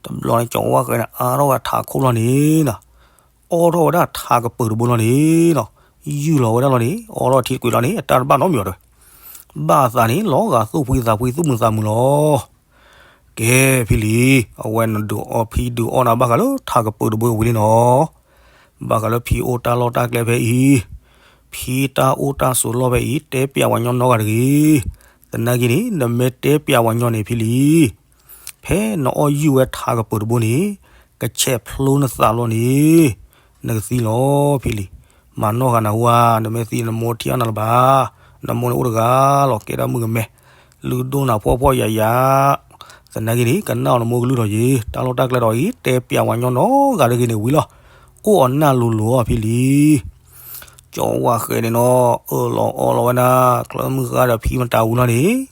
တဘျီန့ၣ် ကၠီၤဝၣ်ဃဲန့ၣ်အါထီၣ်ဝဲထးခိၣ်လီၤန့ၣ်နီၤ, အီၣ်ထီၣ်ဝဲဒၣ်ထးကပၢၤတဘိလီၤန့ၣ်နီၤ, ယုၢ်လီၤဝဲဒၣ်လီၤန့ၣ် အီၣ်လီၤထံတကွံာ်လီၤန့ၣ် အတၢ်တဘၣ်နီတမံၤအီၤတဝဲ, ဘၣ်သးန့ၣ် လီၤဂာ်သူၣ်ဖှံသးဖှံသူၣ်မုာ်သးမုာ်လီၤ. ကဲဖံလံၤ အဝဲနဒုးအီၣ်ဖံဒုးအီၣ်နၤဘၣ်ဃးလၢထးကပၢၤတဘိဝံၤန့ၣ်နီၤ, ဘၣ်ဃးလၢဖံအိၣ်တၢ်လီၢ်တၢ်ကျဲဖဲအံၤ, ဖံတၢ်အိၣ်တၢ်ဆိးလီၢ်ဖဲအံၤ တဲပျးဝဲညီနီတဂၤတဂ့ၤ, သနာ်က့န့ၣ် နမ့ၢ်တဲပျးဝဲညီန့ၣ်ဖံလံၤ, ဖဲနအီၣ်ယုၢ်ဝဲထးကပၢၤတဘိန့ၣ် ကဆဲးဖျိနသးလီၤန့ၣ် နကသံလီၤဖံလံၤ, မၤနီၢ်ဂၤနၤဟူဧါ, နမ့ၢ်သံနမိၢ်ထံၣ်အီၣ်နၤလၢၤဘၣ်, နမိၢ်န့ၣ်အိၣ်တဂၤလီၤ ကဲဒၣ်မုၣ်ကမဲ, လုၢ်ဒိၣ်နၤဖှီၣ်ဖှီၣ်ယာ်ယာ်, သနာ်က့န့ၣ် ကနၣ်အီၤနမိၢ်ကလုၢ်ထီၣ်ယ့ၤ, တၢ်လီၢ်တၢ်ကျဲထီၣ်အံၤ တဲပျးဝဲညီနီတဂၤတဂ့ၤန့ၣ်ဝံၤလီၤ, အိၣ်အီၤနၢ်လိၤလိၤအီၤဖံလံၤ ကၠီၤဝၣ်ဃဲန့ၣ်နီၤ အၢၣ်လီၤအီလီၤဝဲဒၣ် ချၢၣ်မုၢ်ဃါဒီးဖံမတၤဝံၤလီၤန့ၣ်,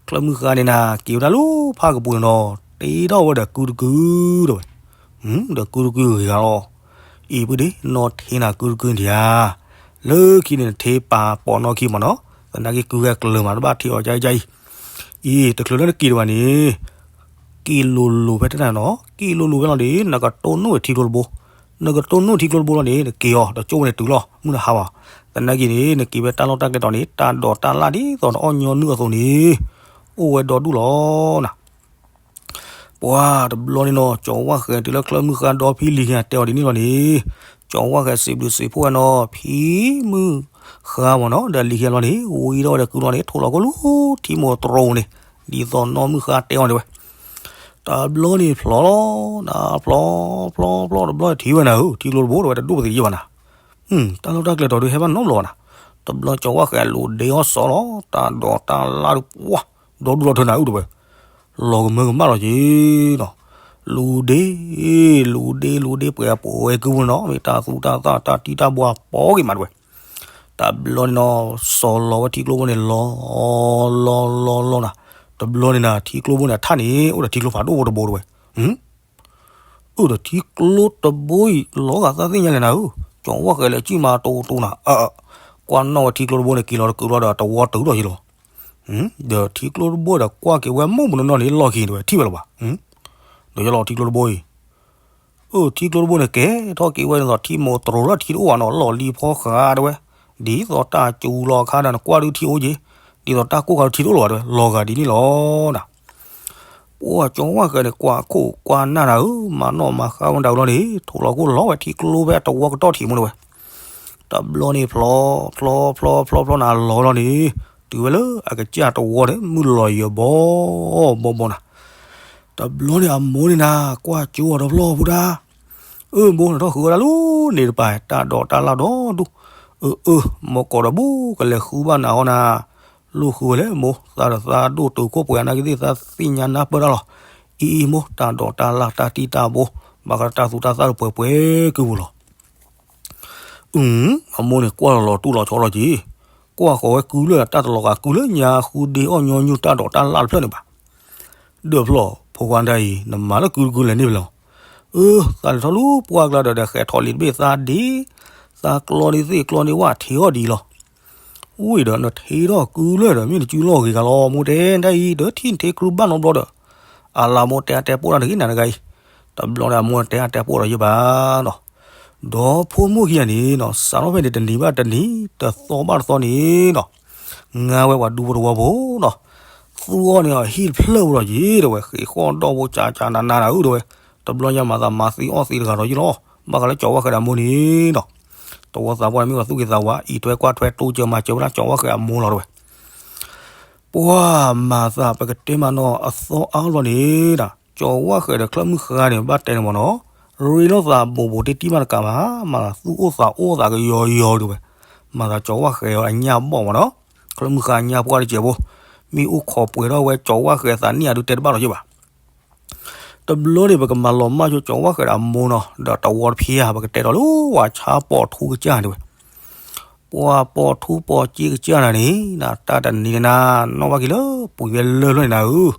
ချၢၣ်မုၢ်ဃါန့ၣ်နၤ က့ၤဝဲဒၣ်လၢဖးကပူၤန့ၣ်နီၤ တ့ထီၣ်ဝဲဒီးကုတကုတဝဲ, ဒီးကုတကုဂ့ၤဂၤလီၤ, အံၤပုၢ်ဒ့ နီၢ်ထ့နၤကုတကုဒံးဧါ, လၢခံန့ၣ်နထ့ပာ်ပိာ်နီၢ်ခံမ့ၢ်နီၤ, သနာ်က့ကုဂဲၤကျၢၤမး တဘၣ်ထ့အီၤကအံၤ, အံၤ တချုးလၢနက့ၤတဘၣ်န့ၣ် က့ၤလိၤလိၤဖဲတနၤနီၤ, က့ၤလိၤလိၤဖဲလီၤန့ၣ် နကတိၢ်နီၣ်ထံကျိတဘိ, နကတိၢ်နီၣ်ထံကျိတဘိလီၤန့ၣ် နက့ၤအီၤ ဒီးကၠိဝဲန့ၣ်တုၤလီၤ မုၢ်နဟါဘၣ်, သနာ်က့န့ၣ် နက့ၤဝဲတၢ်လီၢ်တၢ်ကျဲတီၤန့ၣ် တၢ်ဒိးတၢ်လၣ်ဒ်သိးနအီၣ်ညီနုၢ်အသိးန့ၣ် အိၣ်ဝဲဒီဒူၣ်လီၤနၤ. ပှၤတဘျီန့ၣ်နီၤ ကၠီၤဝၣ်ဃဲတုၤလၢချၢၣ်မုၢ်ဃါဒီဖံလံၤ တဲအီၤဒ်န့ၣ်လီၤန့ၣ်, ကၠီၤဝၣ်ဃဲစံးဘျုးစံးဖှိၣ်ဝဲနီၤ ဖံမုၢ်ဃါမ့ၢ်နီၤ ဒီးလံၤခံလီၤန့ၣ် ဝံထီၣ်ဝဲဒီးကုလီၤန့ၣ် ထိၣ်လီၤခိၣ်လၢထံမိၢ်တရိၤန့ၣ် ဒ်သိးနီၢ်မုၢ်ဃါတဲအီၤန့ၣ်ဝဲ တဘျီန့ၣ်ဖျီလီၤနၤ ဖျီ ဖျီ ဖျီ တဘျီထံၣ်ဝဲနၤဧၢ ထံကျိတဘိဒီးဝဲတဒိၣ်ပသံးယံာ်ဘၣ်နၤ, တၢ်လီၢ်တၢ်ကျဲတီၤဒုးဟဲဘၣ်နီတဘျီဘၣ်နၤ, တဘျီကၠီၤဝၣ်ဃဲလူၤဒ့အီၣ်စီၤလီၤ တၢ်ဒိးတၢ်လၣ်ဒုးပှၢ် ဒီဒူၣ်လီၤထၢနၤအုၣ်တဝဲ လီၤကမၢကမၣ်လီၤက့ၤနီၤ, လူၤဒ့ လူၤဒ့လူၤဒ့ပှဲၤအပှဲၤကုပူၤနီၤ မ့ၢ်တၢ်သူတၢ်သၣ်တၢ်တံၢ်တၢ်ဘှါပီက့ၤမးတဝဲ တဘျီန့ၣ်နီၤ စီၤလီၤဝဲထံကျိဘိန့ၣ် လီၤ လီၤ လီၤ လီၤနၤ, တဘျီန့ၣ်နၤ ထံကျိဘိန့ၣ်အထၣ်န့ၣ် အိၣ်ဒီးထံကျိဖးဒိၣ်ဖိတဘိတဝဲ, အိၣ်ဒီးထံကျိတဘိအံၤ လီၤဂာ်သးသ့ၣ်ညါလဲၣ်နၤဧၢ, ကၠီၤဝၣ်ဃဲလၢကံၣ်မၤတိတိနၤ, ကွၢ်နီၣ်ဝဲထံကျိတဘိန့ၣ် က့ၤလီၤတကုးလီၤဒီးတဝီတုၤလီၤယံၤလီၤ, ဒီးထံကျိတဘိဒီးကွၢ်က့ၤဝဲမုၢ်မနုၤနီၣ်န့ၣ် လီၢ်ခံတဝဲ ထံၣ်ဝဲလၢၤဘၣ်, ဒီးယလီၤထံကျိတဘိအံၤ အိၣ်ထံကျိတဘိန့ၣ် ကဲထီၣ်က့ၤဝဲဒ်သိးထံမိၢ်တရိၤလၢထံတအိၣ်ဘၣ်နီၤ လီၢ်လံၤဖီဃးတဝဲ, ဒ်သိးတၢ်စူၤလီၤအခါဒီးနကွၢ်ဒုးထံအိၣ်က့ၤ, ဒ်သိးတၢ်ကိၢ်ခါဒုးထံတအိၣ်လၢၤဘၣ်တဝဲ လီၤဂာ်ဒ်န့ၣ်လီၤနၤ. ပှၤကၠီၤဝၣ်ဃဲန့ၣ် ကွၢ်ခိၣ်ကွၢ်နၢ်နၤဧၢ, မၤနီၣ်မၤဃါဝဲဒၣ်ဝံၤလီၤန့ၣ် ထိၣ်လီၤခိၣ်လီၤဝဲထံကျိဖဲတဝီကတီၢ်ထံးမူတဝဲ တဘျီန့ၣ်ဖျီ ဖျီ ဖျီ ဖျီ ဖျီနၤလီၤဝဲလီၤန့ၣ် တုၤဝဲလၢအကစၢ်တဝီန့ၣ် မုၢ်လီၤယံၤဘီဘီဘီနၤ. တဘျီန့ၣ်အမိၢ်န့ၣ်နၤ ကွၢ်ကၠိအီၤတဖျီဖုဒၣ်, အၢ မိၢ်နထီၣ်ဃုဝဲဒၣ်လၢန့ၣ်တပၤ တၢ်ဒိးတၢ်လၣ်ဒီဒူၣ်, အၢ အၢ မိၢ်ကိးဒီးဘိကလဲၤဃုဘၣ်နၤဟီနၤ, လိၣ်ဃုဝဲလဲၣ်မိၢ် သးဒီးသးဒိၣ်တုာ်ခိၣ်ပှဲၤနာ်က့သ့ၣ် သးသ့ၣ်ညါနၢ်ပၢၢ်တၢ်လီၤ. အံၤအံၤမိၢ် တၢ်ဒိးတၢ်လၣ်တၢ်တံၢ်တၢ်ဘိ ဘၣ်ဃးဒီးတၢ်သူတၢ်သၣ်ဒီးပှဲၤပှဲၤကုပူၤလီၤ. အု အမိၢ်န့ၣ်ကွၢ်လီၤလီၤတူၢ်လီၤဆီလီၤက့ၤ, ကွၢ်ဃီၤဝဲကုလၢတၢ်တလီၤဂာ်ကုလၢညါဃုဒ့အီၣ်ညီနုၢ်တၢ်ဒိးတၢ်လၣ်တဖျၢၣ်န့ၣ်ဘၣ်. ဒီးဖျီၣ် ဖိခွါတၢ်အံၤ နမၤလၢကုတကုလဲၤန့ၣ်ဖဲလဲၣ်. အၢ သးလဲၤထီၣ်လၢပှၢ်ကျါဒီး ဒီးဃဲၤထီၣ်လံာ်တဘ့ၣ်သးဒ့, သးကျီန့ၢ်သ့ၣ်ကျီန့ၢ်ဝၣ်ထံအီၣ်ဒ်လီၤ. အိၣ်ဒီးနထံထီၣ်ကုလၢာ်ဒီး မ့ၢ်နစုလီၢ်ဂ့ၤဂၤလီၤ မိၢ်တဲ တၢ်အံၤ တထံၣ်နထံကျူဘၣ်နီတဘျီဒီး အလၤမိၢ်တဲအတဲပိၢ်တၢ်တဂ့ၤနၤတဂၤအံၤ, တဘျီဒီးအမိၢ်တဲအတဲပိၢ်ဒီးယဘၣ် နီၤ, ဒီးဖိမုၣ်ခံဂၤန့ၣ်နီၤ စးထီၣ်ဖဲန့ၣ်တနံၤဘၣ်တနံၤ တသီဘၣ်တသီန့ၣ်နီၤ ငါဝဲပှၤဒူဖိတဝီဖိနီၤ, သူအီၤန့ၣ် အဟံၣ်တဖျၢၣ်ဖိဒီးယံၤ တဲဝဲ ဃ့ၢ်ဃီၣ်ဒီၣ်ဖိကၠးကၠးနးနးနၤဧၢ တဲဝဲ, တဘျီညါမၤသးမၤသံအီၣ်သံတဂၤဒီးယံၤလီၤ, ဘၣ်ဃးလၢကၠီၤဝၣ်ဃဲၤဒီးအမိၢ်န့ၣ်နီၤ, တဝီသးပှၢ်န့ၣ်မ့ၢ်ပှၤသူၣ်က့သးဝါ အံးထွဲကွၢ်ထွဲတိစၢၤမၤစၢၤဝဲဒၣ်ကၠီၤဝၣ်ဃဲၤအမိၢ်လီၤ တဲဝဲ ပှၤမၤသးပကတဲမးနီၤ အသီအါလီၤန့ၣ်ဒၣ် ကၠီၤဝၣ်ဃဲၤဒီးချၢၣ်မုၣ်ဃါန့ၣ် ဘၣ်တဲန့ၣ်မးနီၤ, ရ့လိာ်သးဘူးဘူးတံၢ်တံၢ်မးတကးဘၣ်, မၤသးသူၣ်အိၣ်သးအိၣ်သးကယီၤယီၤဒုးဝဲ, မၤသးကၠီၤဝၣ်ဃဲၤအီၤအညၣ်ဘီၣ်မးနီၤ, ချၢၣ်မုၣ်ဃါအညၣ်ပှၢ်တစဲးဖိ, မ့ၢ်အိၣ်ခိးပှဲၤထီၣ်ဝဲကၠီၤဝၣ်ဃဲၤအသးန့ၢ်အဒုးတဲတဘၣ်ဒီးယဘၣ် တဘျီန့ၣ် ပကမၤလီၤမၢ်ဆိကၠီၤဝၣ်ဃဲၤဒီးအမိၢ်နီၤ, ဒီးတဝီတဖျၢၣ်ဧါ ပကတဲဒီးလၢဝၤဆါပိာ်ထူကစၢ်န့ၣ်တဲဝဲ, ပှၤပိာ်ထူပိာ်ကၠ့ကစၢ်နၤန့ၣ် နတၢ်တနံၤန့ၣ်နၤ နီၣ်ဘၣ်က့ၤလၢပှံၤဝဲလၢၢ်ဖျၢၣ်န့ၣ်နၤဧၢ,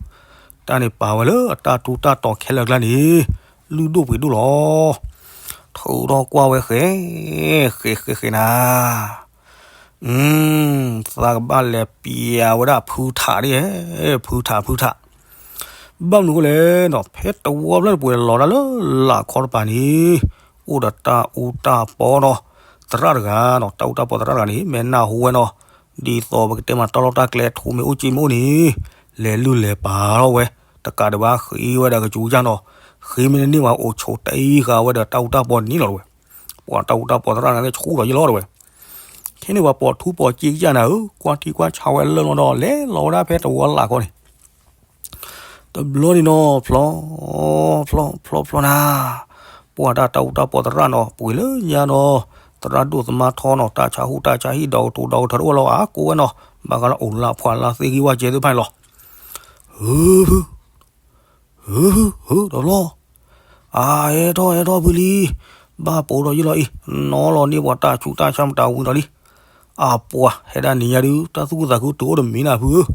တၢ်န့ၣ်ပာ်ဝဲလၢအတၢ်ထူးတၢ်တီၤခဲလၢာ်အကျါန့ၣ်, လုၢ်ဒိၣ်ပှ့ၤဒိၣ်လီၤ, ထုးထီၣ်ကွၢ်ဝဲဃဲၤ, ဃဲၤဃဲၤဃဲၤနၤ သးကဘၣ်လဲၤပျးဝဲဒၣ်ဖုထးဒ်, ဖုထးဖုထး, ဘၣ်မနုၤအဃိလဲၣ်နီၤ, ဖဲတဝီဖျၢၣ်န့ၣ်ပှဲၤလီၤဒၣ်လၢလာ်ခီတပၤန့ၣ်, အိၣ်ဒီးတၢ်အူတၢ်ပီနီၤ, သရၣ်တဂၤနီၤ, တၢ်အူတၢ်ပီသရၣ်တဂၤန့ၣ် မဲာ်နၢ်ဟူဝဲနီၤ, ဒ်သိးပကတဲမးတၢ်လီၢ်တၢ်ကျဲထူမ့ၢ်အိၣ်ကၠ့မ့ၢ်အိၣ်န့ၣ်, လဲၤလုၢ်လဲၤပာ်ထီၣ်ဝဲ, တကးဒံးဘၣ်ဃ့ဝဲဒီးကစူၤကစၢ်နီၤ, ဃ့မ့ၢ်တန့ၢ်ဝဲအိၣ်ဆိးတအံၤဃာ်ဝဲဒီးတၢ်အူတၢ်ပီန့ၣ်လီၤတဲဝဲ, ပှၤတၢ်အူတၢ်ပီသရၣ်န့ၣ်ဆူၣ်ထီၣ်ယလီၤတဲဝဲ ခဲန့ၣ်ပှၤပိာ်ထူပိာ်ကၠ့ကစၢ်နၤဧၢ, ကွၢ်ထံကွၢ်ဆးဝဲလၢာ်လီၤဒီး လဲၤလီၤဝဲဒၣ်ဖဲတဝီလၢ်ခီန့ၣ်, တဘျီန့ၣ်နီၤ ဖျီ, ဖျီဖျီဖျီနၤ, ပှၤတၢ်တၢ်အူတၢ်ပီသရၣ်နီၤ ပှ့ၤလၢညါနီၤ, သရၣ်ဒိၣ်သမါထီနီၤ တၢ်ဆါဟူၣ်တၢ်ဆါဟံၣ် ဒီးကတိၤဒီးကထၢတအိၣ်လီၤ အါကိးဝဲနီၤ, ဘၣ်ဃးလၢအိၣ်လၢဖှၣ်လၢသ့ၣ်ဂံၢ်ဝၣ်ကဲသ့ၣ်တဖၣ်န့ၣ်လီၤ, ဟုဖု ဟုဖု ဟုတဘျီ အဟဲထီၣ်ဟဲထီၣ်ဖုလံ, ဘၣ်ပိာ်ဒီးယလီၤအံၤ, နီၤလီၤန့ၢ်ပှၤတၢ်ဆူးတၢ်ဆါမတၤဝံၤဒီးလံ, အပှၤဟဲဒၣ်နံၤညါဒုး တၢ်သူၣ်ခုသးခုတအိၣ်တမံၤနၤဖုဧၢ,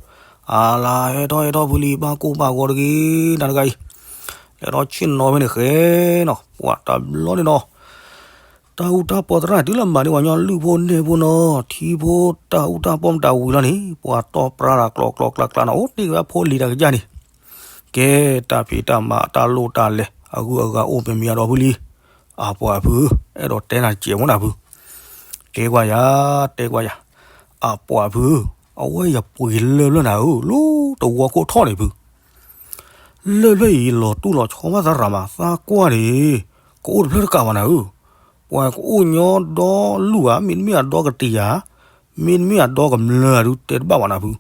အလါဟဲထီၣ်ဟဲထီၣ်ဖုလံ ဘၣ်ကိၢ်ဘၣ်ဂီၤတဂ့ၤ နၤတဂၤအံၤ, လဲၤထီၣ်ဆ့ၣ်နီၤဖဲန့ၣ်ဃဲနီၤ ပှၤတဘျီန့ၣ်နီၤ တၢ်အူတၢ်ပီသရၣ်န့ၣ် တုၤလၢမၤန့ၢ်ပှၤကညီလုၢ်ဖိနဲၣ်ဖိနီၤ, ထံဖိတၢ်အူတၢ်ပီမတၤဝံၤလီၤန့ၣ် ပှၤတီၢ်ပြၢဒီးကျိးကျိးကျါကျါနီၤ အိၣ်တ့ၢ်က့ၤဝဲဖိလံၤတၢ်ကစၢ်န့ၣ်, ကဲတၢ်ဖံးတၢ်မၤတၢ်လိၣ်တၢ်လဲၤ အဂုၤအဂၤအိၣ်မံၤမံၤအဒီပုၢ်လံ, အပှၤဖု, အဲၣ်ဒိးတဲနၤစဲးမ့ၢ်နၤဖု, တဲကွၢ်ယၤ, တဲကွၢ်ယၤ, အပှၤဖု, အဝဲယပှ့ၤလၢာ်လၢာ်နၤဧၢ လၢတဝီခိၣ်ထီၣ်န့ၣ်ဖု လၢာ်ဖျၢၣ်အံၤလီၤတူၢ်လီၤဆီဘၣ်သရၣ်မး သးကွၢ်န့ၣ်, ကအိၣ်တဖျၢၣ်တကးဘၣ်နၤဧၢ, ပှၤကအိၣ်ညီဒီလူၢ်ဧါ မ့တမ့ၢ်အဒီကတံာ်ဧါ, မ့တမ့ၢ်အဒီကမျၢၢ်ဧါဒုးတဲတဘၣ်ဘၣ်နၤဖု,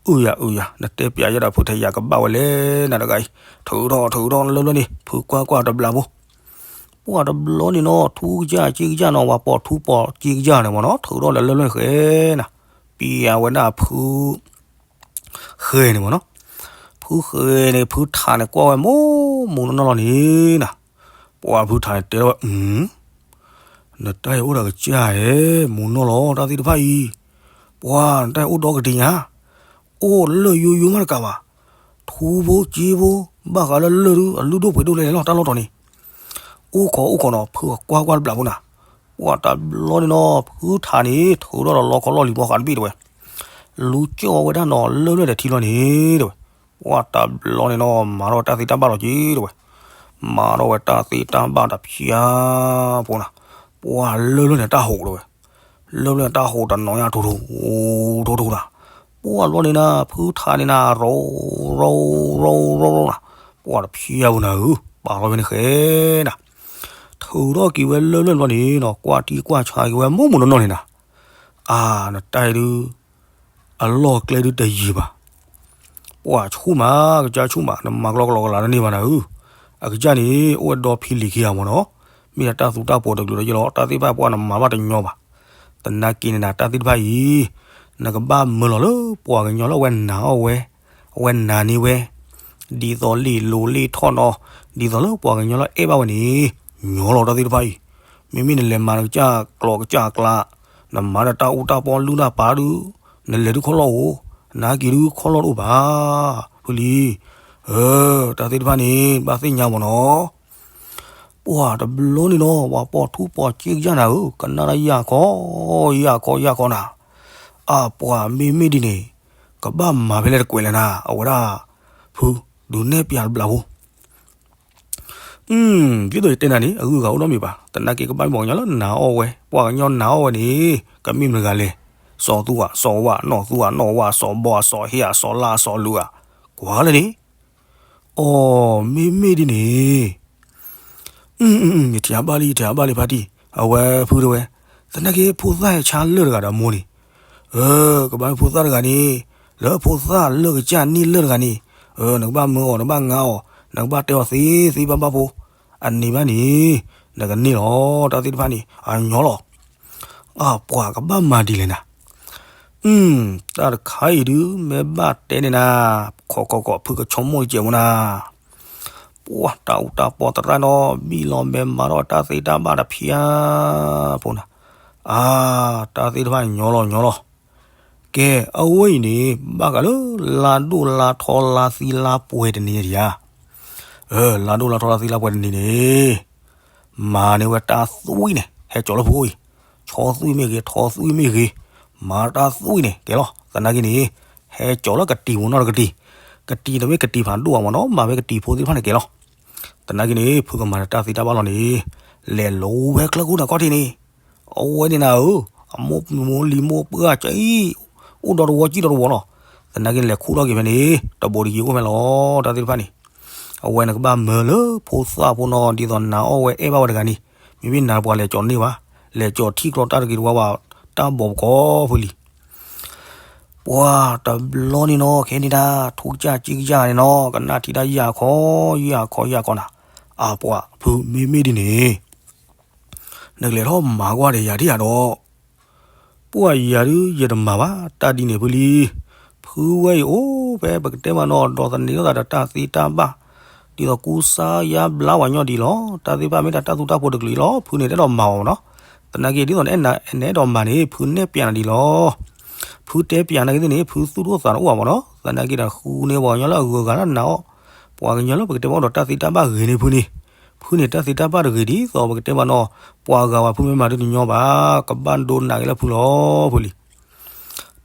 အၢယၤအၢယၤ နတဲပျးယဲဒၣ်ဖုထဲယၤကဘၣ်ဝဲလဲၣ်နၤတဂၤအံၤ, ထုးထီၣ်ထုးထီၣ်လၢာ်ဖျၢၣ်န့ၣ် ဖုကွၢ်ကွၢ်တဘျီဖိ ပှၤတဘျီန့ၣ်နီၤ ထူကစၢ်ကၠ့ကစၢ်နီၤ ပှၤပိာ်ထူပိာ်ကၠ့ကစၢ်န့ၣ်မ့ၢ်နီၤ ထုးထီၣ်လၢာ်ဖျၢၣ်န့ၣ်ဃဲနၤ, ပျးဝဲဒၣ်ဖု ဃဲၤန့ၣ်မ့ၢ်နီၤ, ဖုဃဲၤန့ၣ် ဖုထးန့ၣ်ကွၢ်ဝဲမူမူနီၢ်နီၢ်လီၤန့ၣ်နၤ, ပှၤဖုထးန့ၣ်တဲထီၣ်ဝဲ, နတၢ်အံၤအိၣ်ဒီးကစၢ်ဧဲ, မူနီၢ်လီၤ တၢ်သ့ၣ်တဖၣ်အံၤ, ပှၤနတၢ်အံၤအိၣ်ဒီကတံာ်ညါ, အိၣ်လၢာ်ယိယိမးတကးဘၣ်, ထူဖိကၠ့ဖိ, ဘၣ်ဃးလၢလၢာ်ဒုး အလုၢ်ဒိၣ်ပှ့ၤဒိၣ်လဲၣ်လဲၣ်လီၤ တၢ်လီၢ်တီၤန့ၣ် အိၣ်ခိးအိၣ်ခိးနီၤ ဖုကွၢ်ကွၢ်တဘျီဖိနၤ, ပှၤတဘျီန့ၣ်နီၤ ဖုထးန့ၣ် ထုးထီၣ်ဒီးလီခီလီၢ်လံၤဘီဃးတဘ့ၣ်တဲဝဲ, လူၤကၠီၣ်ဝဲဒၣ်နီၤ လၢာ်ဖျၢၣ်ဒီးထံလီၤန့ၣ်တဲဝဲ, ပှၤတဘျီန့ၣ်နီၤ မၤထီၣ်ဝဲတၢ်သ့တၢ်ဘၣ်လီၤက့ၤတဲဝဲ, မၤထီၣ်ဝဲတၢ်သ့တၢ်ဘၣ်တဖျါဖိနၤ, ပှၤလၢာ်ဖျၢၣ်န့ၣ်တၢ်ဟိးတဲဝဲ, လၢာ်ဖျၢၣ်န့ၣ်တၢ်ဟိးတနီၤညါထူထူ ထူထူနၤ, ပှၤတဘျီန့ၣ်နၤ ဖုထးန့ၣ်နၤ ရိရိရိရိနၤ, ပှၤတဖျါဖိနၤဧၢ ပာ်ထီၣ်ဖဲန့ၣ်ဃဲနၤ ထုးထီၣ်က့ၤဝဲလၢာ်ဖျၢၣ်တဘျီန့ၣ်နီၤ ကွၢ်ထံကွၢ်ဆးက့ၤဝဲမူမူနီၢ်နီၢ်န့ၣ်နၤ, အါ နတၢ်အံၤဒုး အလီၢ်ကျဲဒုးတယံာ်ဘၣ်, ပှၤဆူၣ်မး ကစၢ်ဆူၣ်မး နမၤကလီကလီကလးတန့ၢ်ဘၣ်နၤဧၢ, အကစၢ်န့ၣ် အိၣ်ဝဲဒီဖံလံၤခံဂၤမ့ၢ်နီၤ, မ့ၢ်ဒၣ်တၢ်သူတၢ်ပိာ်တကလုာ်ဒီးယလီၤ တၢ်သ့ၣ်တဖၣ်ပှၤနမၤဘၣ်တညီဘၣ်, သနာ်က့န့ၣ်နၤ တၢ်သ့ၣ်တဖၣ်အံၤ နကဘၣ်မၢလီၤလၢပှၤကညီလၢအဝဲနာ်အီၤဝဲ, အဝဲနာ်န့ၢ်ဝဲ, ဒ်သိးလံာ်လိၤလံာ်ထီၣ်နီၤ, ဒ်သိးလၢပှၤကညီလၢအဲၣ်ဘၣ်ဝဲန့ၣ်, ညီလီၤတၢ်သ့ၣ်တဖၣ်အံၤ, မ့မ့ၢ်နလဲၤမၤနကစၢ်ကျိာ်ကစၢ်အကျါ, နမၤဒီးတၢ်အူတၢ်ပီလုၢ်တၢ်ပာ်ဒုး, နလဲၤဒုးခီၣ်လီၢ်အိၣ်, နာ်က့ဒုးခီၣ်လီၢ်တအိၣ်ဘၣ်, ဖုလံၤ, အၢ, တၢ်သ့ၣ်တဖၣ်န့ၣ် ဘၣ်သ့ၣ်ညါမ့ၢ်နီၤ ပှၤတဘျီန့ၣ်နီၤ ပှၤပိာ်ထူပိာ်ကၠ့ကစၢ်နၤဧၢ, ကနၣ်တၢ်ယၢ်ခီ, ယၢ်ခီ ယၢ်ခီနၤ, အပှၤမ့မ့ၢ်ဒ်န့ၣ် ကဘၣ်မၤဖဲလဲၣ်တကွဲးလဲၣ်နၤ, အဝဲဒၣ် ဖု ဒုးနဲၣ်ပျးတဘျီဖိ ဒ်သိးယတဲနၤန့ၣ် အဂုၤအဂၤအိၣ်နီတမံၤဘၣ်. သနာ်က့ ကဘၣ်မ့ၢ်ပှၤကညီလၢနၤအီၣ်ဝဲ, ပှၤကညီနၤအီၣ်ဝဲန့ၣ် ကမ့ၢ်မတၤတဂၤလဲၣ်. စီၤသူဧါ, စီၤဝါ, နီၢ်သူဧါ, နီၢ်ဝါ, စီၤဘီဧါ, စီၤဟ့ဧါ, စီၤလါ, စီၤလူဧါ, ကွၢ်လၢန့ၣ် အီ မ့မ့ၢ်ဒ်န့ၣ် ယထံၣ်အဘၣ်လံ, ယထံၣ်အဘၣ်လံ ဖါတံၢ်, အဝဲဖုတဲဝဲ, သနာ်က့ ဖိသၣ်ဟဲဆါလၢာ်တဂၤဒီးအမိၢ်န့ၣ်, ကဘၣ်မ့ၢ်ဖိသၣ်တဂၤန့ၣ်, လၢဖိသၣ်လၢာ်ကစၢ်န့ၢ်လၢာ်တဂၤန့ၣ်, နကဘၣ်မၢအီၤ နကဘၣ်ငါအီၤ နကဘၣ်တဲအီၤသ့သ့ဘၣ်ဘၣ်ဖိ, အန့ၣ်ဘၣ်န့ၣ် နကန့ၢ်လီၤ တၢ်သ့ၣ်တဖၣ်န့ၣ် အညီလီၤ. အပှၤကဘၣ်မၤဒ်လဲၣ်နၤ. တၢ်တခါအံၤဒုး မ့ၢ်ဘၣ်တဲန့ၣ်နၤ, ခိးခိးခိး ဖုကဆိကမိၣ်တစဲးမ့ၢ်နၤ, ပှၤတၢ်အူတၢ်ပီသရၣ်နီၤ ဘံၣ်လီၤမဲာ်မၤထီၣ်တၢ်သ့တၢ်ဘၣ်တဖၣ်ဖိနၤ, အါ တၢ်သ့ၣ်တဖၣ်ညီလီၤညီလီၤ. ကဲ အဝဲအံၤန့ၣ် ဘၣ်ဃးလၢ လါဒိၣ်လါထီလါသံလါပှဲၤတနံၤဒံးဧါ. လါဒိၣ်လါထီလါသံလါပှဲၤတနံၤန့ၣ် မၤန့ၢ်ဝဲတၢ်သွံၣ်န့ၣ် ဟဲကၠီၤလၢဖုအိၣ်အံၤ, ဆီသွံၣ်မ့ၢ်ဂ့ၤ ထီသွံၣ်မ့ၢ်ဂ့ၤ, မၤတၢ်သွံၣ်န့ၣ်ကဲလီၤ. သနာ်က့န့ၣ် ဟဲကၠီၤလၢကတံၤဖိနီတကတံၤ, ကတံၤတမ့ၢ်ကတံၤဖးဒိၣ်ဘၣ်မ့ၢ်နီၤ မၤဝဲကတံၤဖိသ့ၣ်တဖၣ်န့ၣ်ကဲလီၤ. သနာ်က့န့ၣ် ဖုကမၤတၢ်သ့တၢ်ဘၣ်လီၤန့ၣ် လဲၤလိၤဝဲချၢခိၣ်နၤခီၣ်ထံးန့ၣ်, အဝဲန့ၣ်နၤဧၢ, အမိၢ်မိၢ်လံၤမိၢ်ပှၢ်ကံ အိၣ်ဒီးတဝီကံၣ်ဒီးတဝီလီၤ. သနာ်က့လဲၤခူၣ်ထီၣ်က့ၤဖဲန့ၣ် တဘိးတယံၤအိၣ်ဖဲလီၤ တၢ်သ့ၣ်တဖၣ်န့ၣ် အဝဲန့ၣ်ကဘၣ်မၢလၢဖိသၣ်ဖိနီၤ ဒ်သိးနၤအီၣ်ဝဲအဲၣ်ဘၣ်ဝဲတဂၤန့ၣ်, မ့မ့ၢ်နၤပှၤလဲၤကၠီၤန့ၢ်ဘၣ်, လဲၤကၠီၤထံၣ်ကျီတၢ်တဂ့ၤတဝါဘၣ်, တၢ်ဘီၣ်ပကီၢ်ဖုလံ. ပှၤတဘျီန့ၣ်နီၤ ခဲန့ၣ်ဒၣ် ထူကစၢ်က့ကစၢ်န့ၣ်နီၤ ကနၣ်ထံတၢ်ယၢ်ခီ ယၢ်ခီယၢ်ခီနၤ, အပှၤဖုမ့မ့ၢ်ဒ်န့ၣ် နကလဲၤထီၣ်မၤကွၢ်ဒီးယၤဒံးဧါဒီး ပှၤယၤဒုး ယတမၤဘၣ် တၢ်ဒ်န့ၣ်ဖုလံ. ဖုဝဲအံၤအိၣ်ဖဲပကတဲမးနီၤ ဒီးသန့ၤထီၣ်သးဒီးတၢ်သ့တၢ်ဘၣ်, ဒ်သိးကူစါယါဘျါပှၤညီဒံးလီၤ. တၢ်သ့ၣ်တဖၣ်မ့ၢ်တၢ်သူတၢ်ဖိတကလုာ်လီၤ ဖုန့ၣ်တအဲၣ်ဒိးမၤဘၣ်မးနီၤ. သနာ်က့ဒ်သိးနအဲၣ်ဒိးမၤန့ၣ် ဖုနဲၣ်ပျးနၤဒံးလီၤ. ဖုတဲပျးနၤက့သ့ၣ်န့ၣ် ဖုသူၣ်တအိၣ်သးတအိၣ်ဘၣ်မးနီၤ. သနာ်က့ဒီးဃုန့ၢ်ပှၤကညီလၢအဂုၤအဂၤလၢနၤအီၣ်, ပှၤကညီလၢပကတဲဘၣ်အိၣ်ဒီးတၢ်သ့တၢ်ဘၣ်ဂ့ၤန့ၢ်ဖုန့ၣ်, ဖုန့ၣ်တၢ်သ့တၢ်ဘၣ်တဂ့ၤဒ်သိးပကတဲဘၣ်နီၤ, ပှၤဂၤဝဲဖုမ့ၢ်မၤဒုးတညီဘၣ်, ကဘၣ်ဒိနးက့လၢဖုလီၤဖုလံ.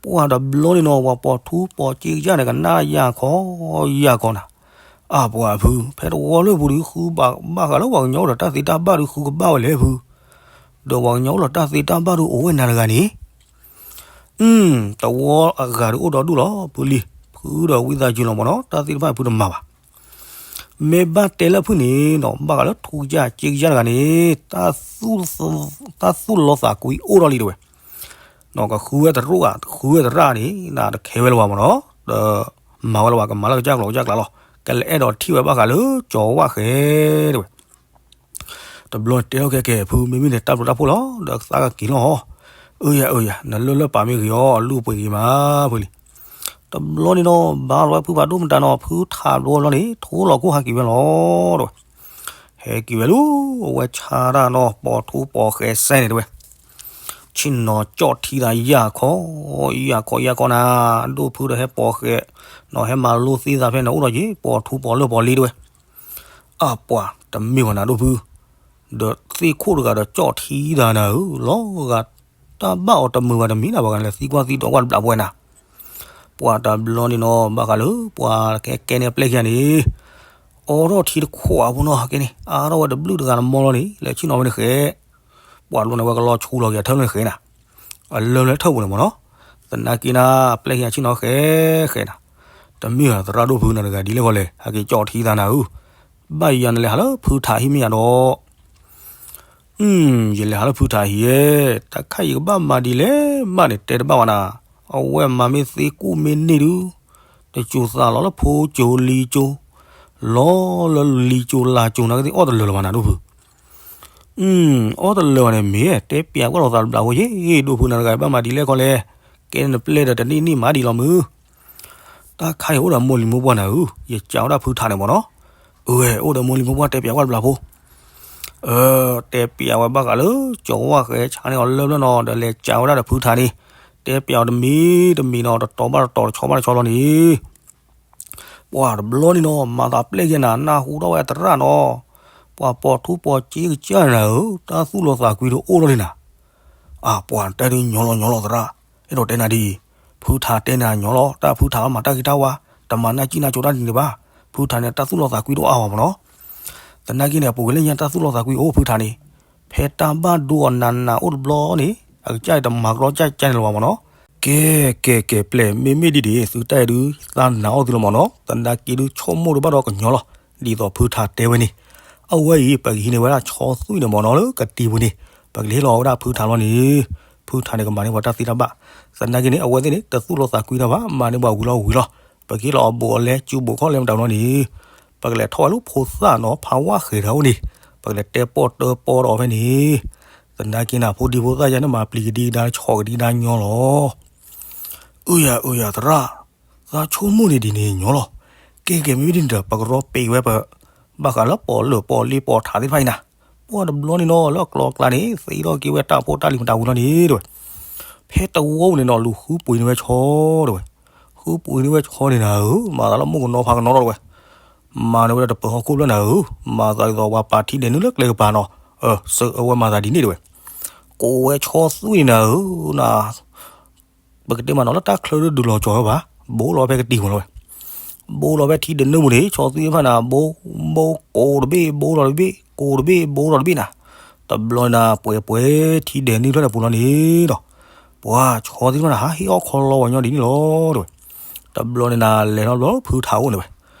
ပှၤတဘျီန့ၣ်နီၤ ပှၤပိာ်ထူပိာ်က့ကစၢ်န့ၣ် ကနၣ်ယၢ်ခီယၢ်ခီနၤ, အပှၤဖု ဖဲတဝီလၢပူၤဒုး ဃုဘၣ်ဃးလၢပှၤကညီအိၣ်ဒီးတၢ်သ့တၢ်ဘၣ်ဒုးဃုကဘၣ်ဝဲလဲၣ်ဖု, ဒီးပှၤကညီအိၣ်ဒီးတၢ်သ့တၢ်ဘၣ်ဒုးအိၣ်ဝဲနၤတဂၤန့ၣ် တဝီအဂၤဒုးအိၣ်ဒီးဒူၣ်လီၤ ဖုလံ. ဖုဒီးဝံသးစူၤလီၤမးနီၤ တၢ်သ့ၣ်တဖၣ်ဖုတမၤဘၣ်. မ့ၢ်ဘၣ်တဲလၢဖုန့ၣ်နီၤ ဘၣ်ဃးလၢထူကစၢ်က့ကစၢ်တဂၤန့ၣ် တၢ်သူၣ်လီသးကွံအိၣ်ထီၣ်လံတဲဝဲ, ကဃုဝဲတရူၣ်ဧါ ဃုဝဲတရၣ်န့ၣ် နတခဲဝဲလၢၤဘၣ်မးနီၤ, ဒီးမၤဝဲလၢၤဘၣ် ကမၤလၢကစၢ်ကျိၤကစၢ်ကျးလီၤ. ကလဲၤအဲၣ်ဒိးထံၣ်ဝဲဘၣ်ဃးလၢကၠီၤဝၣ်ဃဲတဲဝဲ တဘျီတဲထီၣ်ကဲကဲ ဖုမ့မ့ၢ်န့ၣ် တၢ်ဘျုးတၢ်ဖှိၣ်လီၤ ဒီးသးကက့ၤလီၤဟီ, အၢယၤအၢယၤ နလၢလၢပာ်မ့ၢ်ဂ့ၤအီၤ အလုၢ်အပှ့ၤဂ့ၤမးဖုလံ. တဘျီန့ၣ်နီၤ ဘၣ်လီၤဝဲဖုဖးဒိၣ်မတၤနီၤ ဖုထးဘျီလီၤန့ၣ် ထိလီၤခိၣ်ဟဲက့ၤဝဲလီၤတဲဝဲ, ဟဲက့ၤဝဲလၢ အဝဲဆါတၢ်နီၤ ပိာ်ထူပိာ်ဃဲစဲန့ၣ်တဲဝဲ ဆ့ၣ်နီၤကၠီၣ်ထံသးယၢ်ခီ ယၢ်ခီယၢ်ခီနၤ, ဒိၣ်ဖုဒီးဟဲပိာ်ဃဲ, နီၤဟဲမၤလိသ့သးဖဲန့ၣ် အိၣ်ဒီးက့ၤ ပိာ်ထူပိာ်လၢပိာ်လံတဲဝဲ, အပှၤတမ့ၢ်ဝဲနၤဒိၣ်ဖု, ဒီးသ့ၣ်ခိၣ်တဂၤဒီးကၠီၣ်ထံသးနၤဧၢ, လီၤဂာ်တၢ်ဘၣ်အီၤတမုာ်ဘၣ်တမံၤနၤ ပှၤကလဲၤသံကွၢ်သံဒိးကွၢ်တဘျးပဝဲနၤ, ပှၤတဘျီန့ၣ်နီၤ ဘၣ်ဃးလၢပှၤကဲကဲန့ၣ်အပျဲၢ်ခံဂၤန့ၣ် အိးထီၣ်ထံတခွးဖိနီၤ ကဲန့ၣ် အါထီၣ်ဝဲတဘျုးတဂၤတမီလီၤန့ၣ် လဲၤဆ့ၣ်နီၤဝဲန့ၣ်ဃဲ, ပှၤတဘျီန့ၣ် ဝဲကလီၤဆူလီၤက့ၤအထၢၣ်န့ၣ်ဃဲနၤ, အလၢလၢထၢၣ်ပူၤန့ၣ်မးနီၤ, သနာ်က့နၤ ပျဲၢ်ခံဂၤဆ့ၣ်နီၤဃဲဃဲနၤ, တမ့ၢ်သရၣ်ဒိၣ်ဖုနၤတဂၤဒ်လဲၣ်ဃီလဲၣ် ဟဲက့ၤကၠီၣ်ထံသးနၤဧၢ, ဘၣ်ယၤနလဲၤဟးလၢဖုထးဟံၣ်မ့ၢ်ယၤဒီး ယလဲၤဟးလၢဖုထးဟံၣ်ဧဲ, တၢ်ခါအံၤကဘၣ်မၤဒ်လဲၣ်မးန့ၣ် တဲတဘၣ်ဝဲနၤ, အဝဲမၤမ့ၢ်သ့ကူၣ်မ့ၢ်န့ၢ်ဒုး, တစိၤသးလီၤလၢဖိစိၤလံၤစိၤ, လီၤလၢလံၤစိၤလၤစိၤနၤကသ့ၣ်အီၣ်တလၢာ်လၢၤဘၣ်နၤဒိၣ်ဖု, အီၣ်တလၢာ်ဘၣ်န့ၣ်မ့ၢ် တဲပျးကွၢ်လိာ်သးတဘျးဖိယ့ၣ်, ဒိၣ်ဖုနၤတဂၤဘၣ်မၤဒ်လဲၣ်ခီလဲၣ်, ကဲနပျဲၢ်ဒီးတနံၣ်နံၣ်မၤဒ်လီၤမုၢ် တၢ်ခါအံၤအိၣ်ဒီးမိၢ်လံၤမိၢ်ပှၢ်နၤဧၢ, ယကးဝဲဒၣ်ဖုထးန့ၣ်မးနီၤ, အဝဲအိၣ်ဒီးမိၢ်လံၤမိၢ်ပှၢ်တဲပျးကွၢ်တဘျးဖိ, တဲပျးဝဲဘၣ်ဃးလၢ ကၠီၤဝၣ်ဃဲဆါန့ၢ်အီၤလၢလၢနီၤ ဒီးလဲၤကးဝဲဒၣ်ဒီးဖုထးန့ၣ်, တဲပျးအီၤတမံၤတမံၤနီၤ တတီၤဘၣ်တတီၤတဆီဘၣ်တဆီလီၤန့ၣ် ပှၤတဘျီန့ၣ်နီၤ မၤသးပျဲၢ်ယဲနၤ နၢ်ဟူထီၣ်ဝဲသရၣ်နီၤ, ပှၤပိာ်ထူပိာ်က့ကစၢ်နၤဧၢ, တၢ်သူၣ်လီၤသးကွံတအိၣ်လီၤန့ၣ်နၤ, အပှၤတဲဒုးညီလီၤညီလီၤသရၣ်, အဲၣ်ဒိးတဲနၤဒ်အံၤ, ဖုထးတဲနၤညီလီၤ, တၢ်ဖုထးအီၤမၤတၢ်ဂ့ၤတၢ်ဝါ, တမၤနၢ်ကံၣ်နၢ်ကၠိတၢ်ဒ်န့ၣ်ဘၣ်. ဖုထးန့ၣ် တၢ်သူၣ်လီသးကွံတအိၣ်အါဘၣ်မ့ၢ်နီၤ. သနာ်က့န့ၣ် အပူၤကွံာ်လၢညါတၢ်သူၣ်လီသးကွံအိၣ်ဖုထးန့ၣ်, ဖဲတၢ်ဘၣ်ဒိအီၤနးနးအိၣ်တဘျီန့ၣ် အကစၢ်အံၤတမၤကရီကၢ်ကၢ်န့ၣ်လၢၤဘၣ်မ့ၢ်နီၤ. ကဲ ကဲ ကဲ ပျဲၢ် မ့မ့ၢ်ဒ်န့ၣ် သုတၢ်အံၤဒုး သးနာ်အီၣ်သုလီၤမ့ၢ်နီၤ. သနာ်က့ဒုးဆိကမိၣ်တဘၣ်ဒီးကညီလီၤ. ဒ်သိးဖုထးတဲဝဲန့ၣ်, အဝဲအံၤ ပကဟံးန့ၢ်ဝဲဒၣ်ဆီသွံၣ်န့ၣ်မ့ၢ်နီၤ လၢကတံၤပူၤန့ၣ်, ပကလဲၤဟ့ၣ်လီၤဝဲဒၣ်ဖုထးလီၤန့ၣ်, ဖုထးန့ၣ်ကမၤန့ၢ်ပှၤတၢ်သ့တၢ်ဘၣ်. သနာ်က့န့ၣ် အဝဲသ့ၣ်န့ၣ် တသူၣ်လီသးကွံတၢ်ဘၣ်, မၤန့ၢ်ပှၤဝံၤလီၤဝံၤလီၤ. ပကဟ့ၣ်လီၤအဘူးအလဲ စုဘူးခီၣ်လဲမတၤနီၤန့ၣ်, ပကလဲၤထီၣ်ဝဲလၢဖိသၣ်နီၤ ဖးဝၣ်ဃဲၤတဂၤအိၣ်န့ၣ်, ပကလဲၤတဲပီၣ်တၢပီၣ်ဒီးအီၤဖဲန့ၣ်. သနာ်က့နၤ ဖိဒံဖိသၣ်ယါန့ၣ် မၤပျံၤကဒံကဒါ ဆီၣ်ကဒံကဒါညီလီၤ. အုယၤ အုယၤ သရၣ်, သးဆိကမိၣ်န့ၣ်ဒ်န့ၣ်ညီလီၤ. ကဲ ကဲ မ့မ့ၢ်ဒ်န့ၣ်ဒီး ပကရီပံးဝဲပ ဘၣ်ဃးလၢပီၣ်လၢၢ်ပီၣ်လ့ပီၣ်ထးသ့ၣ်တဖၣ်အံၤနၤ, ပှၢ်တဘျီန့ၣ်နီၤ လၢအကျိၤအကျဲန့ၣ် သ့ထီၣ်က့ၤဝဲတၢ်ဖိတၢ်လံၤမတၤဝံၤလီၤန့ၣ် တဲဝဲ. ဖဲတဝီပူၤန့ၣ်နီၤ လူၤဃုပှ့ၤန့ၢ်ဝဲဆီ တဲဝဲ. ဃုပှ့ၤန့ၢ်ဝဲဆီန့ၣ်နၤဧၢ, မၤသးလၢမိၢ်ကနီၤဖးကနီၤလီၤ တဲဝဲ. မၤန့ၢ်ဝဲဒၣ်တပၢၤဟီၣ်ခိၣ်ဖျၢၣ်နၤဧၢ, မၤသးဒ်သိးပှၤပာ်ထံဒဲးနုာ်လၢကျဲကပၤနီၤ, စၢၤအဝဲမၤသးဒ်န့ၣ် တဲဝဲ. ကိးဝဲဆီသွံၣ်န့ၣ်နၤဧၢ, န ပကတဲမးနီၤ လၢတၢ်ချၢဒုးဒုးလီၤကၠီၤဝဲဘၣ်, ဘိလီၤဖဲကတံၤမ့ၢ်လီၤဝဲ. ဘိလီၤဖဲထံဒဲးနုာ်ပူၤန့ၣ် ဆီသွံၣ်တဖၣ်နၤ ဘိ ဘိကိးတဘ့ၣ် ဘိလီၤတဘ့ၣ် ကိးတဘ့ၣ် ဘိလီၤတဘ့ၣ်နၤ. တဘျီန့ၣ်နၤ ပှဲၤပှဲၤထံဒဲးနုာ်ဖျၢၣ်န့ၣ်ပူၤလီၤန့ၣ်ဒီး ပှၤဆီသ့ၣ်တဖၣ်န့ၣ် ဟးဟ့ၣ်အီၣ်ခီလီဝဲညီဒ်န့ၣ်လီၤ တဲဝဲ. တဘျီန့ၣ်နၤ လဲၤထီၣ်ဘျီဖုထးအိၣ်န့ၣ်ဝဲ.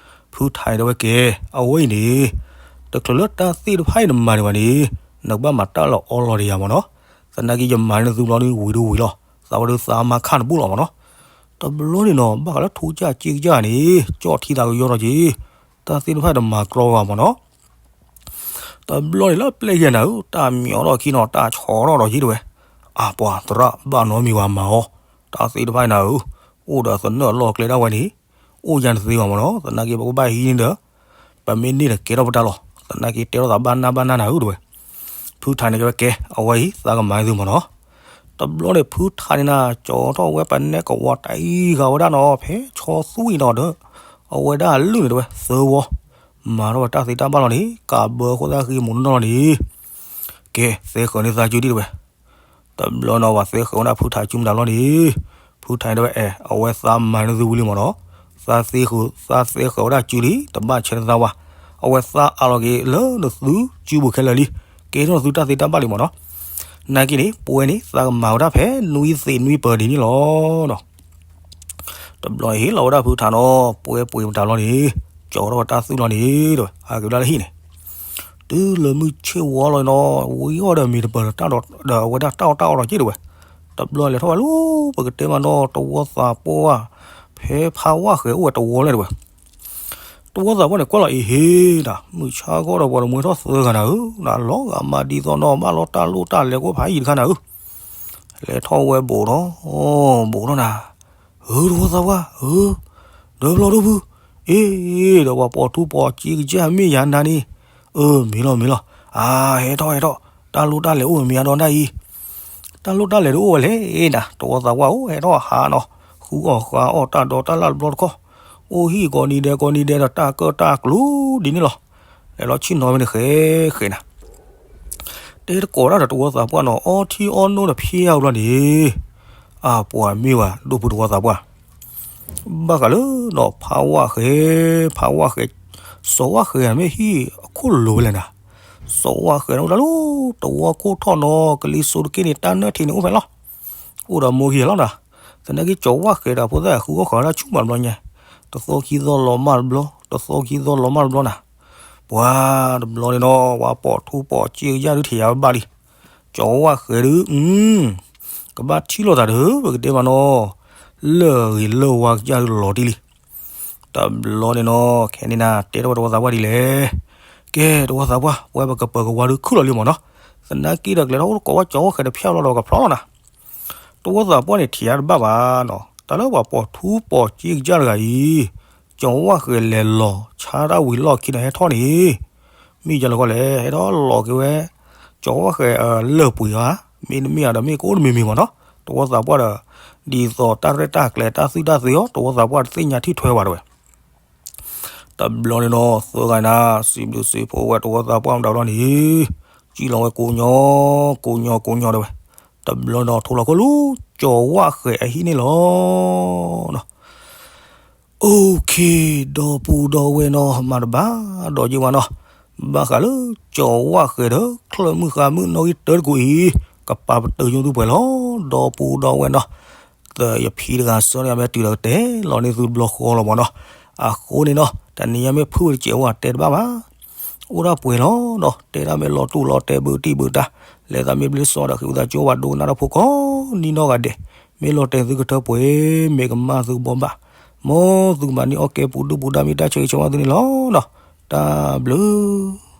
ဖုထးန့ၣ်တဲဝဲကဲ, အဝဲအံၤန့ၣ် တချုးလၢတၢ်သ့ၣ်တဖၣ်အံၤနမၤန့ၢ်ဘၣ်န့ၣ် နကဘၣ်မၤတၢ်လီၤအီလီၤဒီးယၤမ့ၢ်နီၤ. သနာ်က့ယမၤန့ၢ်သုဘျီဒုးဝံၤဒုးဝံၤလီၤ, သးဝဲဒုးသးမါခါနဘူၣ်လီၤမ့ၢ်နီၤ. တဘျီန့ၣ်နီၤ ဘၣ်ဃးလၢထိကၢ်က့ကၢ်န့ၣ် ကၠီၣ်ထံသးကယီထီၣ်က့ၤ, တၢ်သ့ၣ်တဖၣ်တမၤကြီဝဲမ့ၢ်နီၤ. တဘျီန့ၣ်လၢပျဲၢ်ယဲၢ်နၤဧၢ, တၢ်မံၤအီၤထီၣ်ခံနီၤ တၢ်ဆီထီၣ်ဒီးက့ၤတဲဝဲ. အါပှၤသရၣ် ဘၣ်နီတမံၤဝဲမၤအီၤ, တၢ်သ့ၣ်တဖၣ်အံၤနၤဧၢ, အိၣ်ဒီးသနၢၣ်အလီၢ်ကျဲဒၣ်ဝဲန့ၣ် အိၣ်ယါနသ့ဘၣ်မ့ၢ်နီၤ. သနာ်က့ပကဘၣ်ဟံးန့ၢ်ဒီး ပမ့ၢ်န့ၢ်ဒီးကဲထီၣ်ပတၢ်လီၤ. သနာ်က့တဲထီၣ်သးဘၣ်နၢ်ဘၣ်နၢ်နၤဧၢ တဲဝဲ. ဖုထးန့ၣ်ကဲဝဲကဲ, အဝဲအံၤ သးကမၤသုမ့ၢ်နီၤ. တဘျီန့ၣ်ဖုထးန့ၣ်နၤ ကၠီထီၣ်ဝဲပနဲကဝီၤတၢ်အံၤဂၤဝဲဒၣ်နီၤ ဖဲဆီသွံၣ်နီၤဒီး အဝဲဒၣ်အလုၢ်န့ၣ်တဲဝဲ သၢဝီ, မၤထီၣ်ဝဲတၢ်သ့တၢ်ဘၣ်လီၤန့ၣ် ကးဘၢဃိသၣ်ဃ့မူးနီၢ်နီၢ်လီၤန့ၣ် ကဲ သဲဃၢၤန့ၢ်သးစုဒံးတဲဝဲ. တဘျီနီၤ ပှၤသဲဃၢၤဝဲဒၣ်ဖုထးစုမတၤလီၤန့ၣ်, ဖုထးန့ၣ်တဲဝဲအဲ အဝဲသးမၤန့ၢ်သုဝံၤလံမ့ၢ်နီၤ, သးသ့ဃုာ် သးသဲဃၢၤဝဲဒၣ်စုလံ တဘၣ်ဆဲးန့ၢ်သးဝဲ, အဝဲသးအးလီၤက့ၤလၢနသုစုပူၤခဲလၢာ်လံ, ကဲထီၣ်သုတၢ်သ့တၢ်ဘၣ်လံမ့ၢ်နီၤ. နာ်က့န့ၣ် ပဝဲန့ၣ် သးကမၤဝဲဒၣ်ဖဲနွံသ့ၣ်နွံပၢၤဒ်န့ၣ်လီၤနီၤ. တဘျီဟ့ၣ်လီၤဝဲဒၣ်ဖုထးနီၤ ပှဲၤပှ့ၤမတၤလီၤန့ၣ်, ကၠီထီၣ်ဝဲတၢ်သွံၣ်လီၤန့ၣ် တဲဝဲ ဟးက့ၤဝဲဒၣ်လၢဟံၣ်န့ၣ်, တုၤလၢမုၢ်ဆ့ၣ်ဝါလီၤနီၤ ဝံၤအီၣ်ဒီးမ့ၤတပၢၤဒီးတၢ်ဒီး ဒီးအဝဲဒၣ်တၢ်အီၣ်တၢ်အီလီၤက့တဲဝဲ, တဘျီလဲၤထီၣ်ဝဲလၢ ပကတဲမးနီၤ တဝီသးပှၢ် ဖဲဖးဝၣ်ဃဲၤအိၣ်ဝဲတဝီလဲၣ်တဲဝဲ တဝီသးပှၢ်န့ၣ် ကွၢ်လီၤအံၤဟ့ၣ်နၤ မုၢ်ဆါခီဒီးပှၤတမှဲထီၣ်သၢဂၤနၤဧၢ, နလီၤဂာ်မးဒ်သိးနီၢ်ဘၣ်လီၤတၢ်လိၣ်တၢ်လဲၤကွၢ်ဖးယံၤတခါနၤဧၢ, လဲၤထီၣ်ဝဲဘူးထီၣ်, ဘူးထီၣ်နၤ, ဧၢ တဝီသးပှၢ်ဧၢ, ဒီးဘျီဒိဖု, အ့ ဒီးပှၤပိာ်ထူပိာ်စ့ကစၢ်မ့ၢ်ယၤနၤန့ၣ်, အၢ မ့ၢ်လီၤမ့ၢ်လီၤ, အါ ဟဲထီၣ်ဟဲထီၣ်, တၢ်လိၣ်တၢ်လဲၤအိၣ်မ့ၢ်အဒီးနၤအံၤ တၢ်လိၣ်တၢ်လဲၤတအိၣ်ဝဲလဲၣ်နၤ, တဝီသးပှၢ်အိၣ်ဟဲထီၣ်ဟးနီၤ, ဃုအီၣ်ဃါအီၣ်တၢ်ဒီးတၢ်လၢ်တဘျီတခီၣ်, အိၣ်ဟံၣ်ကိးနံၤဒဲးကိးနံၤဒဲးဒီးတၢ်ကၢၣ်တၢ်ကျူဒ်န့ၣ်လီၤ, လဲၤလီၤဆ့ၣ်နီၤဝဲန့ၣ်ဃဲဃဲနၤ, တဲတကိးဒၣ်ဒီးတဝီသးပှၢ်နီၤ အီထံအီနိဒီးဖျဲအါဘျီန့ၣ်, အပှၤမ့ၢ်ဝဲဒိၣ်ဖုတဝီသးပှၢ် ဘၣ်ဃးလၢနီၤ ဖးဝၣ်ဃဲၤ ဖးဝၣ်ဃဲၤ, စီၤဝၣ်ဃဲၤမ့ၢ်ဟံၣ်အခိၣ်လိၤဝဲလဲၣ်နၤ, စီၤဝၣ်ဃဲၤန့ၣ်အိၣ်တၢ်လၢ တဝီခိၣ်ထီၣ်နီၤ ကလံၤစိးတက့ၢ်န့ၣ် တၢ်နၢၣ်ထံးန့ၣ်အိၣ်ဖဲလီၤ, အိၣ်ဒီးမိၢ်ဂံၢ်လီၤနၤ, သနာ်က့စီၤဝၣ်ဃဲၤဒီးဖိသၣ်ဃုအီၣ်ဃါဒၣ်ဆူၣ်မးတဘျီညါ, တသီခံသီလီၤမၢ်တဘျီ တသီခံသီလီၤမၢ်တဘျီနၤ, ပှၤတဘျီန့ၣ်နီၤ ပှၤပိာ်ထူပိာ်စ့ကစၢ်ဒုးထံၣ်ယၤဘၣ်လံ ကၠီဝၣ်ဃဲၤဒုး, ကဘၣ်ထံၣ်လိာ်သးဒီး ပကတဲမးနီၤ, လၢၢ်ဂ့ၤလၢၢ်ဝါကစၢ်ဒုးလီၤတံၢ်လံ. တဘျီန့ၣ်နီၤ ခဲန့ၣ်နၤ တဲထီၣ်ဝဲတဝီသးပှၢ်ဒ်လဲၣ်. ကဲ တဝီသးပှၢ် ပဝဲပကပၢၤကဝါဒုးခုၣ်လီၤလံမးနီၤ. သနာ်က့ဒီးကျဲထီၣ်အိၣ်တကိးဝဲကၠီဝၣ်ဃဲၤတဖျၢၣ်လီၤဒီးကဖျီလီၤနၤ. တဝီသးပှၢ်န့ၣ် ထံၣ်ယၤတဘၣ်ဘၣ်နီၤ. တၢ်လၢပှၤပိာ်ထူပိာ်စ့ကစၢ်တဂၤအံၤ ကၠီဝၣ်ဃဲၤလဲၤလီၤဆါတၢ်ဝံၤလီၢ်ခံဒီးဟဲထီၣ်န့ၣ်, မ့ၢ်ယၤလီၤကီၢ်လဲၣ် ဟဲထီၣ်လီၤက့ၤဝဲ ကၠီဝၣ်ဃဲၤလၢၢ်ပှ့ၤဧါ, မ့တမ့ၢ်ဧါဒီးမ့ၢ်ကအိၣ်တမံၤမံၤမးနီၤ. တဝီသးပှၢ်ဒီး ဒ်သိးတၢ်ရဲၣ်တၢ်ကျဲၤတၢ်သွံၣ်တၢ်သ့အီၤ တဝီသးပှၢ်တသ့ၣ်ညါထံၣ်ထွဲဘၣ်တဲဝဲ. တဘျီန့ၣ်နီၤ သၢဂၤနၤ စံးဘျုးစံးဖှိၣ်ဝဲတဝီသးပှၢ်မတၤဘျီန့ၣ်, စံၣ်လီၤဝဲကိးညီ ကိးညီကိးညီတဲဝဲ. တဘျီန့ၣ်နီၤ ထိလီၤခိၣ်လူၤ ကၠီၤဝၣ်ဃဲၤအဟံၣ်န့ၣ်လီၤ. အိၣ်ခ့ ဒီပုၢ်ဒီဝဲၢ်နီၤ မၤတဘၣ်ဒီးက့ၤဝဲနီၤ, ဘၣ်ဃးလၢကၠီၤဝၣ်ဃဲၤဒီး ချၢၣ်မုၣ်ဃါမုၣ်နီၣ်ဂံၢ်တၢတကိးအံၤ, ကပာ်ပတုာ်ညိသုပှဲၤလီၤ. ဒီပုၢ်ဒီဝဲၢ်နီၤ, သယဖံတဂၤစၢန့ၣ် မ့ၢ်တုၤဒီးကတဲလီၤန့ၢ်သုတဘျီဃီလီၤမးနီၤ. အဃိန့ၣ်နီၤ တနံၤညါမ့ၢ်ဖုၣ်ဝဲတစဲးဝဲတဲတဘၣ်ဘၣ် အိၣ်ဒၣ်ပှဲၤလီၤနီၤ, တဲဒၣ်မ့ၢ်လီၤတူာ်လီၤတဲဘုတံၢ်ဘုတၢ်, လဲၤသးမ့ၢ်ဘျ့စီဒီး ဃ့ဝံသးစူၤဘၣ်ဒိကနၣ်တၢ်ဖိကိး နံၣ်နီၢ်ဂၤဒဲး, မ့ၢ်လီၤတဲာ်သုကထၢပှဲၤ, မ့ၢ်ကမၣ်သုကဘီဘၣ်, မ်သုကမၤန့ၢ်အီၣ်ကဲပူၤဒုၣ်ပူၤဒါမ့ၢ်တၢ်ဆၢဂ့ၤဆၢဝါသုန့ၣ်လီၤနီၤ. တၢ်ဘျုး